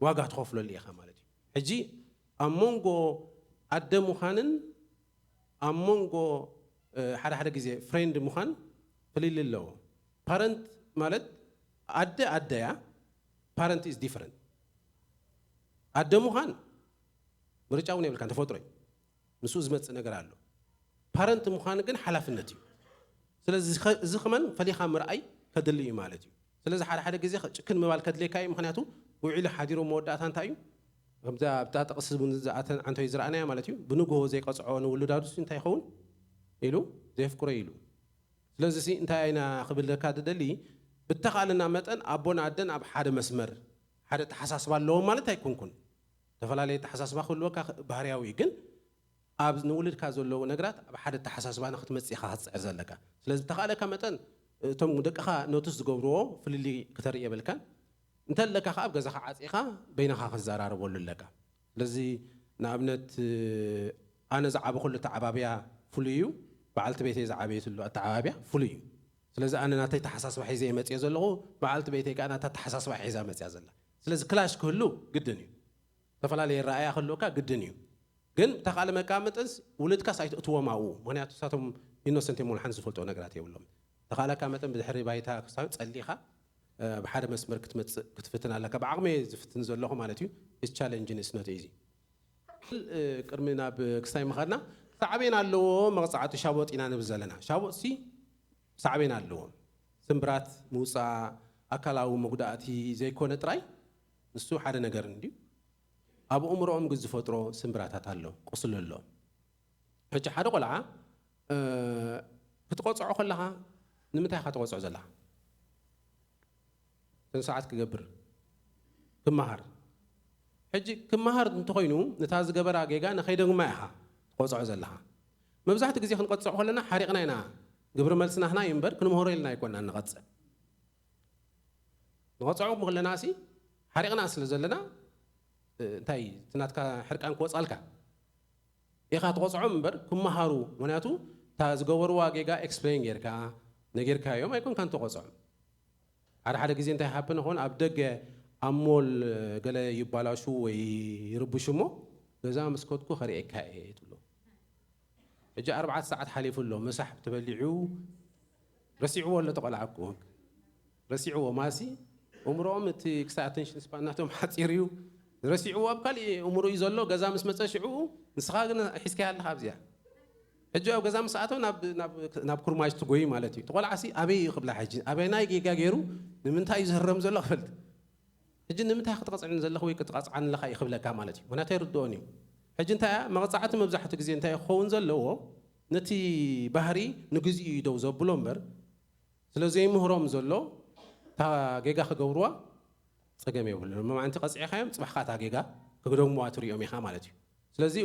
ዋጋ ትኸፍለሉ ኢኻ ማለት እዩ። ሕጂ ኣብ መንጎ ኣደ ምዃንን ኣብ መንጎ፣ እ፣ ሓደ ሓደ ግዜ ፍሬንድ ምዃን ፍልልይ ኣለዎ። ፓረንት ማለት ኣደ ኣደ እያ። ፓረንት ኢዝ ዲፈረንት። ኣደ ምዃን ምርጫ እውን የብልካን፣ ተፈጥሮ እዩ። ምስኡ ዝመጽእ ነገር ኣሎ። ፓረንት ምዃን ግን ሓላፍነት እዩ። ስለዚ እዚ ኸ-፣ እዚ ከመን ፈሊኻ ምርኣይ ከድሊ እዩ ማለት እዩ። ስለዚ ሓደ ሓደ ግዜ ጭክን ምባል ከድልየካ እዩ። ምኽንያቱ ውዒሉ ሓዲሩ መወዳእታ እንታይ እዩ? ከምዛ ኣብታ ጥቕሲ እውን ዝኣተን ዓንቶይ ዝረኣናያ ማለት እዩ። ብንግሆ ዘይቀጽዖ ንውሉዳዱስ እንታይ ይኸውን? ኢሉ ዘየፍቅሮ ኢሉ። ስለዚ ሲ እንታይ ኢና ክብለካ ዝደሊ? ብተኻእለና መጠን ኣቦን ኣደን ኣብ ሓደ መስመር፣ ሓደ ኣተሓሳስባ ኣለዎም ማለት ኣይኮንኩን። ዝተፈላለየ ኣተሓሳስባ ክህልወካ ኽ-፣ ባህርያዊ እዩ። ግን ኣብ ንውልድካ ዘለዉ ነገራት ኣብ ሓደ ኣተሓሳስባ ንክትመጽእ ኢኻ ክትጽዕር ዘለካ። ስለዚ ብተኻእለካ መጠን እቶም ደቅኻ ኖትስ ዝገብርዎ ፍልልይ ክተርኢ የብልካን። እንተለካ ከኣ ኣብ ገዛኻ ዓጺኻ በይንኻ ክትዘራረበሉ ኣለካ። ስለዚ ንኣብነት ኣነ ዝዓበኹሉ ኣተዓባብያ ፍሉይ እዩ። በዓልቲ ቤተይ ዝዓበየትሉ ኣተዓባብያ ፍሉይ እዩ። ስለዚ ኣነ ናተይ ኣተሓሳስባ ሒዘ እየ መጽየ ዘለኹ፣ በዓልቲ ቤተይ ከኣ ናታ ኣተሓሳስባ ሒዛ መጽያ ዘላ። ስለዚ ክላሽ ክህሉ ግድን እዩ። ዝተፈላለየ ረኣያ ክህልወካ ግድን እዩ። ግን ተኻለ መቃመጥንስ ውልድካስ ኣይትእትዎም ኣብኡ፣ ምኽንያቱ ንሳቶም ኢኖሰንት እዮም፣ ሓንቲ ዝፈልጦ ነገራት የብሎም። ተኻለካ መጠን ብድሕሪ ባይታ ክሳብ ጸሊኻ፣ እ፣ ብሓደ መስመር ክትመጽእ ክትፍትን ኣለካ። ብዓቕመይ ዝፍትን ዘለኹ ማለት እዩ። It's challenging, it's not easy። እ፣ ቅድሚ ናብ ክስታይ ምኻድና ሳዕቤን ኣለዎ መቕጻዕቲ ሻቦጥ ኢና ንብል ዘለና። ሻቦጥሲ ሳዕቤን ኣለዎ። ስምብራት ምውጻእ፣ ኣካላዊ መጉዳእቲ ዘይኮነ ጥራይ፣ ንሱ ሓደ ነገር እንድዩ። ኣብ ኣእምሮኦም ግን ዝፈጥሮ ስምብራታት ኣሎ፣ ቁስሊ ኣሎ። ሕጂ ሓደ ቆልዓ፣ እ፣ ክትቆጽዖ ከለኻ ንምንታይ ኢኻ ትቆጽዖ ዘለኻ? ስነ ስርዓት ክገብር፣ ክመሃር። ሕጂ ክመሃር እንተኾይኑ ነታ ዝገበራ ጌጋ ንኸይደግማ ኢኻ ትቆጽዖ ዘለኻ። መብዛሕትኡ ግዜ ክንቆጽዖ ከለና ሓሪቕና ኢና፣ ግብረ መልሲ ናህና እዩ እምበር ክንምህሮ ኢልና ኣይኮንና ንቐጽዕ። ንቐጽዖ ከለናሲ ሓሪቕና ስለ ዘለና፣ እ፣ እንታይ እቲ ናትካ ሕርቃን ክወጻልካ ኢኻ ትቐጽዖም እምበር ክመሃሩ። ምኽንያቱ እታ ዝገበርዋ ጌጋ ኤክስፕሌን ጌርካ ነጌርካዮም ኣይኮንካን ትቐጽዖም። ሓደ ሓደ ግዜ እንታይ ሃፕን ይኸውን፣ ኣብ ደገ ኣብ ሞል ገለ ይባላሹ ወይ ይርብሹ እሞ ገዛ ምስ ከድኩ ከርእየካ እየ ትብሎ። ሕጂ ኣርባዕተ ሰዓት ሓሊፉ ኣሎ፣ ምሳሕ ተበሊዑ ረሲዕዎ ኣሎ፣ ተቆልዓ እኮ ረሲዕዎ። ማሲ እምሮኦም እቲ ክሳብ ኣተንሽን ስፓን ናቶም ሓፂር እዩ፣ ረሲዕዎ ኣብ ካሊእ እምሮ እዩ ዘሎ። ገዛ ምስ መፀ ሽዕኡ ንስኻ ግን ሒዝካያ ኣለኻ ኣብዚኣ። ሕጂ ኣብ ገዛ ምስ ኣተው ናብ፣ ናብ፣ ናብ ኩርማጅ ትጎይ ማለት እዩ። ተቆልዓሲ ኣበይ እዩ ክብላ፣ ሕጂ ኣበይ ናይ ጌጋ ገይሩ፣ ንምንታይ እዩ ዝህረም ዘሎ ክፈልጥ። ሕጂ ንምንታይ ክትቐፅዕኒ ዘለኽ ወይ ክትቐፅዓኒ ኣለኻ እዩ ክብለካ ማለት እዩ። ምክንያቱ ኣይርድኦን እዩ። ሕጂ እንታይ እያ መቕፃዕቲ፣ መብዛሕትኡ ግዜ እንታይ ክኸውን ዘለዎ፣ ነቲ ባህሪ ንግዚኡ እዩ ደው ዘብሎ እምበር፣ ስለ ዘይምህሮም ዘሎ እታ ጌጋ ክገብርዋ ፀገም የብሉን። ሎማዓንቲ ቀፂዕኻዮም፣ ፅባሕ ከዓ እታ ጌጋ ክደግምዋ ትሪኦም ኢኻ ማለት እዩ። ስለዚ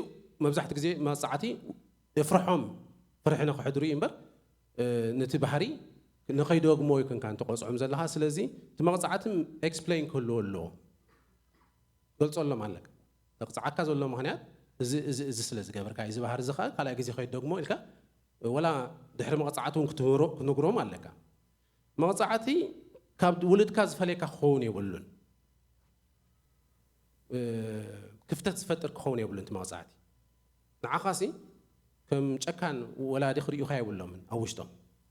መብዛሕትኡ ግዜ መቕፃዕቲ የፍርሖም፣ ፍርሒ ንክሕድሩ እዩ እምበር፣ እ፣ ነቲ ባህሪ ንኸይደግሞ ይኮንካ እንተቆፅዖም ዘለኻ። ስለዚ እቲ መቕፃዕቲ ኤክስፕሌን ክህልዎ ኣለዎ። ገልፀሎም ኣለካ። ዘቕፅዓካ ዘሎ ምኽንያት እዚ እዚ እዚ ስለ ዝገበርካ እዚ ባህሪ እዚ ከዓ ካልኣይ ግዜ ከይትደግሞ ኢልካ ወላ ድሕሪ መቕፃዕቲ እውን ክትምህሮ- ክትነግሮም ኣለካ። መቕፃዕቲ ካብ ውልድካ ዝፈለየካ ክኸውን የብሉን። ክፍተት ዝፈጥር ክኸውን የብሉን እቲ መቕፃዕቲ። ንዓኻሲ ከም ጨካን ወላዲ ክርእዩኻ የብሎምን ኣብ ውሽጦም፣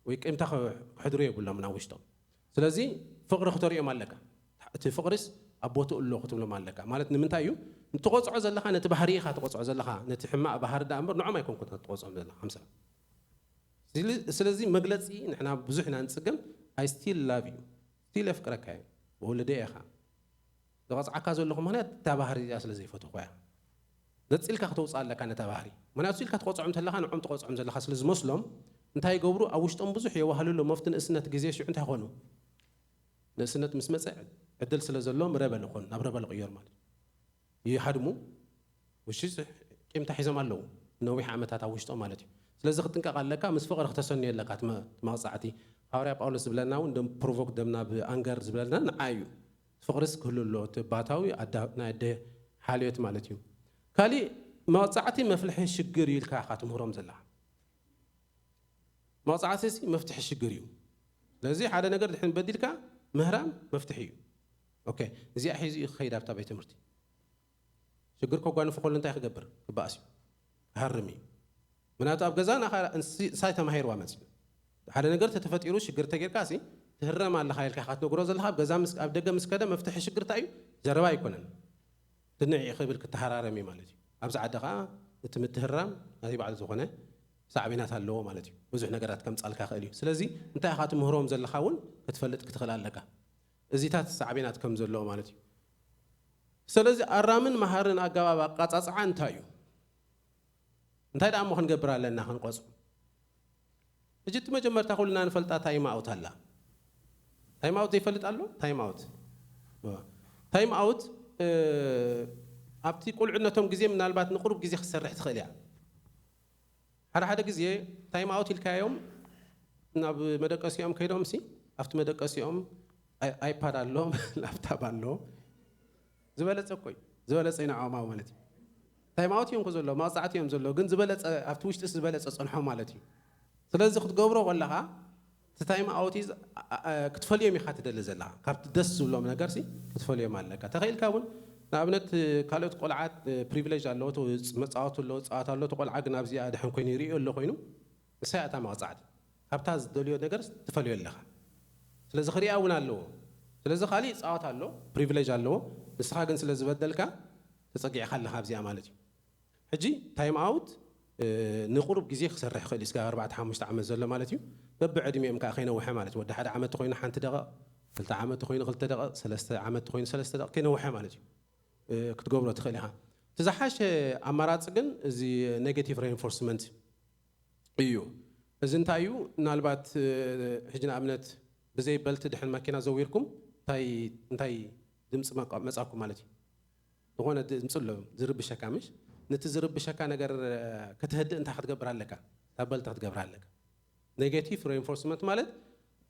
ወይ ቂምታ ክሕድሩ የብሎምን ኣብ ውሽጦም። ስለዚ ፍቕሪ ክተርእዮም ኣለካ። እቲ ፍቕሪስ ኣብ ቦትኡ ኣሎ ክትብሎም ኣለካ። ማለት ንምንታይ እዩ? ትቆፅዖ ዘለኻ ነቲ ባህሪ ኢኻ ትቆፅዖ ዘለኻ፣ ነቲ ሕማቕ ባህሪ ደኣ እምበር ንዖም ኣይኮንኩን ትቆፅዖም ዘለኻ። ሓምሳ ስለዚ መግለፂ ንሕና ብዙሕ ኢና ንፅገም። I still love you፣ ስቲል የፍቅረካ እዩ፣ ወለደ ኢኻ። ዝቐፅዓካ ዘለኹ ምኽንያት እታ ባህሪ እዚኣ ስለ ዘይፈትኹ እያ። ነፂልካ ክተውፅእ ኣለካ ነታ ባህሪ። ምክንያቱ ኢልካ ትቆፅዖም ተለኻ ንዖም ትቆፅዖም ዘለኻ ስለ ዝመስሎም እንታይ ይገብሩ? ኣብ ውሽጦም ብዙሕ የዋህልሎ። መፍቲ ንእስነት ግዜ ሽዑ እንታይ ኾኑ? ንእስነት ምስ መፀ ዕድል ስለ ዘለዎም ረበል ይኾኑ፣ ናብ ረበል ይቕየሩ ማለት እዩ። ይሃድሙ። ውሽጢ ቂምታ ሒዞም ኣለዉ ነዊሕ ዓመታት ኣብ ውሽጦም ማለት እዩ። ስለዚ ክትጥንቀቕ ኣለካ። ምስ ፍቕሪ ክተሰንዮ ኣለካ እቲ መ- መቕፃዕቲ። ሃዋርያ ጳውሎስ ዝብለና እውን ደም ፕሮቮክ ደም ናብ ኣንገር ዝብለና ንዓ እዩ። ፍቕርስ ክህሉ ኣሎ፣ እቲ ባታዊ ኣዳ- ናይ ኣደ ሓልዮት ማለት እዩ። ካሊእ መቕፃዕቲ መፍልሒ ሽግር እዩ ኢልካ ኢኻ ትምህሮም ዘለኻ። መቕፃዕቲ ሲ መፍትሒ ሽግር እዩ። ስለዚ ሓደ ነገር ድሕን በዲልካ ምህራም መፍትሒ እዩ። ኦኬ፣ እዚኣ ሒዙ እዩ ክኸይድ ኣብታ ቤት ትምህርቲ። ሽግር ከጓንፎ ከሎ እንታይ ክገብር ክበኣስ እዩ፣ ክሃርም እዩ። ምክንያቱ ኣብ ገዛ ንኻ እንስሳይ ተማሂርዋ መፅዩ። ሓደ ነገር ተተፈጢሩ ሽግር ተጌርካ ሲ ትህረም ኣለኻ ኢልካ ኢኻ ትነግሮ ዘለኻ። ኣብ ገዛ ምስ- ኣብ ደገ ምስ ከደ መፍትሒ ሽግር እንታይ እዩ? ዘረባ ኣይኮነን። ድንዕ ክብል ክተሃራረም እዩ ማለት እዩ። ኣብዚ ዓዲ ከዓ እቲ ምትህራም ናተይ ባዕሉ ዝኾነ ሳዕቤናት ኣለዎ ማለት እዩ። ብዙሕ ነገራት ከምፃልካ ክእል እዩ። ስለዚ እንታይ ኢኻ ትምህሮም ዘለኻ እውን ክትፈልጥ ክትኽእል ኣለካ። እዚታት ሳዕቤናት ከም ዘለዎ ማለት እዩ። ስለዚ ኣራምን መሃርን ኣገባብ ኣቃፃፅዓ እንታይ እዩ? እንታይ ደኣ እሞ ክንገብር ኣለና ክንቆፅዖ? ሕጂ እቲ መጀመርታ ኩልና ንፈልጣ ታይም ኣውት ኣላ። ታይም ኣውት ዘይፈልጥ ኣሎ? ታይም ኣውት ታይም ኣውት ኣብቲ ቁልዕነቶም ግዜ ምናልባት ንቁሩብ ግዜ ክትሰርሕ ትኽእል እያ። ሓደ ሓደ ግዜ ታይም ኣውት ኢልካዮም ናብ መደቀሲኦም ከይዶም ሲ ኣብቲ መደቀሲኦም ኣይ- ኣይፓድ ኣሎ፣ ላፕታፕ ኣሎ። ዝበለፀ እኮ እዩ። ዝበለፀ እዩ ንዕኦም ማለት እዩ። ታይም ኣውት እዮም እኮ ዘሎ፣ መቕፃዕቲ እዮም ዘሎ፣ ግን ዝበለፀ ኣብቲ ውሽጢ ዝበለፀ ፀንሖም ማለት እዩ። ስለዚ ክትገብሮ ከለኻ እቲ ታይም ኣውት ኢዝ- ኣ- ኣ- ክትፈልዮም ኢኻ ትደሊ ዘለኻ። ካብቲ ደስ ዝብሎም ነገር ሲ ክትፈልዮም ኣለካ። ተኸኢልካ እውን ንኣብነት ካልኦት ቆልዓት ፕሪቪሌጅ ኣለዎ፣ መፃወቱ ኣለዎ፣ ፀዋታ ኣለዎ። እቲ ቆልዓ ግን ኣብዚኣ ድሕን ኮይኑ ይርእዮ ኣሎ ኮይኑ ንሳይ ኣታ መቕፃዕቲ ካብታ ዝደልዮ ነገር ትፈልዮ ኣለኻ። ስለዚ ክሪኣ እውን ኣለዎ። ስለዚ ካሊእ ፃወት ኣሎ፣ ፕሪቪሌጅ ኣለዎ። ንስኻ ግን ስለ ዝበደልካ ተፀጊዕካ ኣለኻ ኣብዚኣ ማለት እዩ። ሕጂ ታይም ኣውት ንቁሩብ ግዜ ክሰርሕ ይኽእል እዩ። ስጋብ ኣርባዕተ ሓሙሽተ ዓመት ዘሎ ማለት እዩ። በብዕድሚኦም ከዓ ከይነውሐ ማለት እዩ። ወዲ ሓደ ዓመት ተኮይኑ ሓንቲ ደቐቕ፣ ክልተ ዓመት ተኮይኑ ክልተ ደቐቕ፣ ሰለስተ ዓመት ተኮይኑ ሰለስተ ደቐቕ ከይነውሐ ማለት እዩ። ክትገብሮ ትኽእል ኢኻ። እቲ ዝሓሸ ኣማራፂ ግን እዚ ኔጌቲቭ ሬንፎርስመንት እዩ። እዚ እንታይ እዩ? ምናልባት ሕጂ ንኣብነት ብዘይ በልቲ ድሕን መኪና ዘዊርኩም እንታይ እንታይ ድምፂ መቃ- መፃኩም ማለት እዩ። ዝኾነ ድምፂ ኣሎ ዝርብሸካ ምሽ፣ ነቲ ዝርብሸካ ነገር ከተህድእ እንታይ ክትገብር ኣለካ? እታ በልቲ ክትገብር ኣለካ። ኔጌቲቭ ሬንፎርስመንት ማለት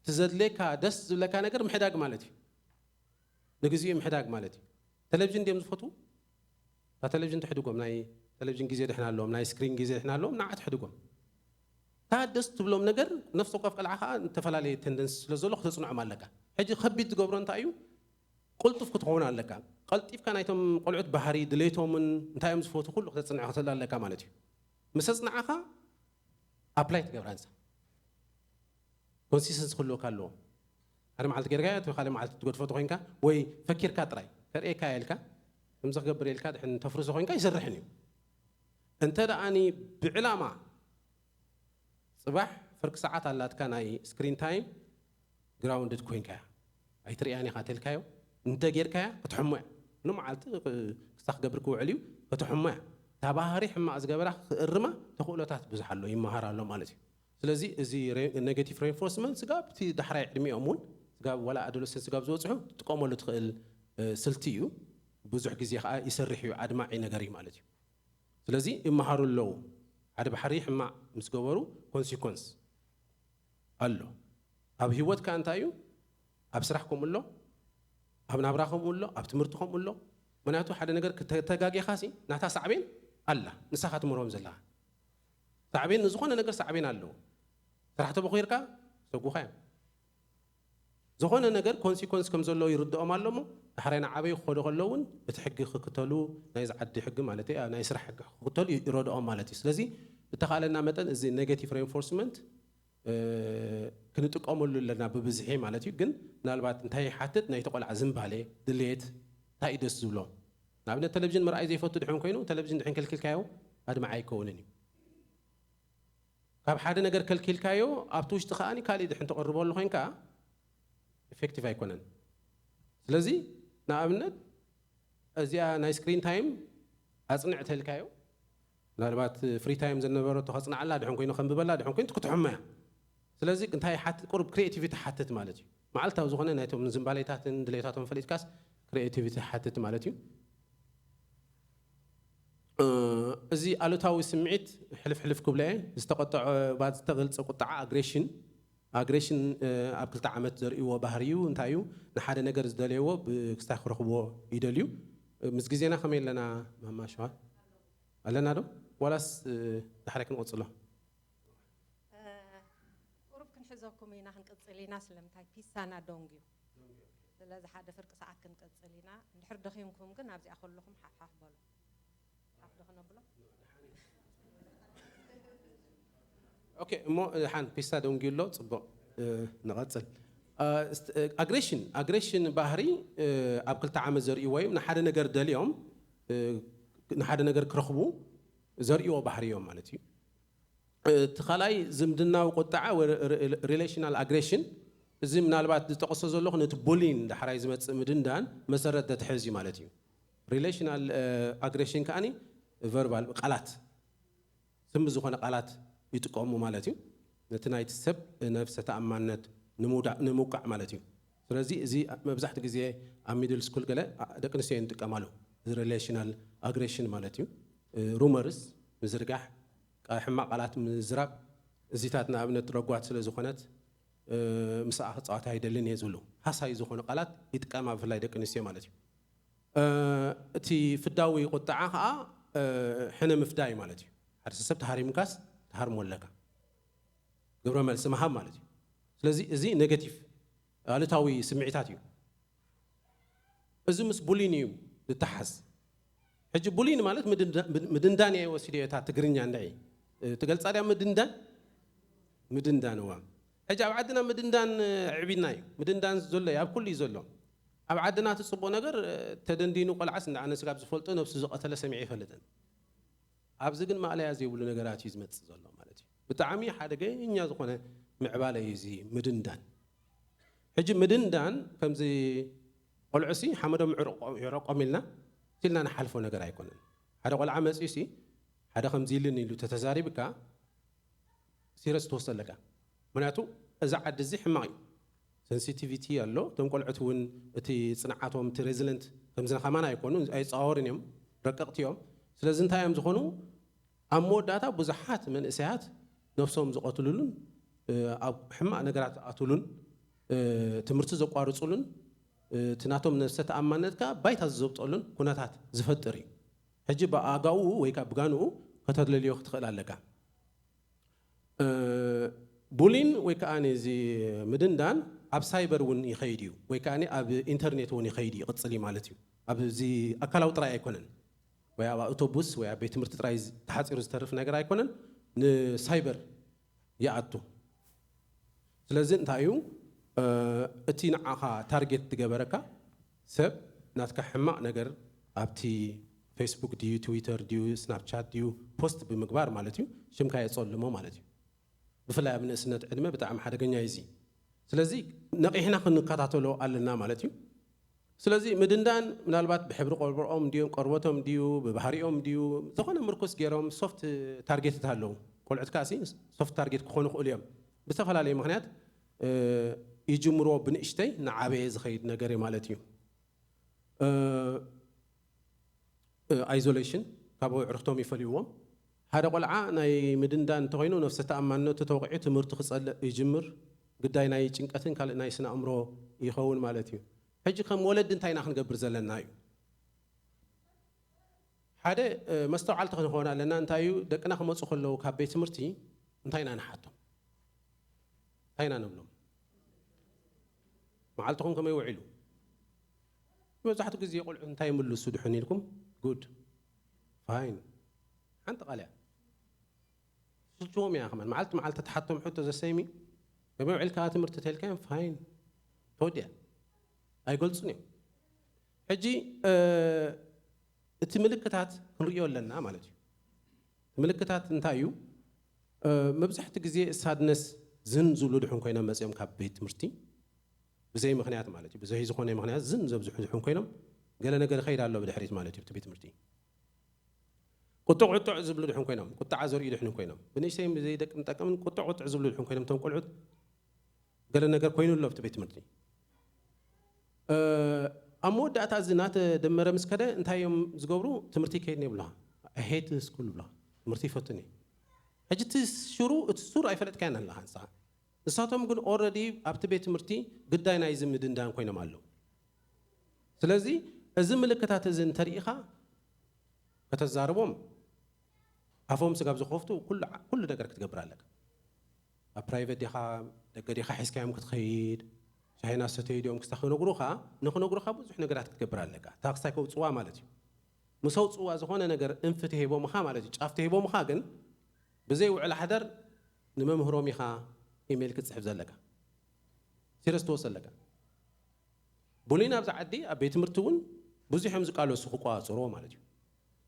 ትዘድሌካ ደስ ዝብለካ ነገር ምሕዳግ ማለት እዩ። ንግዚኡ ምሕዳግ ማለት እዩ። ቴሌቪዥን ድዮም ዝፈትዉ? እታ ቴሌቪዥን ትሕድጎም፣ ናይ ቴሌቪዥን ግዜ ድሕና ኣለዎም፣ ናይ ስክሪን ግዜ ድሕና ኣለዎም፣ ንዓ ትሕድጎም። እታ ደስ ትብሎም ነገር ነፍሲ ወከፍ ቀልዓ ከዓ ዝተፈላለየ ቴንደንስ ስለ ዘሎ ክተፅንዖም ኣለካ። ሕጂ ከቢድ ዝገብሮ እንታይ እዩ? ቅልጡፍ ክትኸውን ኣለካ። ቀልጢፍካ ናይቶም ቆልዑት ባህሪ ድሌቶምን እንታይ እዮም ዝፈትዉ ኩሉ ክተፅንዖ ክትእል ኣለካ ማለት እዩ። ምስ ኣፅናዕኻ ኣፕላይ ትገብራ ንሳ ኮንሲስተንሲ ክህልወካ ኣለዎ። ሓደ መዓልቲ ጌርካ እቲ ካልእ መዓልቲ ትገድፎ ተኮይንካ ወይ ፈኪርካ ጥራይ ከርእየካ ኢልካ ከምዚ ክገብር ኢልካ ድሕን ተፍርሶ ኮይንካ ይሰርሕን እዩ። እንተ ደኣኒ ብዕላማ ፅባሕ ፍርቂ ሰዓት ኣላትካ ናይ ስክሪን ታይም ግራውንድድ ኮይንካ እያ ኣይትርእያን ኢኻ ተልካዮ እንተ ጌርካያ ክትሕሞ እያ። ንመዓልቲ ክሳ ክገብር ክውዕል እዩ ክትሕሞ እያ። እታ ባህሪ ሕማቕ ዝገበራ ክእርማ ተኽእሎታት ብዙሕ ኣሎ ይመሃር ኣሎ ማለት እዩ። ስለዚ እዚ ኔጋቲቭ ሬንፎርስመንት ስጋብ እቲ ዳሕራይ ዕድሚኦም እውን ስጋብ ዋላ ኣዶለሰንት ስጋብ ዝበፅሑ ትጥቀመሉ ትኽእል ስልቲ እዩ። ብዙሕ ግዜ ከዓ ይሰርሕ እዩ ኣድማዒ ነገር እዩ ማለት እዩ። ስለዚ ይመሃሩ ኣለዉ ሓደ ባሕሪ ሕማቕ ምስ ገበሩ ኮንሲኮንስ ኣሎ። ኣብ ህይወት ከዓ እንታይ እዩ? ኣብ ስራሕ ከምኡ ኣሎ፣ ኣብ ናብራ ከምኡ ኣሎ፣ ኣብ ትምህርቲ ከምኡ ኣሎ። ምክንያቱ ሓደ ነገር ተጋጊኻ ሲ ናታ ሳዕቤን ኣላ። ንሳኻ ትምህሮም ዘለኻ ሳዕቤን፣ ንዝኾነ ነገር ሳዕቤን ኣለዎ። ስራሕ ተበኺርካ ሰጉኻ እዮም። ዝኾነ ነገር ኮንሲኮንስ ከም ዘለዎ ይርድኦም ኣሎ እሞ፣ ዳሕራይ ንዓበይ ክኸዱ ከለውን እቲ ሕጊ ክክተሉ፣ ናይዚ ዓዲ ሕጊ ማለት እዩ፣ ናይ ስራሕ ሕጊ ክክተሉ ይረድኦም ማለት እዩ። ስለዚ ብተኻለና መጠን እዚ ኔጌቲቭ ሬንፎርስመንት ክንጥቀመሉ ኣለና ብብዝሒ ማለት እዩ። ግን ምናልባት እንታይ ይሓትት፣ ናይቲ ቆልዓ ዝንባሌ፣ ድሌት እንታይ እዩ ደስ ዝብሎ። ንኣብነት ቴሌቪዥን ምርኣይ ዘይፈቱ ድሕን ኮይኑ፣ ቴሌቪዥን ድሕን ከልኪልካዮ ኣድማዒ ኣይከውንን እዩ። ካብ ሓደ ነገር ከልኪልካዮ፣ ኣብቲ ውሽጢ ከኣ ካሊእ ድሕን ተቕርበሉ ኮይንካ ኢፌክቲቭ ኣይኮነን። ስለዚ ንኣብነት እዚኣ ናይ ስክሪን ታይም ኣጽንዕ ተልካዮ፣ ምናልባት ፍሪ ታይም ዝነበረቶ ከጽንዓላ ድሕን ኮይኑ፣ ከንብበላ ድሕን ኮይኑ ክትሕመያ። ስለዚ እንታይ ሓት-፣ ቁሩብ ክሪኤቲቪቲ ሓትት ማለት እዩ። መዓልታዊ ዝኾነ ናይቶም ዝንባሌታትን ድሌታቶም ፈሊጥካስ ክሪኤቲቪቲ ሓትት ማለት እዩ። እ፣ እዚ ኣሉታዊ ስምዒት ሕልፍ ሕልፍ ክብሎ እየ። ዝተቆጠዐ፣ ባ ዝተገልጸ ቁጠዓ፣ ኣግሬሽን፣ ኣግሬሽን፣ እ፣ ኣብ ክልተ ዓመት ዘርእይዎ ባህሪ እዩ። እንታይ እዩ? ንሓደ ነገር ዝደለይዎ ብክስታይ ክረኽብዎ ይደልዩ። እ፣ ምስ ግዜና ከመይ ኣለና ማማ ሸዋ? ኣለና ዶ? ዋላስ፣ እ፣ ዳሕራይ ክንቐጽሎ? እ፣ ቁሩብ ክንሕዘኩም ኢና፣ ክንቅጽል ኢና። ስለምንታይ? ፒሳና ዶንግ እዩ። ስለዚ ሓደ ፍርቂ ሰዓት ክንቅጽል ኢና። እንድሕር ደኺምኩም ግን ኣብዚኣ ከለኹም ሓፍ ሓፍ በሉ። ሓፍ ዶ ክነብሎ? ኦኬ፣ እሞ፣ እ፣ ሓን ፒሳ ደንጉዩ ኣሎ። ጽቡቕ፣ እ፣ ንቐጽል። እ፣ ስት-፣ እ፣ ኣግሬሽን፣ ኣግሬሽን ባህሪ፣ እ፣ ኣብ ክልተ ዓመት ዘርእይዎ እዮም። ንሓደ ነገር ደልዮም፣ እ፣ ንሓደ ነገር ክረኽቡ ዘርእይዎ ባህሪ እዮም ማለት እዩ። እ፣ እቲ ካልኣይ ዝምድናዊ ቁጠዐ ወይ ሪ-፣ ሪ-፣ ሪሌሽናል ኣግሬሽን፣ እዚ ምናልባት ዝጠቕሶ ዘለኹ ነቲ ቡሊን ዳሕራይ ዝመጽእ ምድንዳን መሰረት ዘትሕዝ እዩ ማለት እዩ። ሪሌሽናል፣ እ፣ ኣግሬሽን ከኣኒ ቨርባል፣ ቃላት፣ ስም ዝኾነ ቃላት ይጥቀሙ ማለት እዩ። ነቲ ናይቲ ሰብ ነብሰ ተኣማንነት ንምውዳ-፣ ንምውቃዕ ማለት እዩ። ስለዚ እዚ መብዛሕትኡ ግዜ ኣብ ሚድል ስኩል ገለ፣ ኣ፣ ደቂ ኣንስትዮ እየን ዝጥቀማሉ። እዚ ሪሌሽናል ኣግሬሽን ማለት እዩ። እ፣ ሩመርስ ምዝርጋሕ፣ ቃ-፣ ሕማቕ ቃላት ምዝራብ፣ እዚታት ንኣብነት ረጓት ስለ ዝኾነት፣ እ፣ ምስኣ ክጻወት ኣይደልን እየ ዝብሉ ሃሳይ ዝኾኑ ቃላት ይጥቀማ፣ ብፍላይ ደቂ ኣንስትዮ ማለት እዩ። እ፣ እቲ ፍዳዊ ቁጠዓ ኸኣ፣ እ፣ ሕነ ምፍዳይ ማለት እዩ። ሓደ ሰብ ተሃሪምካስ ትሃርሞ ኣለካ። ግብረ መልሲ ምሃብ ማለት እዩ። ስለዚ እዚ ኔጌቲቭ፣ ኣሉታዊ ስምዒታት እዩ። እዚ ምስ ቡሊን እዩ ዝተሓዝ። ሕጂ ቡሊን ማለት ምድንዳ-፣ ምድ-፣ ምድንዳን እየ ወሲደዮ እታ ትግርኛ እንድዒ። እ፣ ትገልጻ ድያ ምድንዳን? ምድንዳን፣ እዋ። ሕጂ ኣብ ዓድና ምድንዳን፣ እ፣ ኣዕቢድና እዩ። ምድንዳን ዘሎ እዩ፣ ኣብ ኩሉ እዩ ዘሎ። ኣብ ዓድና እቲ ጽቡቕ ነገር፣ እ፣ ተደንዲኑ ቆልዓስ እንዳ ኣነ ስጋብ ዝፈልጦ ነብሱ ዝቐተለ ሰሚዐ ኣይፈልጥን። ኣብዚ ግን ማእለያ ዘይብሉ ነገራት እዩ ዝመጽእ ዘሎ ማለት እዩ። ብጣዕሚ ሓደገኛ ዝኾነ ምዕባለ እዩ እዚ ምድንዳን። ሕጂ ምድንዳን ከምዚ ቆልዑሲ ሓመዶም ይዕረቆ-፣ ይዕረቆም ኢልና፣ ኢልና ንሓልፎ ነገር ኣይኮነን። ሓደ ቆልዓ መጺኡሲ ሓደ ከምዚ ኢልን ኢሉ ተተዛሪብካ ሲረስ ትወስዶ ኣለካ። ምክንያቱ እዚ ዓዲ እዚ ሕማቕ እዩ። ሴንሲቲቪቲ ኣሎ። እቶም ቆልዑት እውን እቲ ጽንዓቶም፣ እቲ ሬዚለንት ከምዚ ከማና ኣይኮኑን፣ ኣይጸዋወርን እዮም፣ ረቀቕቲ እዮም። ስለዚ እንታይ እዮም ዝኾኑ? ኣብ መወዳእታ ብዙሓት መንእሰያት ነብሶም ዝቐትሉሉን፣ እ፣ ኣብ ሕማቕ ነገራት ዝኣትሉን፣ እ፣ ትምህርቲ ዘቋርጹሉን፣ እ፣ እቲ ናቶም ነብሰ ተኣማንነትካ ባይታ ዝዘብጠሉን ኩነታት ዝፈጥር እዩ። ሕጂ ብኣጋኡ ወይ ከኣ ብጋንኡ ከተለልዮ ክትኽእል ኣለካ። እ፣ ቡሊን ወይ ከኣ እዚ ምድንዳን ኣብ ሳይበር እውን ይኸይድ እዩ፣ ወይ ከኣ ኣብ ኢንተርኔት እውን ይኸይድ እዩ፣ ይቕጽል እዩ ማለት እዩ። ኣብዚ ኣካላዊ ጥራይ ኣይኮነን፣ ወይ ኣብ ኣውቶቡስ ወይ ኣብ ቤት ትምህርቲ ጥራይ ዝ-፣ ተሓጺሩ ዝተርፍ ነገር ኣይኮነን፣ ንሳይበር ይኣቱ። ስለዚ እንታይ እዩ፣ እ፣ እቲ ንዓኻ ታርጌት ዝገበረካ ሰብ ናትካ ሕማቕ ነገር ኣብቲ ፌስቡክ ድዩ፣ ትዊተር ድዩ፣ ስናፕቻት ድዩ፣ ፖስት ብምግባር ማለት እዩ፣ ሽምካ የጸልሞ ማለት እዩ። ብፍላይ ኣብ ንእስነት ዕድመ ብጣዕሚ ሓደገኛ እዩ እዚ። ስለዚ ነቒሕና ክንከታተሎ ኣለና ማለት እዩ። ስለዚ ምድንዳን ምናልባት ብሕብሪ ቆርበኦም ድዮም፣ ቆርበቶም ድዩ፣ ብባህሪኦም ድዩ፣ ዝኾነ ምርኩስ ገይሮም ሶፍት ታርጌትት ኣለዉ። ቆልዑት ከኣሲ ሶፍት ታርጌት ክኾኑ ይኽእሉ እዮም። ብዝተፈላለየ ምኽንያት፣ እ፣ ይጅምርዎ ብንእሽተይ ንዓበየ ዝኸይድ ነገር እዩ ማለት እዩ። እ፣ እ፣ ኣይዞሌሽን፣ ካብ ኣዕሩኽቶም ይፈልይዎም። ሓደ ቆልዓ ናይ ምድንዳን እንተኾይኑ፣ ነፍሰ ተኣማንነቱ ተወቒዑ ትምህርቱ ክጸልእ ይጅምር። ግዳይ ናይ ጭንቀትን ካልእ ናይ ስነ ኣእምሮ ይኸውን ማለት እዩ። ሕጂ ከም ወለዲ እንታይ ኢና ክንገብር ዘለና እዩ? ሓደ መስተውዓልቲ ክንኾን ኣለና። እንታይ እዩ፣ ደቅና ክመፁ ከለዉ ካብ ቤት ትምህርቲ እንታይ ኢና ንሓቶም? እንታይ ኢና ንብሎም? መዓልትኹም ከመይ ውዒሉ? መብዛሕትኡ ግዜ ቆልዑ እንታይ ይምልሱ ድሕን ኢልኩም? ጉድ፣ ፋይን፣ ሓንቲ ቃል እያ። ስልችዎም እያ። ከመን መዓልቲ መዓልቲ ተሓቶም ሕቶ ዘሰይሚ፣ ከመይ ውዒልካ ትምህርቲ ተልካዮም? ፋይን፣ ተወዲያ። ኣይገልጹን እዮም። ሕጂ እቲ ምልክታት ክንርእዮ ኣለና ማለት እዩ። እቲ ምልክታት እንታይ እዩ? መብዛሕቲ ግዜ ሳድነስ ዝን ዝብሉ ድሕን ኮይኖም መፅኦም ካብ ቤት ትምህርቲ ብዘይ ምክንያት ማለት እዩ፣ ብዘይ ዝኾነ ምክንያት ዝን ዘብዝሑ ድሕን ኮይኖም፣ ገለ ነገር ይኸይድ ኣሎ ብድሕሪት ማለት እዩ። እቲ ቤት ትምህርቲ ቁጥዕ ቁጥዕ ዝብሉ ድሕን ኮይኖም፣ ቁጣዓ ዘርእዩ ድሕን ኮይኖም፣ ብንእሽተይ ብዘይ ደቂ ምጠቀምን ቁጥዕ ቁጥዕ ዝብሉ ድሕን ኮይኖም፣ እቶም ቆልዑት ገለ ነገር ኮይኑ ኣሎ ኣብቲ ቤት ትምህርቲ። ኣብ መወዳእታ እዚ እናተደመረ ምስ ከደ እንታይ እዮም ዝገብሩ? ትምህርቲ ይከይድን የብልኻ፣ ሄት ስኩል ብልኻ፣ ትምህርቲ ይፈቱን እየ። ሕጂ እቲ ሽሩ፣ እቲ ሱር ኣይፈለጥካያን ኣለኻ ንስኻ። ንሳቶም ግን ኦረዲ ኣብቲ ቤት ትምህርቲ ግዳይ ናይዚ ምድንዳን ኮይኖም ኣለዉ። ስለዚ እዚ ምልክታት እዚ እንተርኢኻ ከተዛርቦም፣ ኣፎም ስጋብ ዝኸፍቱ ኩሉ ነገር ክትገብር ኣለካ። ኣብ ፕራይቨት ዲኻ፣ ደገ ዲኻ ሒዝካዮም ክትኸይድ፣ ሻሂ እናሰተዩ ድዮም ክስታ ክነግሩኻ፣ ንኽነግሩኻ ብዙሕ ነገራት ክትገብር ኣለካ። ታክስታይ ከውፅዋ ማለት እዩ። ምስ ኣውፅዋ ዝኾነ ነገር እንፍት ሂቦምኻ ማለት እዩ፣ ጫፍ ተሂቦምኻ ግን ብዘይ ውዕል ሓደር ንመምህሮም ኢኻ ኢሜይል ክትፅሕፍ ዘለካ። ሲረስ ትወስድ ኣለካ። ቡሊን ኣብዚ ዓዲ ኣብ ቤት ትምህርቲ እውን ብዙሕ እዮም ዝቃለሱ ክቆፃፀርዎ ማለት እዩ።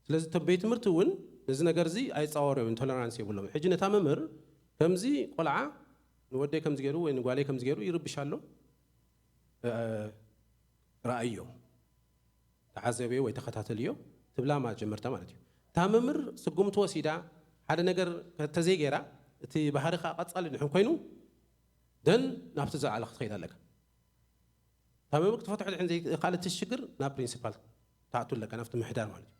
ስለዚ እቶም ቤት ትምህርቲ እውን ነዚ ነገር እዚ ኣይፃወርዮም፣ ቶለራንስ የብሎም። ሕጂ ነታ መምህር ከምዚ ቆልዓ ንወደይ ከምዚ ገይሩ ወይ ንጓለይ ከምዚ ገይሩ ይርብሽ ኣሎ፣ እ፣ ረኣዮ፣ ተዓዘብዮ ወይ ተኸታተልዮ ትብላ ማለት ጀመርታ ማለት እዩ። እታ መምህር ስጉምቲ ወሲዳ ሓደ ነገር ተዘይገይራ እቲ ባህሪ ከዓ ቀፃሊ ድሕን ኮይኑ ደን ናብቲ ዝለዓለ ክትኸይድ ኣለካ። እታ መምህር ክትፈትሖ ድሕን ዘይከኣለት ሽግር ናብ ፕሪንሲፓል ትኣቱ ኣለካ፣ ናብቲ ምሕዳር ማለት እዩ።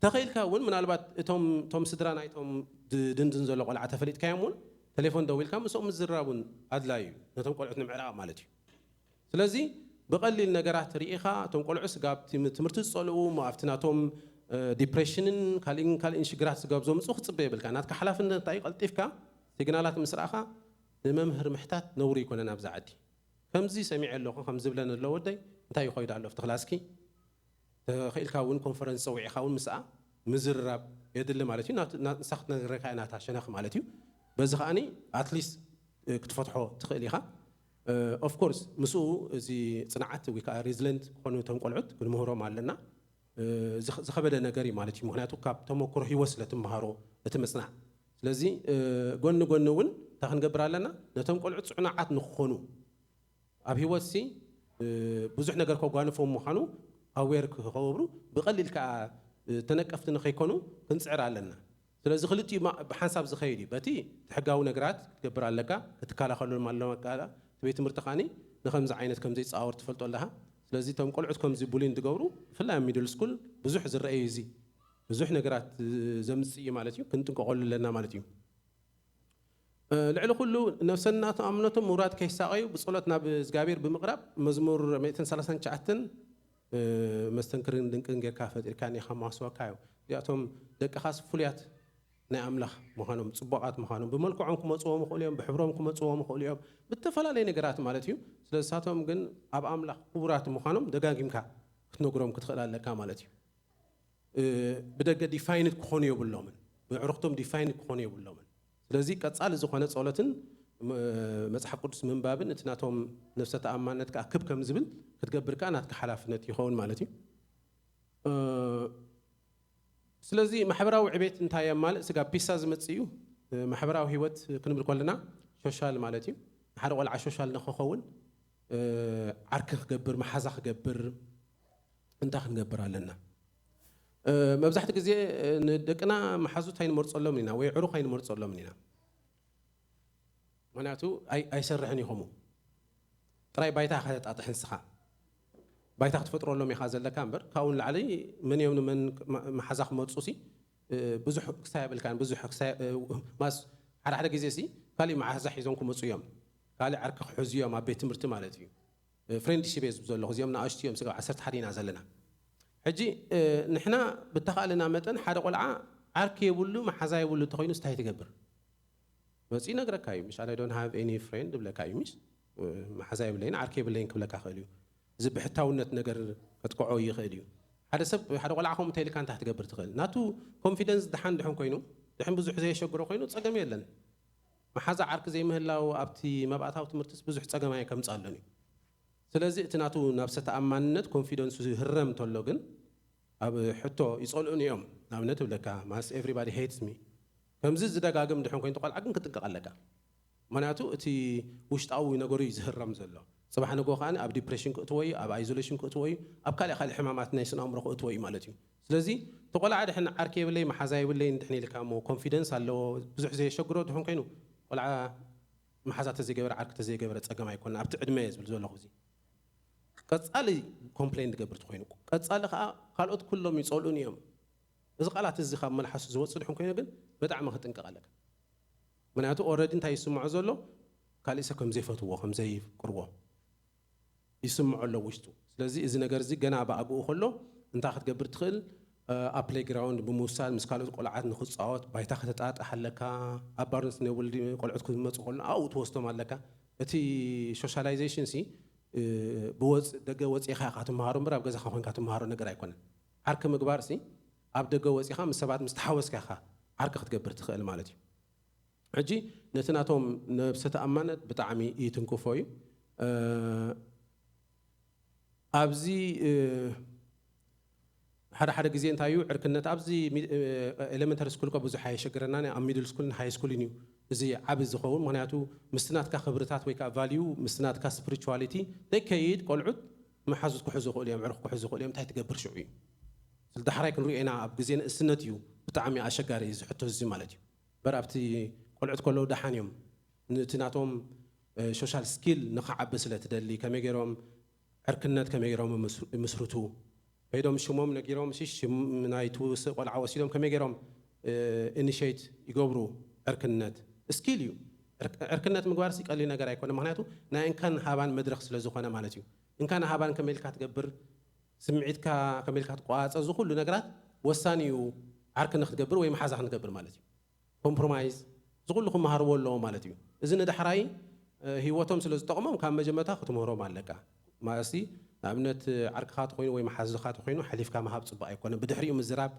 ተኸኢልካ እውን ምናልባት እቶም፣ እቶም ስድራ ናይቶም ድ-፣ ድንድን ዘሎ ቆልዓ ተፈሊጥካዮም እውን ቴሌፎን ደዊልካ ምስኦም ምዝራብ እውን ኣድላዩ እዩ፣ ነቶም ቆልዑት ንምዕራቕ ማለት እዩ። ስለዚ ብቐሊል ነገራት ርኢኻ እቶም ቆልዑ ስጋብ ትም-፣ ትምህርቲ ዝጸልኡ፣ ኣብቲ ናቶም፣ እ፣ ዲፕሬሽንን ካልእን ካልእን ሽግራት ስጋብ ዘምጽኡ ክትጽበ የብልካ። ናትካ ሓላፍነት እንታይ እዩ? ቀልጢፍካ ሲግናላት ምስ ረኣኻ ንመምህር ምሕታት ነውሪ ኣይኮነን ኣብዚ ዓዲ። ከምዚ ሰሚዐ ኣለኹ፣ ከምዚ ዝብለኒ ኣሎ ወደይ፣ እንታይ ይኸይድ ኣሎ ኣብቲ ክላስኪ? ተኽኢልካ እውን ኮንፈረንስ ጸዊዕኻ እውን ምስኣ ምዝርራብ የድሊ ማለት እዩ። ናት-፣ ና-፣ ንሳ ክትነግረካ እያ ናታ ሸነኽ ማለት እዩ። በዚ ከኣኒ ኣትሊስት፣ እ፣ ክትፈትሖ ትኽእል ኢኻ። እ፣ ኦፍ ኮርስ ምስኡ እዚ ጽንዓት ወይ ከዓ ሬዚለንት ክኾኑ እቶም ቆልዑት ክንምህሮም ኣለና። እ፣ ዝኸ-፣ ዝኸበደ ነገር እዩ ማለት እዩ። ምኽንያቱ ካብ ተመክሮ ህይወት ስለ ትመሃሮ እቲ ምጽናዕ። ስለዚ፣ እ፣ ጎኒ ጎኒ እውን እንታይ ክንገብር ኣለና? ነቶም ቆልዑት ጽዑናዓት ንክኾኑ ኣብ ህይወትሲ፣ እ፣ ብዙሕ ነገር ከጓንፎም ምዃኑ ኣዌር ክገብሩ፣ ብቐሊል ከኣ፣ እ፣ ተነቀፍቲ ንኸይኮኑ ክንጽዕር ኣለና። ስለዚ ክልቲኡ ማ-፣ ብሓንሳብ ዝኸይድ እዩ። በቲ እቲ ሕጋዊ ነገራት ክትገብር ኣለካ፣ ክትከላኸለሎም ኣለካ። እቲ ቤት ትምህርቲ ከኣኒ ንኸምዚ ዓይነት ከም ዘይጸዋወር ትፈልጦ ኣለኻ። ስለዚ እቶም ቆልዑት ከምዚ ቡሊን ዝገብሩ፣ ብፍላይ ኣብ ሚድል ስኩል ብዙሕ ዝረኣዩ እዚ ብዙሕ ነገራት፣ እ፣ ዘምጽእ እዩ ማለት እዩ። ክንጥንቀቐሉ ኣለና ማለት እዩ። እ፣ ልዕሊ ኩሉ ነፍሰና ተኣምነቶም ምውራድ ከይሳቐዩ ብጸሎት ናብ እግዚኣብሔር ብምቕራብ መዝሙር ሚእትን ሰላሳን ትሽዓተን፣ እ፣ መስተንክርን ድንቅን ጌርካ ፈጢርካኒ ኢኻ ማስዋካ እዩ። እዚኣቶም ደቅኻስ ፍሉያት ናይ ኣምላኽ ምዃኖም፣ ጽቡቓት ምዃኖም፣ ብመልክዖም ክመጽዎም ይኽእሉ እዮም፣ ብሕብሮም ክመጽዎም ይኽእሉ እዮም፣ ብተፈላለየ ነገራት ማለት እዩ። ስለዚ ንሳቶም ግን ኣብ ኣምላኽ ክቡራት ምዃኖም ደጋጊምካ ክትነግሮም ክትኽእል ኣለካ ማለት እዩ። እ፣ ብደገ ዲፋይንድ ክኾኑ የብሎምን፣ ብኣዕሩኽቶም ዲፋይንድ ክኾኑ የብሎምን። ስለዚ ቀጻሊ ዝኾነ ጸሎትን፣ ም-፣ መጽሓፍ ቅዱስ ምንባብን እቲ ናቶም ነፍሰ ተኣማንነት ከኣ ክብ ከም ዝብል ክትገብር ከኣ ናትካ ሓላፍነት ይኸውን ማለት እዩ። እ፣ ስለዚ ማሕበራዊ ዕቤት እንታይ የማልእ? ስጋብ ፒሳ ዝመጽእ እዩ። እ፣ ማሕበራዊ ህይወት ክንብል ከለና ሶሻል ማለት እዩ። ንሓደ ቆልዓ ሶሻል ንኽኸውን፣ እ፣ ዓርኪ ክገብር፣ መሓዛ ክገብር፣ እንታይ ክንገብር ኣለና? እ፣ መብዛሕትኡ ግዜ፣ እ፣ ንደቅና መሓዙት ኣይንመርጸሎምን ኢና ወይ ዕሩኽ ኣይንመርጸሎምን ኢና። ምኽንያቱ ኣይ-፣ ኣይሰርሕን እዩ ከምኡ። ጥራይ ባይታ ኢኻ ተጣጥሕ ንስኻ። ባይታ ክትፈጥረሎም ኢኻ ዘለካ እምበር፣ ካብኡ ንላዕሊ መን እዮም ንመን መ-፣ መሓዛ ክመርጹ ሲ፣ እ፣ ብዙሕ ክሳይ የብልካን፣ ብዙሕ ክሳይ፣ እ፣ ማስ ሓደ ሓደ ግዜ ሲ ካሊእ መሓዛ ሒዞም ክመጹ እዮም። ካሊእ ዓርኪ ክሕዙ እዮም ኣብ ቤት ትምህርቲ ማለት እዩ። እ፣ ፍሬንድሺፕ እየ ዝብል ዘለኹ። እዚኦም ንኣሽቱ እዮም፣ ስጋብ ዓሰርተ ሓደ ኢና ዘለና። ሕጂ ንሕና ብተኻእለና መጠን ሓደ ቆልዓ ዓርኪ የብሉ፣ መሓዛ የብሉ እንተኮይኑ ስታይ ትገብር? መፂ ይነግረካ እዩ። ምሽ ኣነ ዶን ሃቭ ኤኒ ፍሬንድ ይብለካ እዩ። ምሽ መሓዛ የብለይን፣ ዓርኪ የብለይን ክብለካ ክእል እዩ። እዚ ብሕታውነት ነገር ከጥቅዖ ይኽእል እዩ። ሓደ ሰብ፣ ሓደ ቆልዓ ከምኡ እንተኢልካ እንታይ ክትገብር ትኽእል? ናቱ ኮንፊደንስ ድሓን ድሕን ኮይኑ፣ ድሕን ብዙሕ ዘየሸግሮ ኮይኑ ጸገም የለን። መሓዛ ዓርኪ ዘይምህላው ኣብቲ መብኣታዊ ትምህርትስ ብዙሕ ጸገም ኣይከምጽኣሉን እዩ። ስለዚ እቲ ናቱ ናብሰ ተኣማንነት ኮንፊደንሱ ዝህረም እንተሎ ግን ኣብ ሕቶ ይጸልኡን እዮም። ንኣብነት እብለካ ማስ everybody hates me። ከምዚ ዝደጋግም ድሕን ኮይኑ ቆልዓ ግን ክጥንቀቕ ኣለካ። ምክንያቱ እቲ ውሽጣዊ ነገሩ እዩ ዝህረም ዘሎ። ጽባሕ ንግሆ ከኣ ኣብ ዲፕሬሽን ክእትዎ እዩ፣ ኣብ ኣይዞሌሽን ክእትዎ እዩ፣ ኣብ ካልእ ካልእ ሕማማት ናይ ስነ ኣእምሮ ክእትዎ እዩ ማለት እዩ። ስለዚ እቲ ቆልዓ ድሕን ዓርኪ የብለይ መሓዛ የብለይ ድሕን ኢልካ እሞ ኮንፊደንስ ኣለዎ ብዙሕ ዘየሸግሮ ድሕን ኮይኑ ቆልዓ መሓዛ ተዘይገበረ ዓርኪ ተዘይገበረ ጸገም ኣይኮነ ኣብቲ ዕድመ እየ ዝብል ዘለኹ። እዚ ቀጻሊ ኮምፕሌን ዝገብር ተኮይኑ ቀጻሊ ከዓ ካልኦት ኩሎም ይጸልኡን እዮም። እዚ ቃላት እዚ ካብ መልሓሱ ዝወፅእ ድሕን ኮይኑ ግን ብጣዕሚ ክጥንቀቕ ኣለካ። ምክንያቱ ኦረዲ እንታይ ይስምዖ ዘሎ ካልእ ሰብ ከም ዘይፈትዎ ከም ዘይፍቅርዎ ይስምዖ ኣሎ ውሽጡ። ስለዚ እዚ ነገር እዚ ገና ብኣግኡ ከሎ እንታይ ክትገብር ትኽእል? ኣብ ፕሌይግራውንድ ብምውሳድ ምስ ካልኦት ቆልዓት ንክፃወት ባይታ ከተጣጣሕ ኣለካ። ኣብ ባርንስ ኖብል ቆልዑት ክመፁ ከሎ ኣብኡ ትወስዶም ኣለካ። እቲ ሶሻላይዜሽን ሲ ብወፅ ደገ ወፂኻ ኢኻ ትመሃሮ እምበር ኣብ ገዛኻ ኮንካ ትመሃሮ ነገር ኣይኮነን። ዓርኪ ምግባር ሲ ኣብ ደገ ወፂኻ ምስ ሰባት ምስ ተሓወስካ ኢኻ ዓርኪ ክትገብር ትኽእል ማለት እዩ። ሕጂ ነቲ ናቶም ነብሰ ተኣማነት ብጣዕሚ ይትንክፎ እዩ። ኣብዚ ሓደ ሓደ ግዜ እንታይ እዩ ዕርክነት ኣብዚ ኤሌመንተሪ ስኩል እኮ ብዙሕ ኣየሸግረናን ኣብ ሚድል ስኩልን ሃይ ስኩልን እዩ እዚ ዓቢ ዝኸውን። ምክንያቱ ምስቲ ናትካ ክብርታት ወይ ከዓ ቫልዩ ምስቲ ናትካ ስፕሪቹዋሊቲ ዘይከይድ ቆልዑት መሓዙት ክሕዙ ይኽእሉ እዮም፣ ዕርክ ክሕዙ ይኽእሉ እዮም። እንታይ ትገብር ሽዑ እዩ? ስለ ዳሕራይ ክንሪኦ ኢና። ኣብ ግዜ ንእስነት እዩ ብጣዕሚ ኣሸጋሪ እዚ ሕቶ እዚ ማለት እዩ። በር ኣብቲ ቆልዑት ከለዉ ደሓን እዮም። ነቲ ናቶም ሶሻል ስኪል ንኽዓቢ ስለ ትደሊ ከመይ ገይሮም ዕርክነት ከመይ ገይሮም ይምስርቱ? ከይዶም ሽሞም ነጊሮም ሲ ሽም ናይቲ ውስእ ቆልዓ ወሲዶም ከመይ ገይሮም ኢኒሼት ይገብሩ? ዕርክነት ስኪል እዩ። ዕርክነት ምግባር ሲ ቀሊል ነገር ኣይኮነ። ምክንያቱ ናይ እንካን ሃባን መድረክ ስለ ዝኾነ ማለት እዩ። እንካን ሃባን ከመይ ኢልካ ትገብር፣ ስምዒትካ ከመይ ኢልካ ትቆፃፀር፣ እዚ ኩሉ ነገራት ወሳኒ እዩ። ዓርኪ ንክትገብር ወይ መሓዛ ክንገብር ማለት እዩ። ኮምፕሮማይዝ እዚ ኩሉ ክመሃርዎ ኣለዎ ማለት እዩ። እዚ ንዳሕራይ ህይወቶም ስለ ዝጠቕሞም ካብ መጀመርታ ክትምህሮም ኣለካ። ማለትሲ ንኣብነት ዓርክኻ ተኮይኑ ወይ መሓዝኻ ተኮይኑ ሓሊፍካ ምሃብ ፅቡቅ ኣይኮነ። ብድሕሪኡ ምዝራብ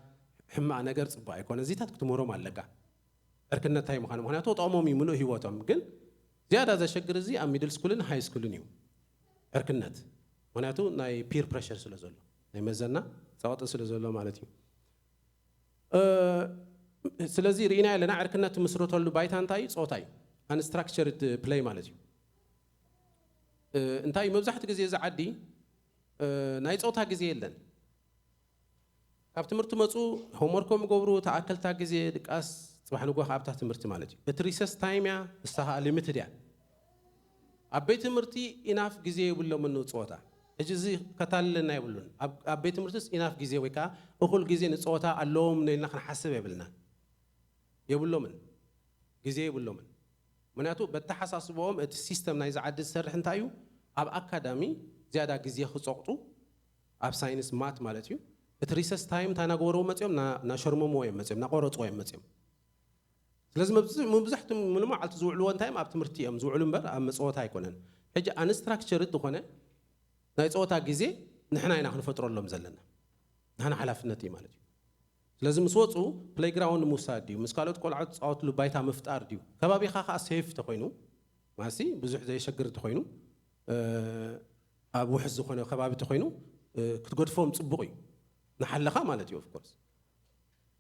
ሕማቅ ነገር ፅቡቅ ኣይኮነ። እዚታት ክትምህሮም ኣለካ። ዕርክነት እንታይ ምዃኑ ምክንያቱ ጠቕሞም እዩ ምሉእ ህይወቶም። ግን ዝያዳ ዘሸግር እዚ ኣብ ሚድል ስኩልን ሃይ ስኩልን እዩ ዕርክነት። ምክንያቱ ናይ ፒር ፕረሸር ስለ ዘሎ ናይ መዘና ፀቕጢ ስለ ዘሎ ማለት እዩ። ስለዚ ርኢና ኣለና ዕርክነት ትምስርተሉ ባይታ እንታይ እዩ? ፆታ እዩ። ኣንስትራክቸርድ ፕለይ ማለት እዩ። እንታይ እዩ መብዛሕትኡ ግዜ እዚ ዓዲ ናይ ፆታ ግዜ የለን። ካብ ትምህርቲ መፁ ሆምወርኮም ይገብሩ፣ ተኣከልታ ግዜ ድቃስ፣ ፅባሕ ንጎ ካብታ ትምህርቲ ማለት እዩ። እቲ ሪሰስ ታይም እያ፣ ንሳ ከዓ ሊሚትድ እያ። ኣብ ቤት ትምህርቲ ኢናፍ ግዜ የብሎምን ንፅወታ። ሕጂ እዚ ከታልለና የብሉን። ኣብ ቤት ትምህርትስ ኢናፍ ግዜ ወይ ከዓ እኹል ግዜ ንፅወታ ኣለዎም ኢልና ክንሓስብ የብልና። የብሎምን፣ ግዜ የብሎምን። ምክንያቱ በተሓሳስበኦም እቲ ሲስተም ናይዚ ዓዲ ዝሰርሕ እንታይ እዩ? ኣብ ኣካዳሚ ዝያዳ ግዜ ክፀቕጡ ኣብ ሳይንስ ማት ማለት እዩ። እቲ ሪሰስ ታይም እንታይ እናገበርዎ መፅኦም? እናሸርመምዎ እዮም መፅኦም፣ እናቆረፅዎ እዮም መፅኦም። ስለዚ መብዛሕትኡ ሙሉ መዓልቲ ዝውዕልዎ እንታይ እዮም? ኣብ ትምህርቲ እዮም ዝውዕሉ እምበር ኣብ መፀወታ ኣይኮነን። ሕጂ ኣንስትራክቸርድ ዝኾነ ናይ ፀወታ ግዜ ንሕና ኢና ክንፈጥረሎም ዘለና። ንሕና ሓላፍነት እዩ ማለት እዩ። ስለዚ ምስ ወፁ ፕሌይግራውንድ ምውሳድ ድዩ፣ ምስ ካልኦት ቆልዓ ዝፃወትሉ ባይታ ምፍጣር ድዩ፣ ከባቢኻ ከዓ ሴፍ ተኮይኑ ማሲ ብዙሕ ዘየሸግር ተኮይኑ ኣብ ውሕስ ዝኾነ ከባቢ ተኮይኑ ክትገድፎም ፅቡቅ እዩ። ንሓለኻ ማለት እዩ። ኦፍኮርስ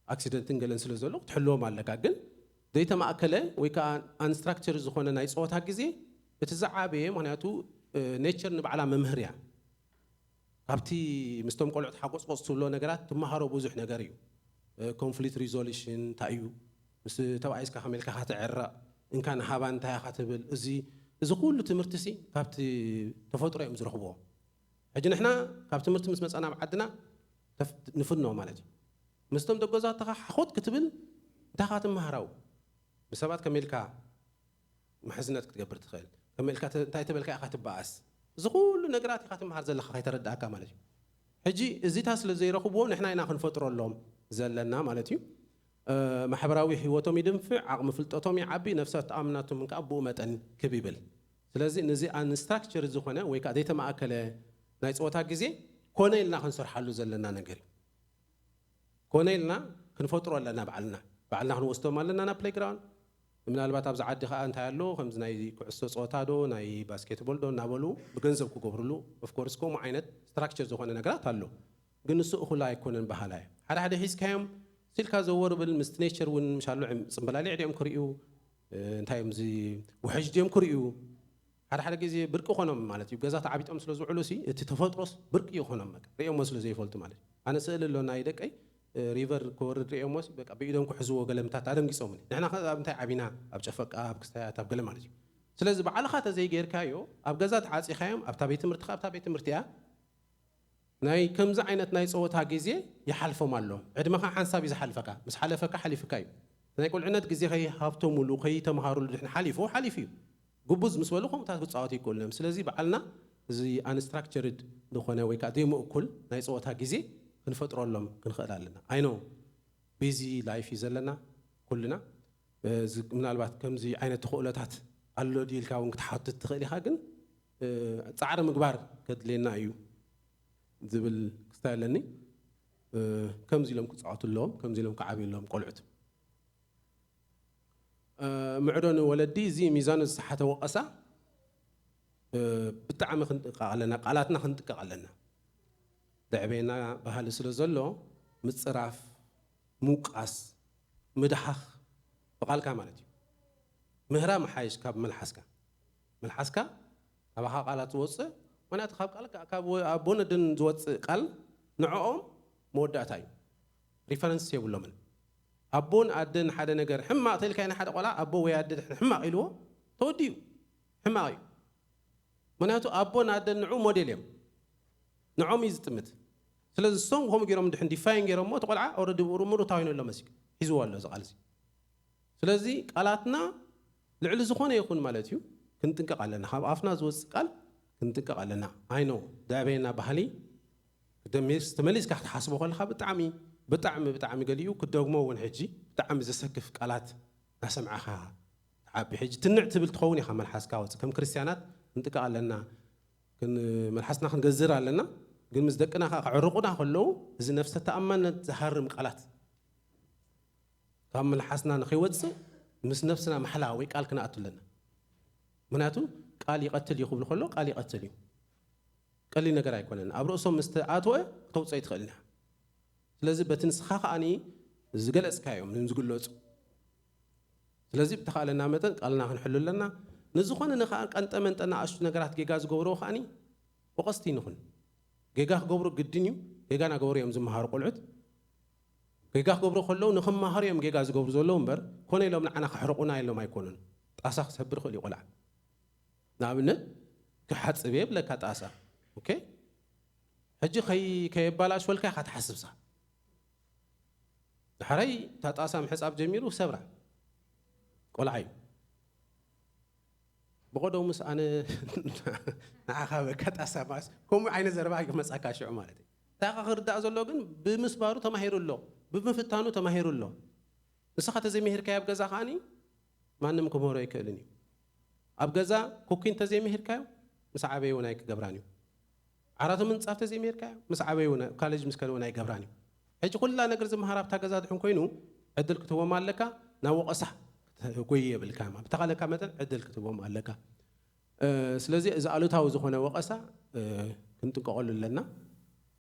ኣክሲደንትን ገለን ስለ ዘሎ ክትሕልዎም ኣለካ። ግን ዘይተማእከለ ወይ ከዓ ኣንስትራክቸር ዝኾነ ናይ ፀወታ ግዜ እቲ ዝዓበየ፣ ምክንያቱ ኔቸር ንባዕላ መምህር እያ። ካብቲ ምስቶም ቆልዑት ሓቆፅቆፅ ትብሎ ነገራት ትመሃሮ ብዙሕ ነገር እዩ። ኮንፍሊክት ሪዞሉሽን እንታይ እዩ፣ ምስ ተባኢስካ ከመልካ ካትዕረቕ፣ እንካ ንሃባ እንታይ ኢኻ ትብል፣ እዚ እዚ ኩሉ ትምህርቲ ሲ ካብቲ ተፈጥሮ እዮም ዝረኽብዎ። ሕጂ ንሕና ካብ ትምህርቲ ምስ መፃና ኣብ ዓድና ንፍኖ ማለት እዩ። ምስቶም ደገዛትኻ ሓኾት ክትብል እንታይ ኢኻ ትመሃራው? ምስ ሰባት ከመልካ ምሕዝነት ክትገብር ትኽእል፣ ከመልካ እንታይ ተበልካ ኢኻ ትበኣስ። እዚ ኩሉ ነገራት ኢኻ ትመሃር ዘለኻ ከይተረዳእካ ማለት እዩ። ሕጂ እዚታ ስለ ዘይረኽብዎ ንሕና ኢና ክንፈጥረሎም ዘለና ማለት እዩ። ማሕበራዊ ህይወቶም ይድንፍዕ፣ ዓቕሚ ፍልጠቶም ይዓቢ፣ ነፍሰ ተኣምናቶም ከዓ ብኡ መጠን ክብ ይብል። ስለዚ ነዚ ኣንስትራክቸር ዝኾነ ወይ ከዓ ዘይተማእከለ ናይ ፀወታ ግዜ ኮነ ኢልና ክንሰርሓሉ ዘለና ነገር እዩ። ኮነ ኢልና ክንፈጥሮ ኣለና ባዕልና። ባዕልና ክንወስዶም ኣለና ናብ ፕሌይግራውንድ። ምናልባት ኣብዚ ዓዲ ከዓ እንታይ ኣሎ፣ ከምዚ ናይ ኩዕሶ ፀወታ ዶ ናይ ባስኬትቦል ዶ እናበሉ ብገንዘብ ክገብርሉ፣ ኦፍኮርስ ከምኡ ዓይነት ስትራክቸር ዝኾነ ነገራት ኣሎ። ግን ንሱ እኹል ኣይኮነን በሃላ እየ። ሓደ ሓደ ሒዝካዮም ስልካ ዘወር ብል ምስቲ ኔቸር እውን ምሻሎ ጽምበላሊዕ ድኦም ክርእዩ እንታይ እዮም እዚ ውሕጅ ድኦም ክርእዩ። ሓደ ሓደ ግዜ ብርቂ ኾኖም ማለት እዩ። ገዛ ተዓቢጦም ስለ ዝውዕሉ ሲ እቲ ተፈጥሮስ ብርቂ ይኾኖም፣ በቃ ርእዮሞ ስለ ዘይፈልጡ ማለት እዩ። ኣነ ስእሊ ኣሎ ናይ ደቀይ ሪቨር ክወርድ ርእዮሞ ሲ በቃ ብኢዶም ክሕዝዎ ገለምታት ኣደንጊጾምኒ። ንሕና ከ ኣብ እንታይ ዓቢና? ኣብ ጨፈቃ፣ ኣብ ክስታያት፣ ኣብ ገለ ማለት እዩ። ስለዚ ባዕልኻ ተዘይጌርካዮ ኣብ ገዛ ተዓጺኻዮም ኣብታ ቤት ትምህርቲ ኣብታ ቤት ትምህርቲ እያ ናይ ከምዚ ዓይነት ናይ ፀወታ ግዜ ይሓልፎም ኣሎ። ዕድመኻ ሓንሳብ እዩ ዝሓልፈካ፣ ምስ ሓለፈካ ሓሊፍካ እዩ። ናይ ቁልዕነት ግዜ ከይሃብተሙሉ ከይተምሃሩሉ ድሕን ሓሊፉ ሓሊፉ እዩ። ግቡዝ ምስ በሉ ከምኡታት ክፃወቱ ይክእሉ እዮም። ስለዚ በዓልና እዚ ኣንስትራክቸርድ ዝኾነ ወይ ከዓ ዘይምእኩል ናይ ፀወታ ግዜ ክንፈጥረሎም ክንኽእል ኣለና። ኣይኖ ቢዚ ላይፍ እዩ ዘለና ኩልና። ምናልባት ከምዚ ዓይነት ተኽእሎታት ኣሎ ድዩ ኢልካ እውን ክትሓትት ትኽእል ኢኻ፣ ግን ፃዕሪ ምግባር ከድልየና እዩ ዝብል ክስታይ ኣለኒ። ከምዚ ኢሎም ክፃወቱ ኣለዎም፣ ከምዚ ኢሎም ክዓብዩ ኣለዎም ቆልዑት። ምዕዶ ንወለዲ እዚ ሚዛኑ ዝሰሓተ ወቐሳ ብጣዕሚ ክንጥንቀቕ ኣለና፣ ቃላትና ክንጥንቀቕ ኣለና። ዘዕበየና ባህሊ ስለ ዘሎ ምፅራፍ፣ ምውቃስ፣ ምድሓኽ ብቓልካ ማለት እዩ። ምህራ መሓይሽ ካብ መልሓስካ። መልሓስካ ካባኻ ቃላት ዝወፅእ፣ ምክንያቱ ካብ ቃል ካብ ኣቦን ኣደን ዝወፅእ ቃል ንዕኦም መወዳእታ እዩ። ሪፈረንስ የብሎምን። ኣቦን ኣደን ሓደ ነገር ሕማቕ ተልካይ ንሓደ ቆልዓ ኣቦ ወይ ኣደ ድሕን ሕማቕ ኢልዎ ተወዲኡ ሕማቕ እዩ። ምክንያቱ ኣቦን ኣደን ንዑ ሞዴል እዮም። ንዖም እዩ ዝጥምት። ስለዚ እሶም ከምኡ ገይሮም ድሕን ዲፋይን ገይሮሞ እቲ ቆልዓ ኦረዲ ብእሩ ምሩ ታዊኑ ኣሎ መሲሉ ሒዝዎ ኣሎ እዚ ቃል እዚ። ስለዚ ቃላትና ልዕሊ ዝኾነ ይኹን ማለት እዩ ክንጥንቀቕ ኣለና። ካብ ኣፍና ዝወፅእ ቃል ክንጥንቀቕ ኣለና። ኣይኖ ዘዕበየና ባህሊ ክደሚርስ ተመሊስካ ክትሓስቦ ከለካ ብጣዕሚ ብጣዕሚ ብጣዕሚ ገሊኡ ክደግሞ እውን ሕጂ ብጣዕሚ ዘሰክፍ ቃላት እናሰምዓኻ ትዓቢ። ሕጂ ትንዕ ትብል ትኸውን ኢኻ መልሓስካ ወፅእ። ከም ክርስትያናት ክንጥንቀቕ ኣለና፣ ክን- መልሓስና ክንገዝር ኣለና። ግን ምስ ደቅና ከዓ ክዕርቑና ከለዉ እዚ ነፍሰ ተኣማንነት ዝሃርም ቃላት ካብ መልሓስና ንኸይወፅእ ምስ ነፍስና ማሕላ ወይ ቃል ክንኣቱ ኣለና። ምክንያቱ ቃል ይቐትል እዩ ክብል ከሎ ቃል ይቐትል እዩ። ቀሊል ነገር ኣይኮነን። ኣብ ርእሶም ምስ ተኣትወ ክተውፅኦ ኣይትኽእልን ኢኻ። ስለዚ በቲ ንስኻ ከኣኒ ዝገለፅካዮም እዮም ዝግለፁ። ስለዚ ብተኻእለና መጠን ቃልና ክንሕሉ ኣለና። ንዝኾነ ንኸዓ ቀንጠ መንጠ ንኣሽቱ ነገራት ጌጋ ዝገብርዎ ከኣኒ ወቐስቲ ንኹን። ጌጋ ክገብሩ ግድን እዩ። ጌጋ ናገበሩ እዮም ዝመሃሩ ቆልዑት። ጌጋ ክገብሩ ከለዉ ንኽመሃሩ እዮም ጌጋ ዝገብሩ ዘለዉ እምበር ኮነ ኢሎም ንዓና ከሕርቑና ኢሎም ኣይኮኑን። ጣሳ ክሰብር ይኽእል እዩ ቆልዓ። ንኣብነት ክሓፅብ እየ ብለካ ጣሳ። ኦኬ፣ ሕጂ ከይ- ከየባላሽወልካ ኢኻ ትሓስብሳ። ዳሕራይ እታ ጣሳ ምሕፃብ ጀሚሩ ሰብራ ቆልዓ እዩ። ብቐደሙስ ኣነ ንዓኻ በካ ጣሳ ማስ ከምኡ ዓይነት ዘረባ ክመፃካ ሽዑ ማለት እዩ። እንታይ ኻ ክርዳእ ዘሎ ግን ብምስባሩ ተማሂሩ ኣሎ፣ ብምፍታኑ ተማሂሩ ኣሎ። ንስኻ ተዘይምሂርካዮ ኣብ ገዛ ከዓኒ ማንም ክምህሮ ኣይክእልን እዩ። ኣብ ገዛ ኩኪ እንተዘይምሂርካዮ ምስ ዓበየ እውን ኣይክገብራን እዩ። ዓራቱ ምንፃፍ ተዘይምሂርካዮ ምስ ዓበየ እውን ካሌጅ ምስ ከደ እውን ኣይገብራን እዩ። ሕጂ ኩላ ነገር ዝመሃር ኣብታ ገዛ ድሕን ኮይኑ ዕድል ክትህቦም ኣለካ። ናብ ወቐሳ ክትጎይ የብልካ። ብተኻለካ መጠን ዕድል ክትህቦም ኣለካ። ስለዚ እዚ ኣሉታዊ ዝኾነ ወቐሳ ክንጥንቀቐሉ ኣለና።